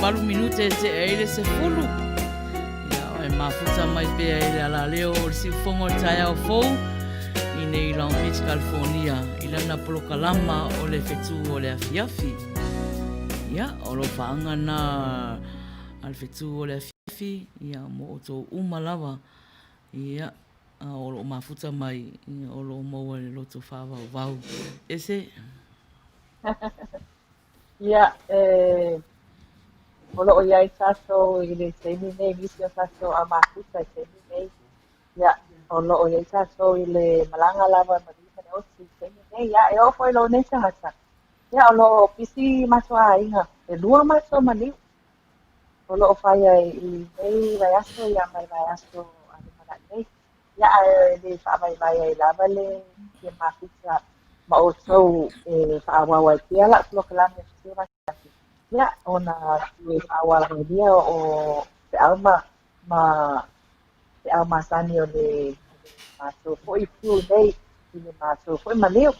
8 minute e tea ai le 10. Ia, e mafuta mai pea i le alaleo o le siufogo o le taeao fou i nei Long Beach, California, i lana polokalama o le fetu o le afiafi. Ia, o lo whaanga nā a le fetu o le afiafi, ia, mo outou uma lava. Ia, a o lo o mafuta mai, ia, o lo o maua le loto whaavauvau. Ese? Ia, e, o lo o iai tatou i le taimi nei, nisi o tatou au mafuta i taimi nei. Ia, o lo o iai tatou i le malaga lava ma lima le oti i taimi nei. Ia, e oo foi i lou nei tagata. Ia, o lo o pisi matou aiga, e lua matou maliu. O lo o fai ai i nei vaiaso ia ma le vaiaso a lumanai nei. Ia, ae le faavaivai ai lava le fia mafuta ma outou e faaauau ai pea lau polokalame fesilafai. Ia, ona e faaauau o feau ma, ma feau masani o le matou foi crew nei i le matou foi maliu.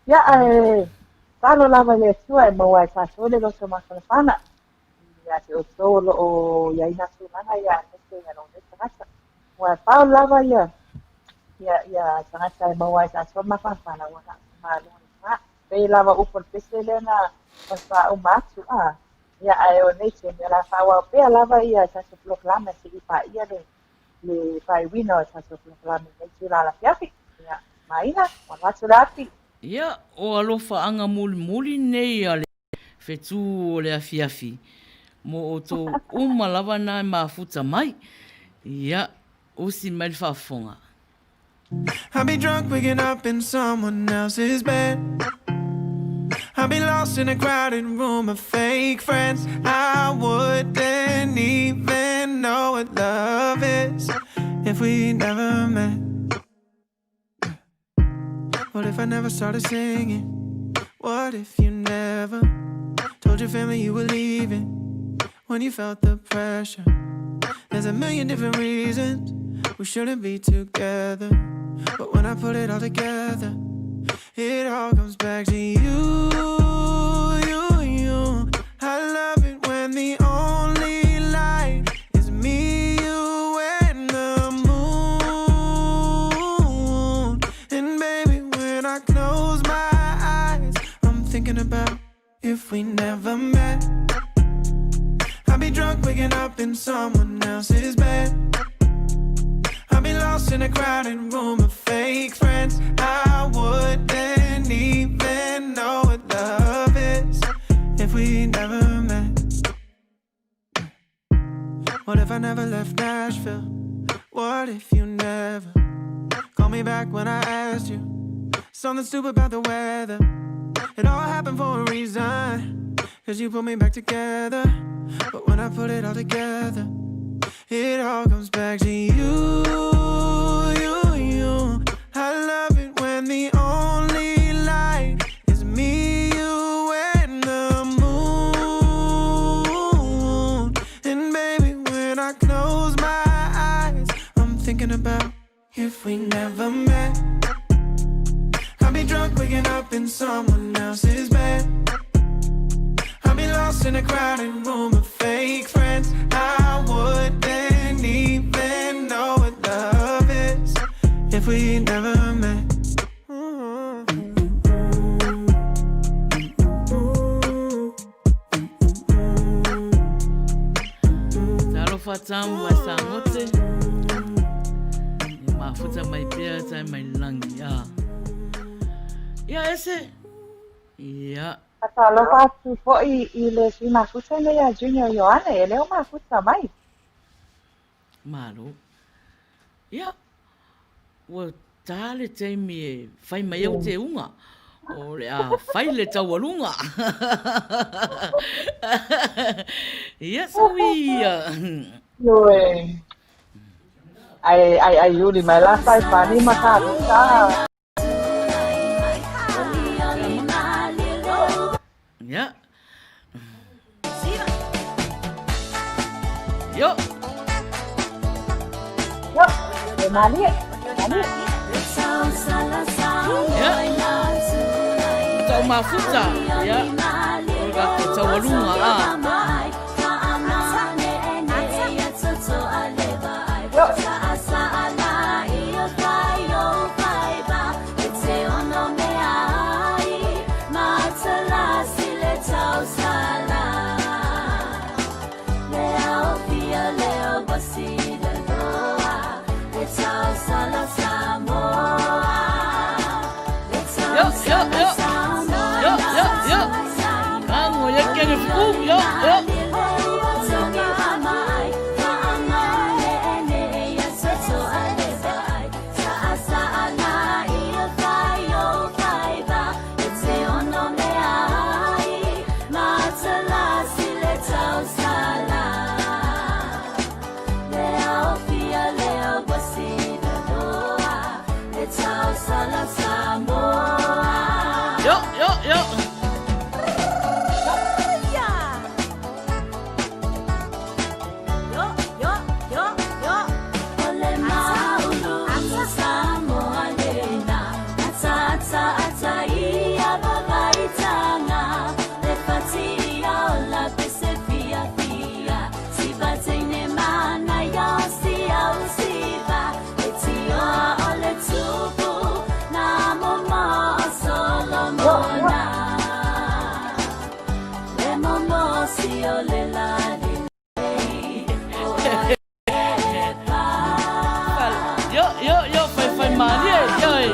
Ia, ae tatalo lava i le Atua e maua ai tatou le loto mafanafana ia te outou o lo o i ai nā tulaga ia aemaise ia lou nei tagata. Ua e pau lava ia ia ia tagata e maua ai tatou le mafanafana ua na o se Malo i ina. Pei lava upu o le pese lea na faauma atu a. Ia ae o nei taimi o le a faaauau pea lava ia tatou polokalame seia paia le le faaiuina o tatou polokalame i lenei itula afiafi. Ia, maina, ua alu atu le afi. Ia, o alofaaga mulimuli nei a le Fetu o le afiafi mo outou uma lava na e mafuta mai. Ia, usi mai le faafofoga. I be drunk waking up in someone else's bed I be lost in a crowded room of fake friends I wouldn't even know what love is If we never met What if I never started singing? What if you never told your family you were leaving when you felt the pressure? There's a million different reasons we shouldn't be together. But when I put it all together, it all comes back to you, you, you. I love it when the only light is me, you, and the moon. And baby, when I close my eyes, I'm thinking about if we never met. I'd be drunk waking up in someone else's bed. I'd be lost in a crowded room of fake friends. I wouldn't even know what love is if we never met. What if I never left Nashville? What if you never called me back when I asked you something stupid about the weather? It all happened for a reason, cause you put me back together. But when I put it all together, it all comes back to you, you, you. I love it when the only light is me, you, and the moon. And baby, when I close my eyes, I'm thinking about if we never met. I'd be drunk waking up in someone else's bed. I'd be lost in a crowded room of fake friends. I wouldn't even know what love is if we never met. Talofa tamu a Sagote. E mafuta mai pea tae mai langi. Ah. Ia ese. Ia. Faatalofa atu foi i le sui mafuta nei a Junior Ioane, e le o mafuta mai. Malo. Ia, ua tā le taimi e whai mai au te unga. O le a whai le taualuga. Ia, so ia. Ioe. Ai, ai, ai, uli mai la sai pani ma ka ta. Ia. Yo. Yo. E malie. Malie. Ia. Tau mafuta. Ia. O le tatou taualuga a. Io, io, io, faifai malie, ioe.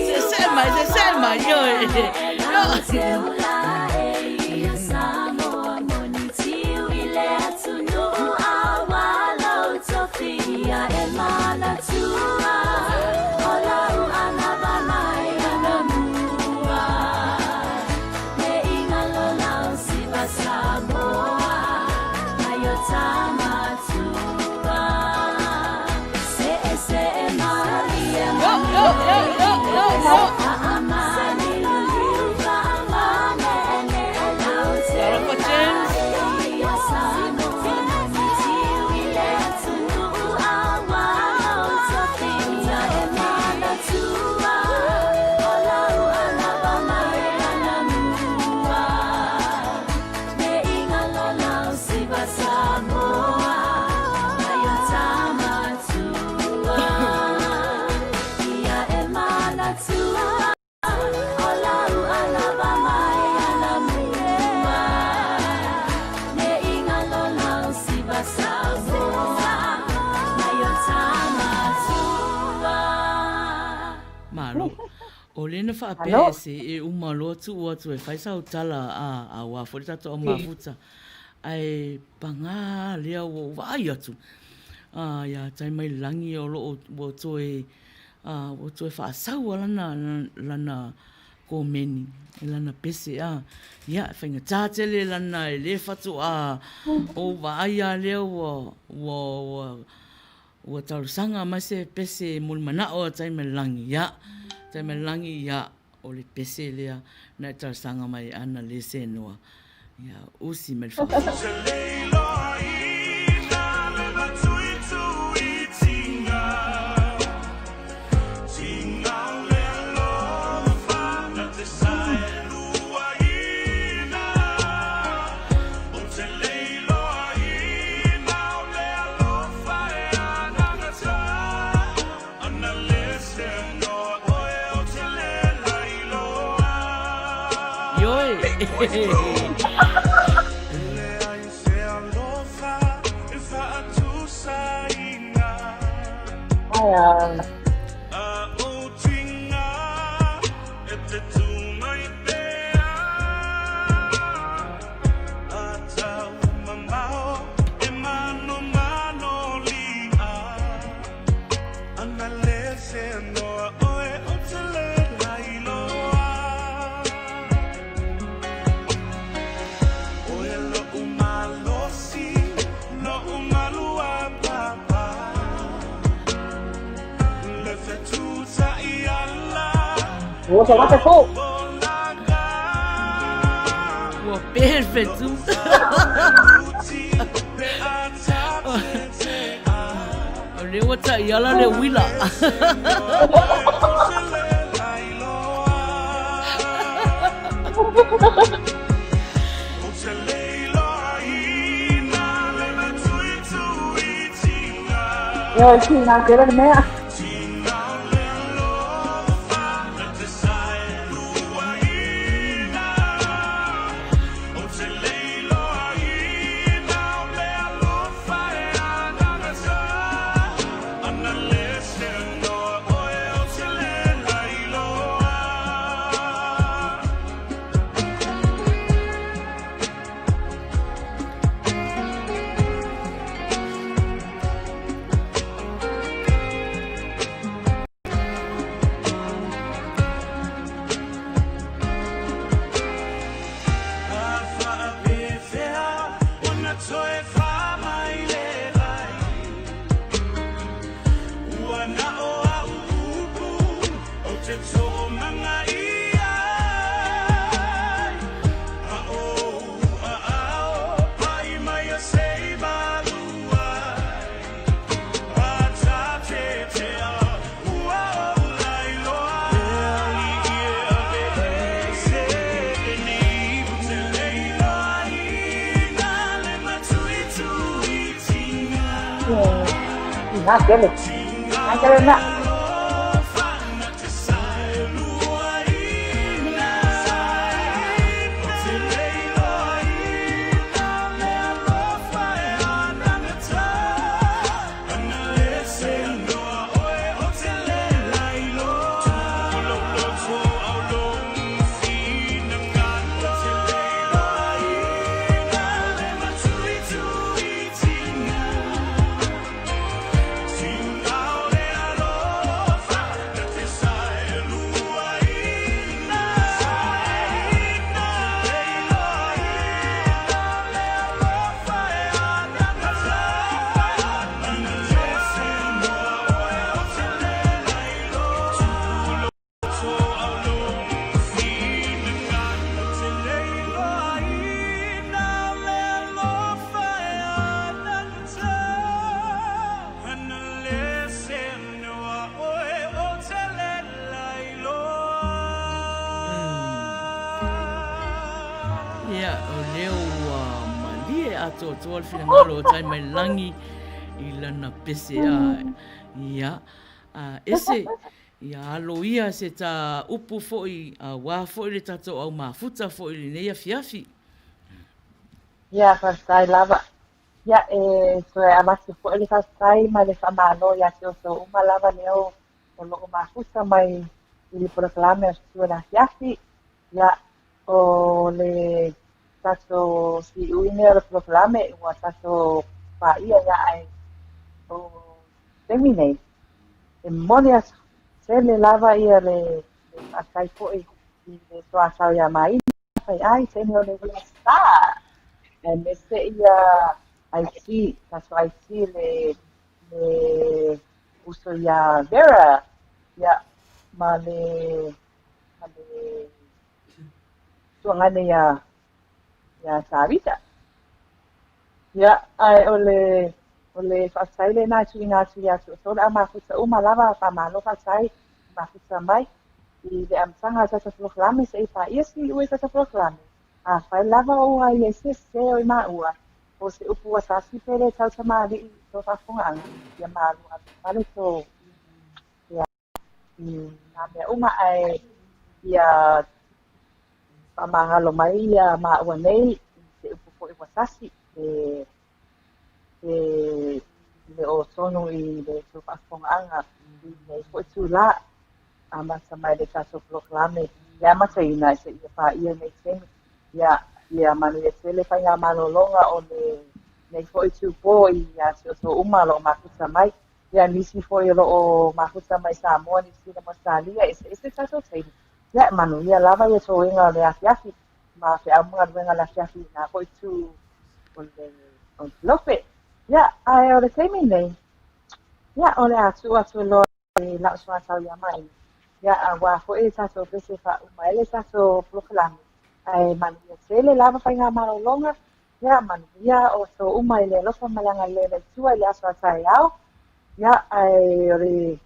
Sese mai, sese mai, ioe. Alofa James. Malo. O lea na faapea e se e uma loa tuu atu e fai sau tala a auā foi le tatou au mafuta. Ae pagā lea ua ou vaai atu a iā Taimailelangi o lo o ua toe a ua toe faasau a lana lana komeni i lana pese a ia e faigata tele lana e le fatoa ou vaai a lea ua ua ua ua talosaga mai se pese mulimanao a Taimailelangi ia Taimailelangi ia o le pese lea na e talosaga mai ana le senoa ia usi mai le faafofoga. Ioe! Ua sa wata fou. Ua perfect. O lea ua taiala le uila. Ioe, tina tele le mea. Aoga tele. Aoga tele lena. Ia, o lea ua malie atoatoa le finagalo o Taimailangi i lana pese a. Ia, a ese, ia alo ia se tā upu foi auā foi le tatou au mafuta foi i lenei afiafi. Ia, faafetai lava. Ia, e toe avatu foi le faafetai ma le faamalo ia te outou uma lava lea o lo o mafuta mai i le polokalame o Fetu o le Afiafi. Ia, o le tatou siui nei o le polokalame ua tatou paia ia ae o taimi nei, e momoli atu tele lava ia le faafetai foi i le soatau ia Maina Faiai, taimi o le uila sa, aemaise ia IT, tatou IT le le uso ia Vera, ia ma le ma le tuagane ia ia Tavita. Ia, ae o le, o le faafetai lena e tuuina atu ia te outou le au mafuta uma lava, faamalo faafetai i mafuta mai i le amataga o le tatou polokalame seia paia siuiu i tatou polokalame. Afai lava ua i ai se sese o i maua, po o se upu ua sasi pe le tau tamalii i tou faafofogaaga, ia malu ave i fale tou ia i nā mea uma ae ia faamagalo mai ia māua nei i se upu foi ua sasi pe pe le o tonu i le tou faafofogaaga i lenei foi itulā amata mai le tatou polokalame le amataina seia paia lenei taimi. Ia, ia manuia tele faigamalologa o lenei foi itupō ia te outou uma o lo o mafuta mai. Ia, nisi foi o lo o mafuta mai Samoa, Niu Sila ma Ausetalia, e eseese tatou taimi. Ia, e manuia lava ia toega o le afiafi ma feau ma galuega o le afiafi i lena foi itu o le o le lope. Ia, ae o le taimi nei, ia, o le a tuu atu loa i la'u soatau ia Maina, ia, auā foi le tatou pese e faauma ai le tatou polokalame. Ae manuia tele lava faigamalologa Ia, manuia outou uma i le alofa ma le agalelei o le Atua i le aso a taeao. Ia, ae o le,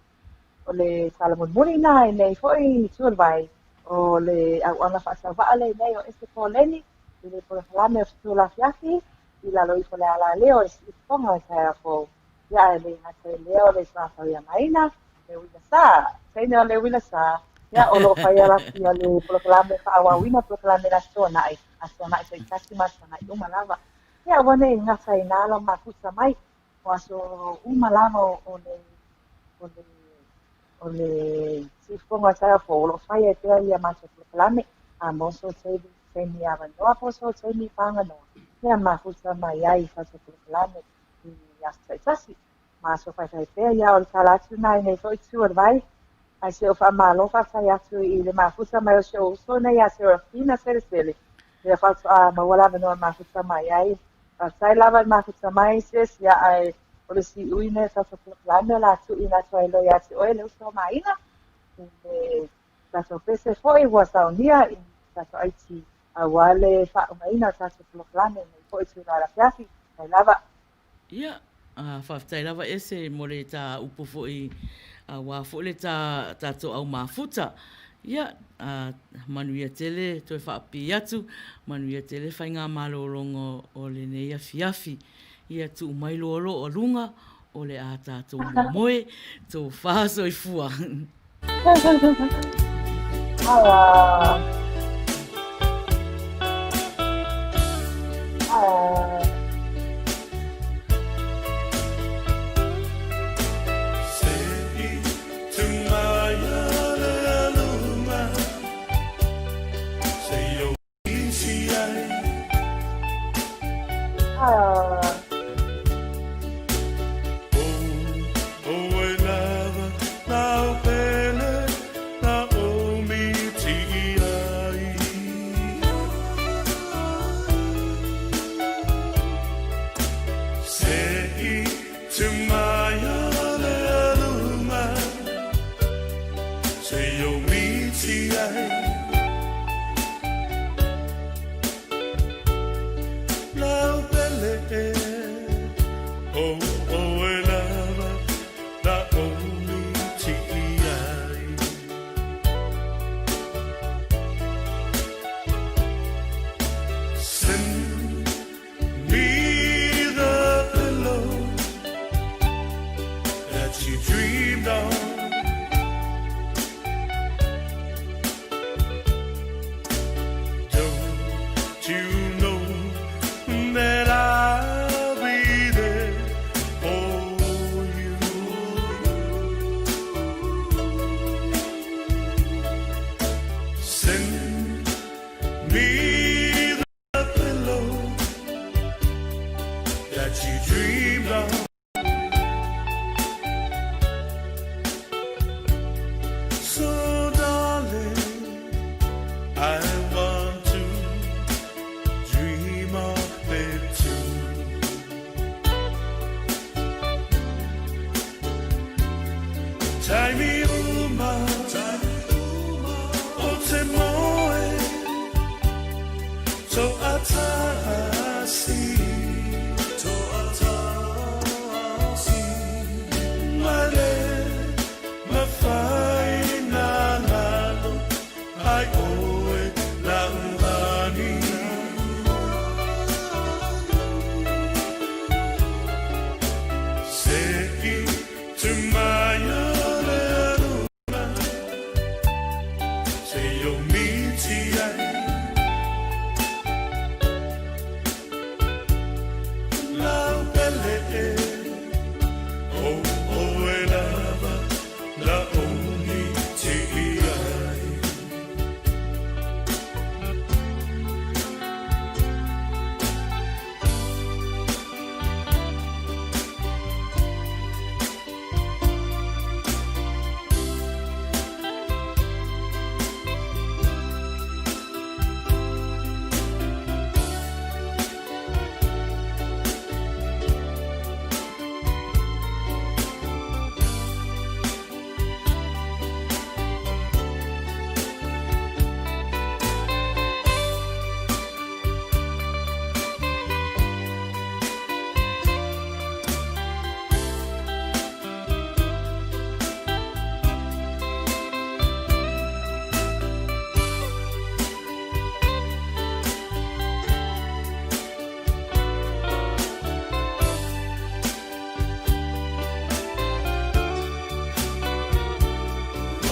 o le tala mulimuli lena i lenei foi itu o le vai, o le auauna faatauvaa lenei o Ese Poleni i le polokalame o Fetu o le Afiafi i lalo ifo o le alaleo o le siufofoga o le taeao fou. Ia, ae le gata i lea o le soatau ia Maina, le uila sa, teine o le uila sa, ia, o lo o faia la, ia le polokalame faaauauina polokalame le Aso Toonai, Aso Toonai taitasi ma Aso Toonai uma lava. Ia, aua ne i gata i nā lau mafuta mai, o aso uma lava o le, o le, o le siufofoga o le taeao fou, o lo o fai ai pea ia matou polokalame, a mo so taimi, taimi avanoa po o so taimi paganoa, ia mafuta mai ai i tatou polokalame i aso taitasi. Ma aso faifai pea ia o le tala atu na i nei foi itu o le vai. Ae se o faamalo faafetai atu i le mafuta mai o si ou uso nei ia Serafina Selesele lea faatoa maua le avanoa e mafuta mai ai. Faafetai lava i le mafuta mai sis ia ae o le siui nei o tatou polokalame o le a tuuina atu ai loa ia te oe le uso o Maina i le tatou pese foi ua saunia i tatou IT aua le faaumaina o tatou polokalame nei foi itula o le afiafi. Faafetai lava. Ia, faafetai lava Ese mo le tā upu foi aua foi le tā tatou au mafuta. Ia, manuia tele toe faapipii atu, manuia tele faigamalologa o lenei afiafi. Ia, tuu mai loa loa luga o le a tatou momoe, tofa soifua. Ala. Ala. Ala. Send me the pillow that you dreamed on. Don't you know that I'll be there for you? Send me the pillow that you dreamed on. So, darling, I want to dream of it too. Taimi uma, o te moe, to atasi, to atasi, male, mawhai nā lalo, ai oe la uhani. Se i te maia le aluna, se o miti ai, lau pele e, o oe lava, la o miti ai.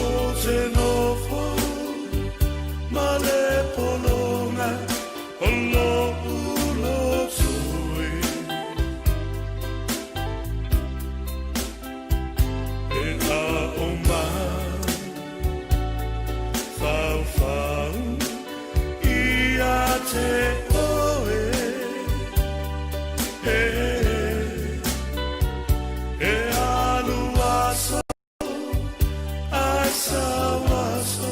O te nofo ma le pologa o lo'u loto e. E a'o mafaufau ia te oe e. E alu aso a sau aso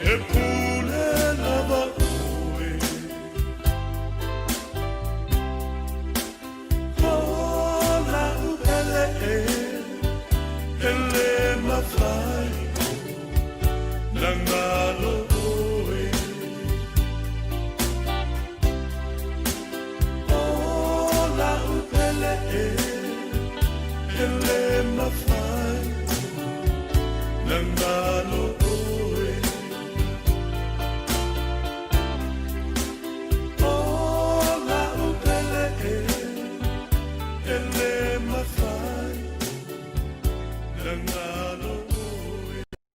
e pule lava oe. O la'u pele e, e lē mafai ona galo oe. O la'u pele e, e lē mafai.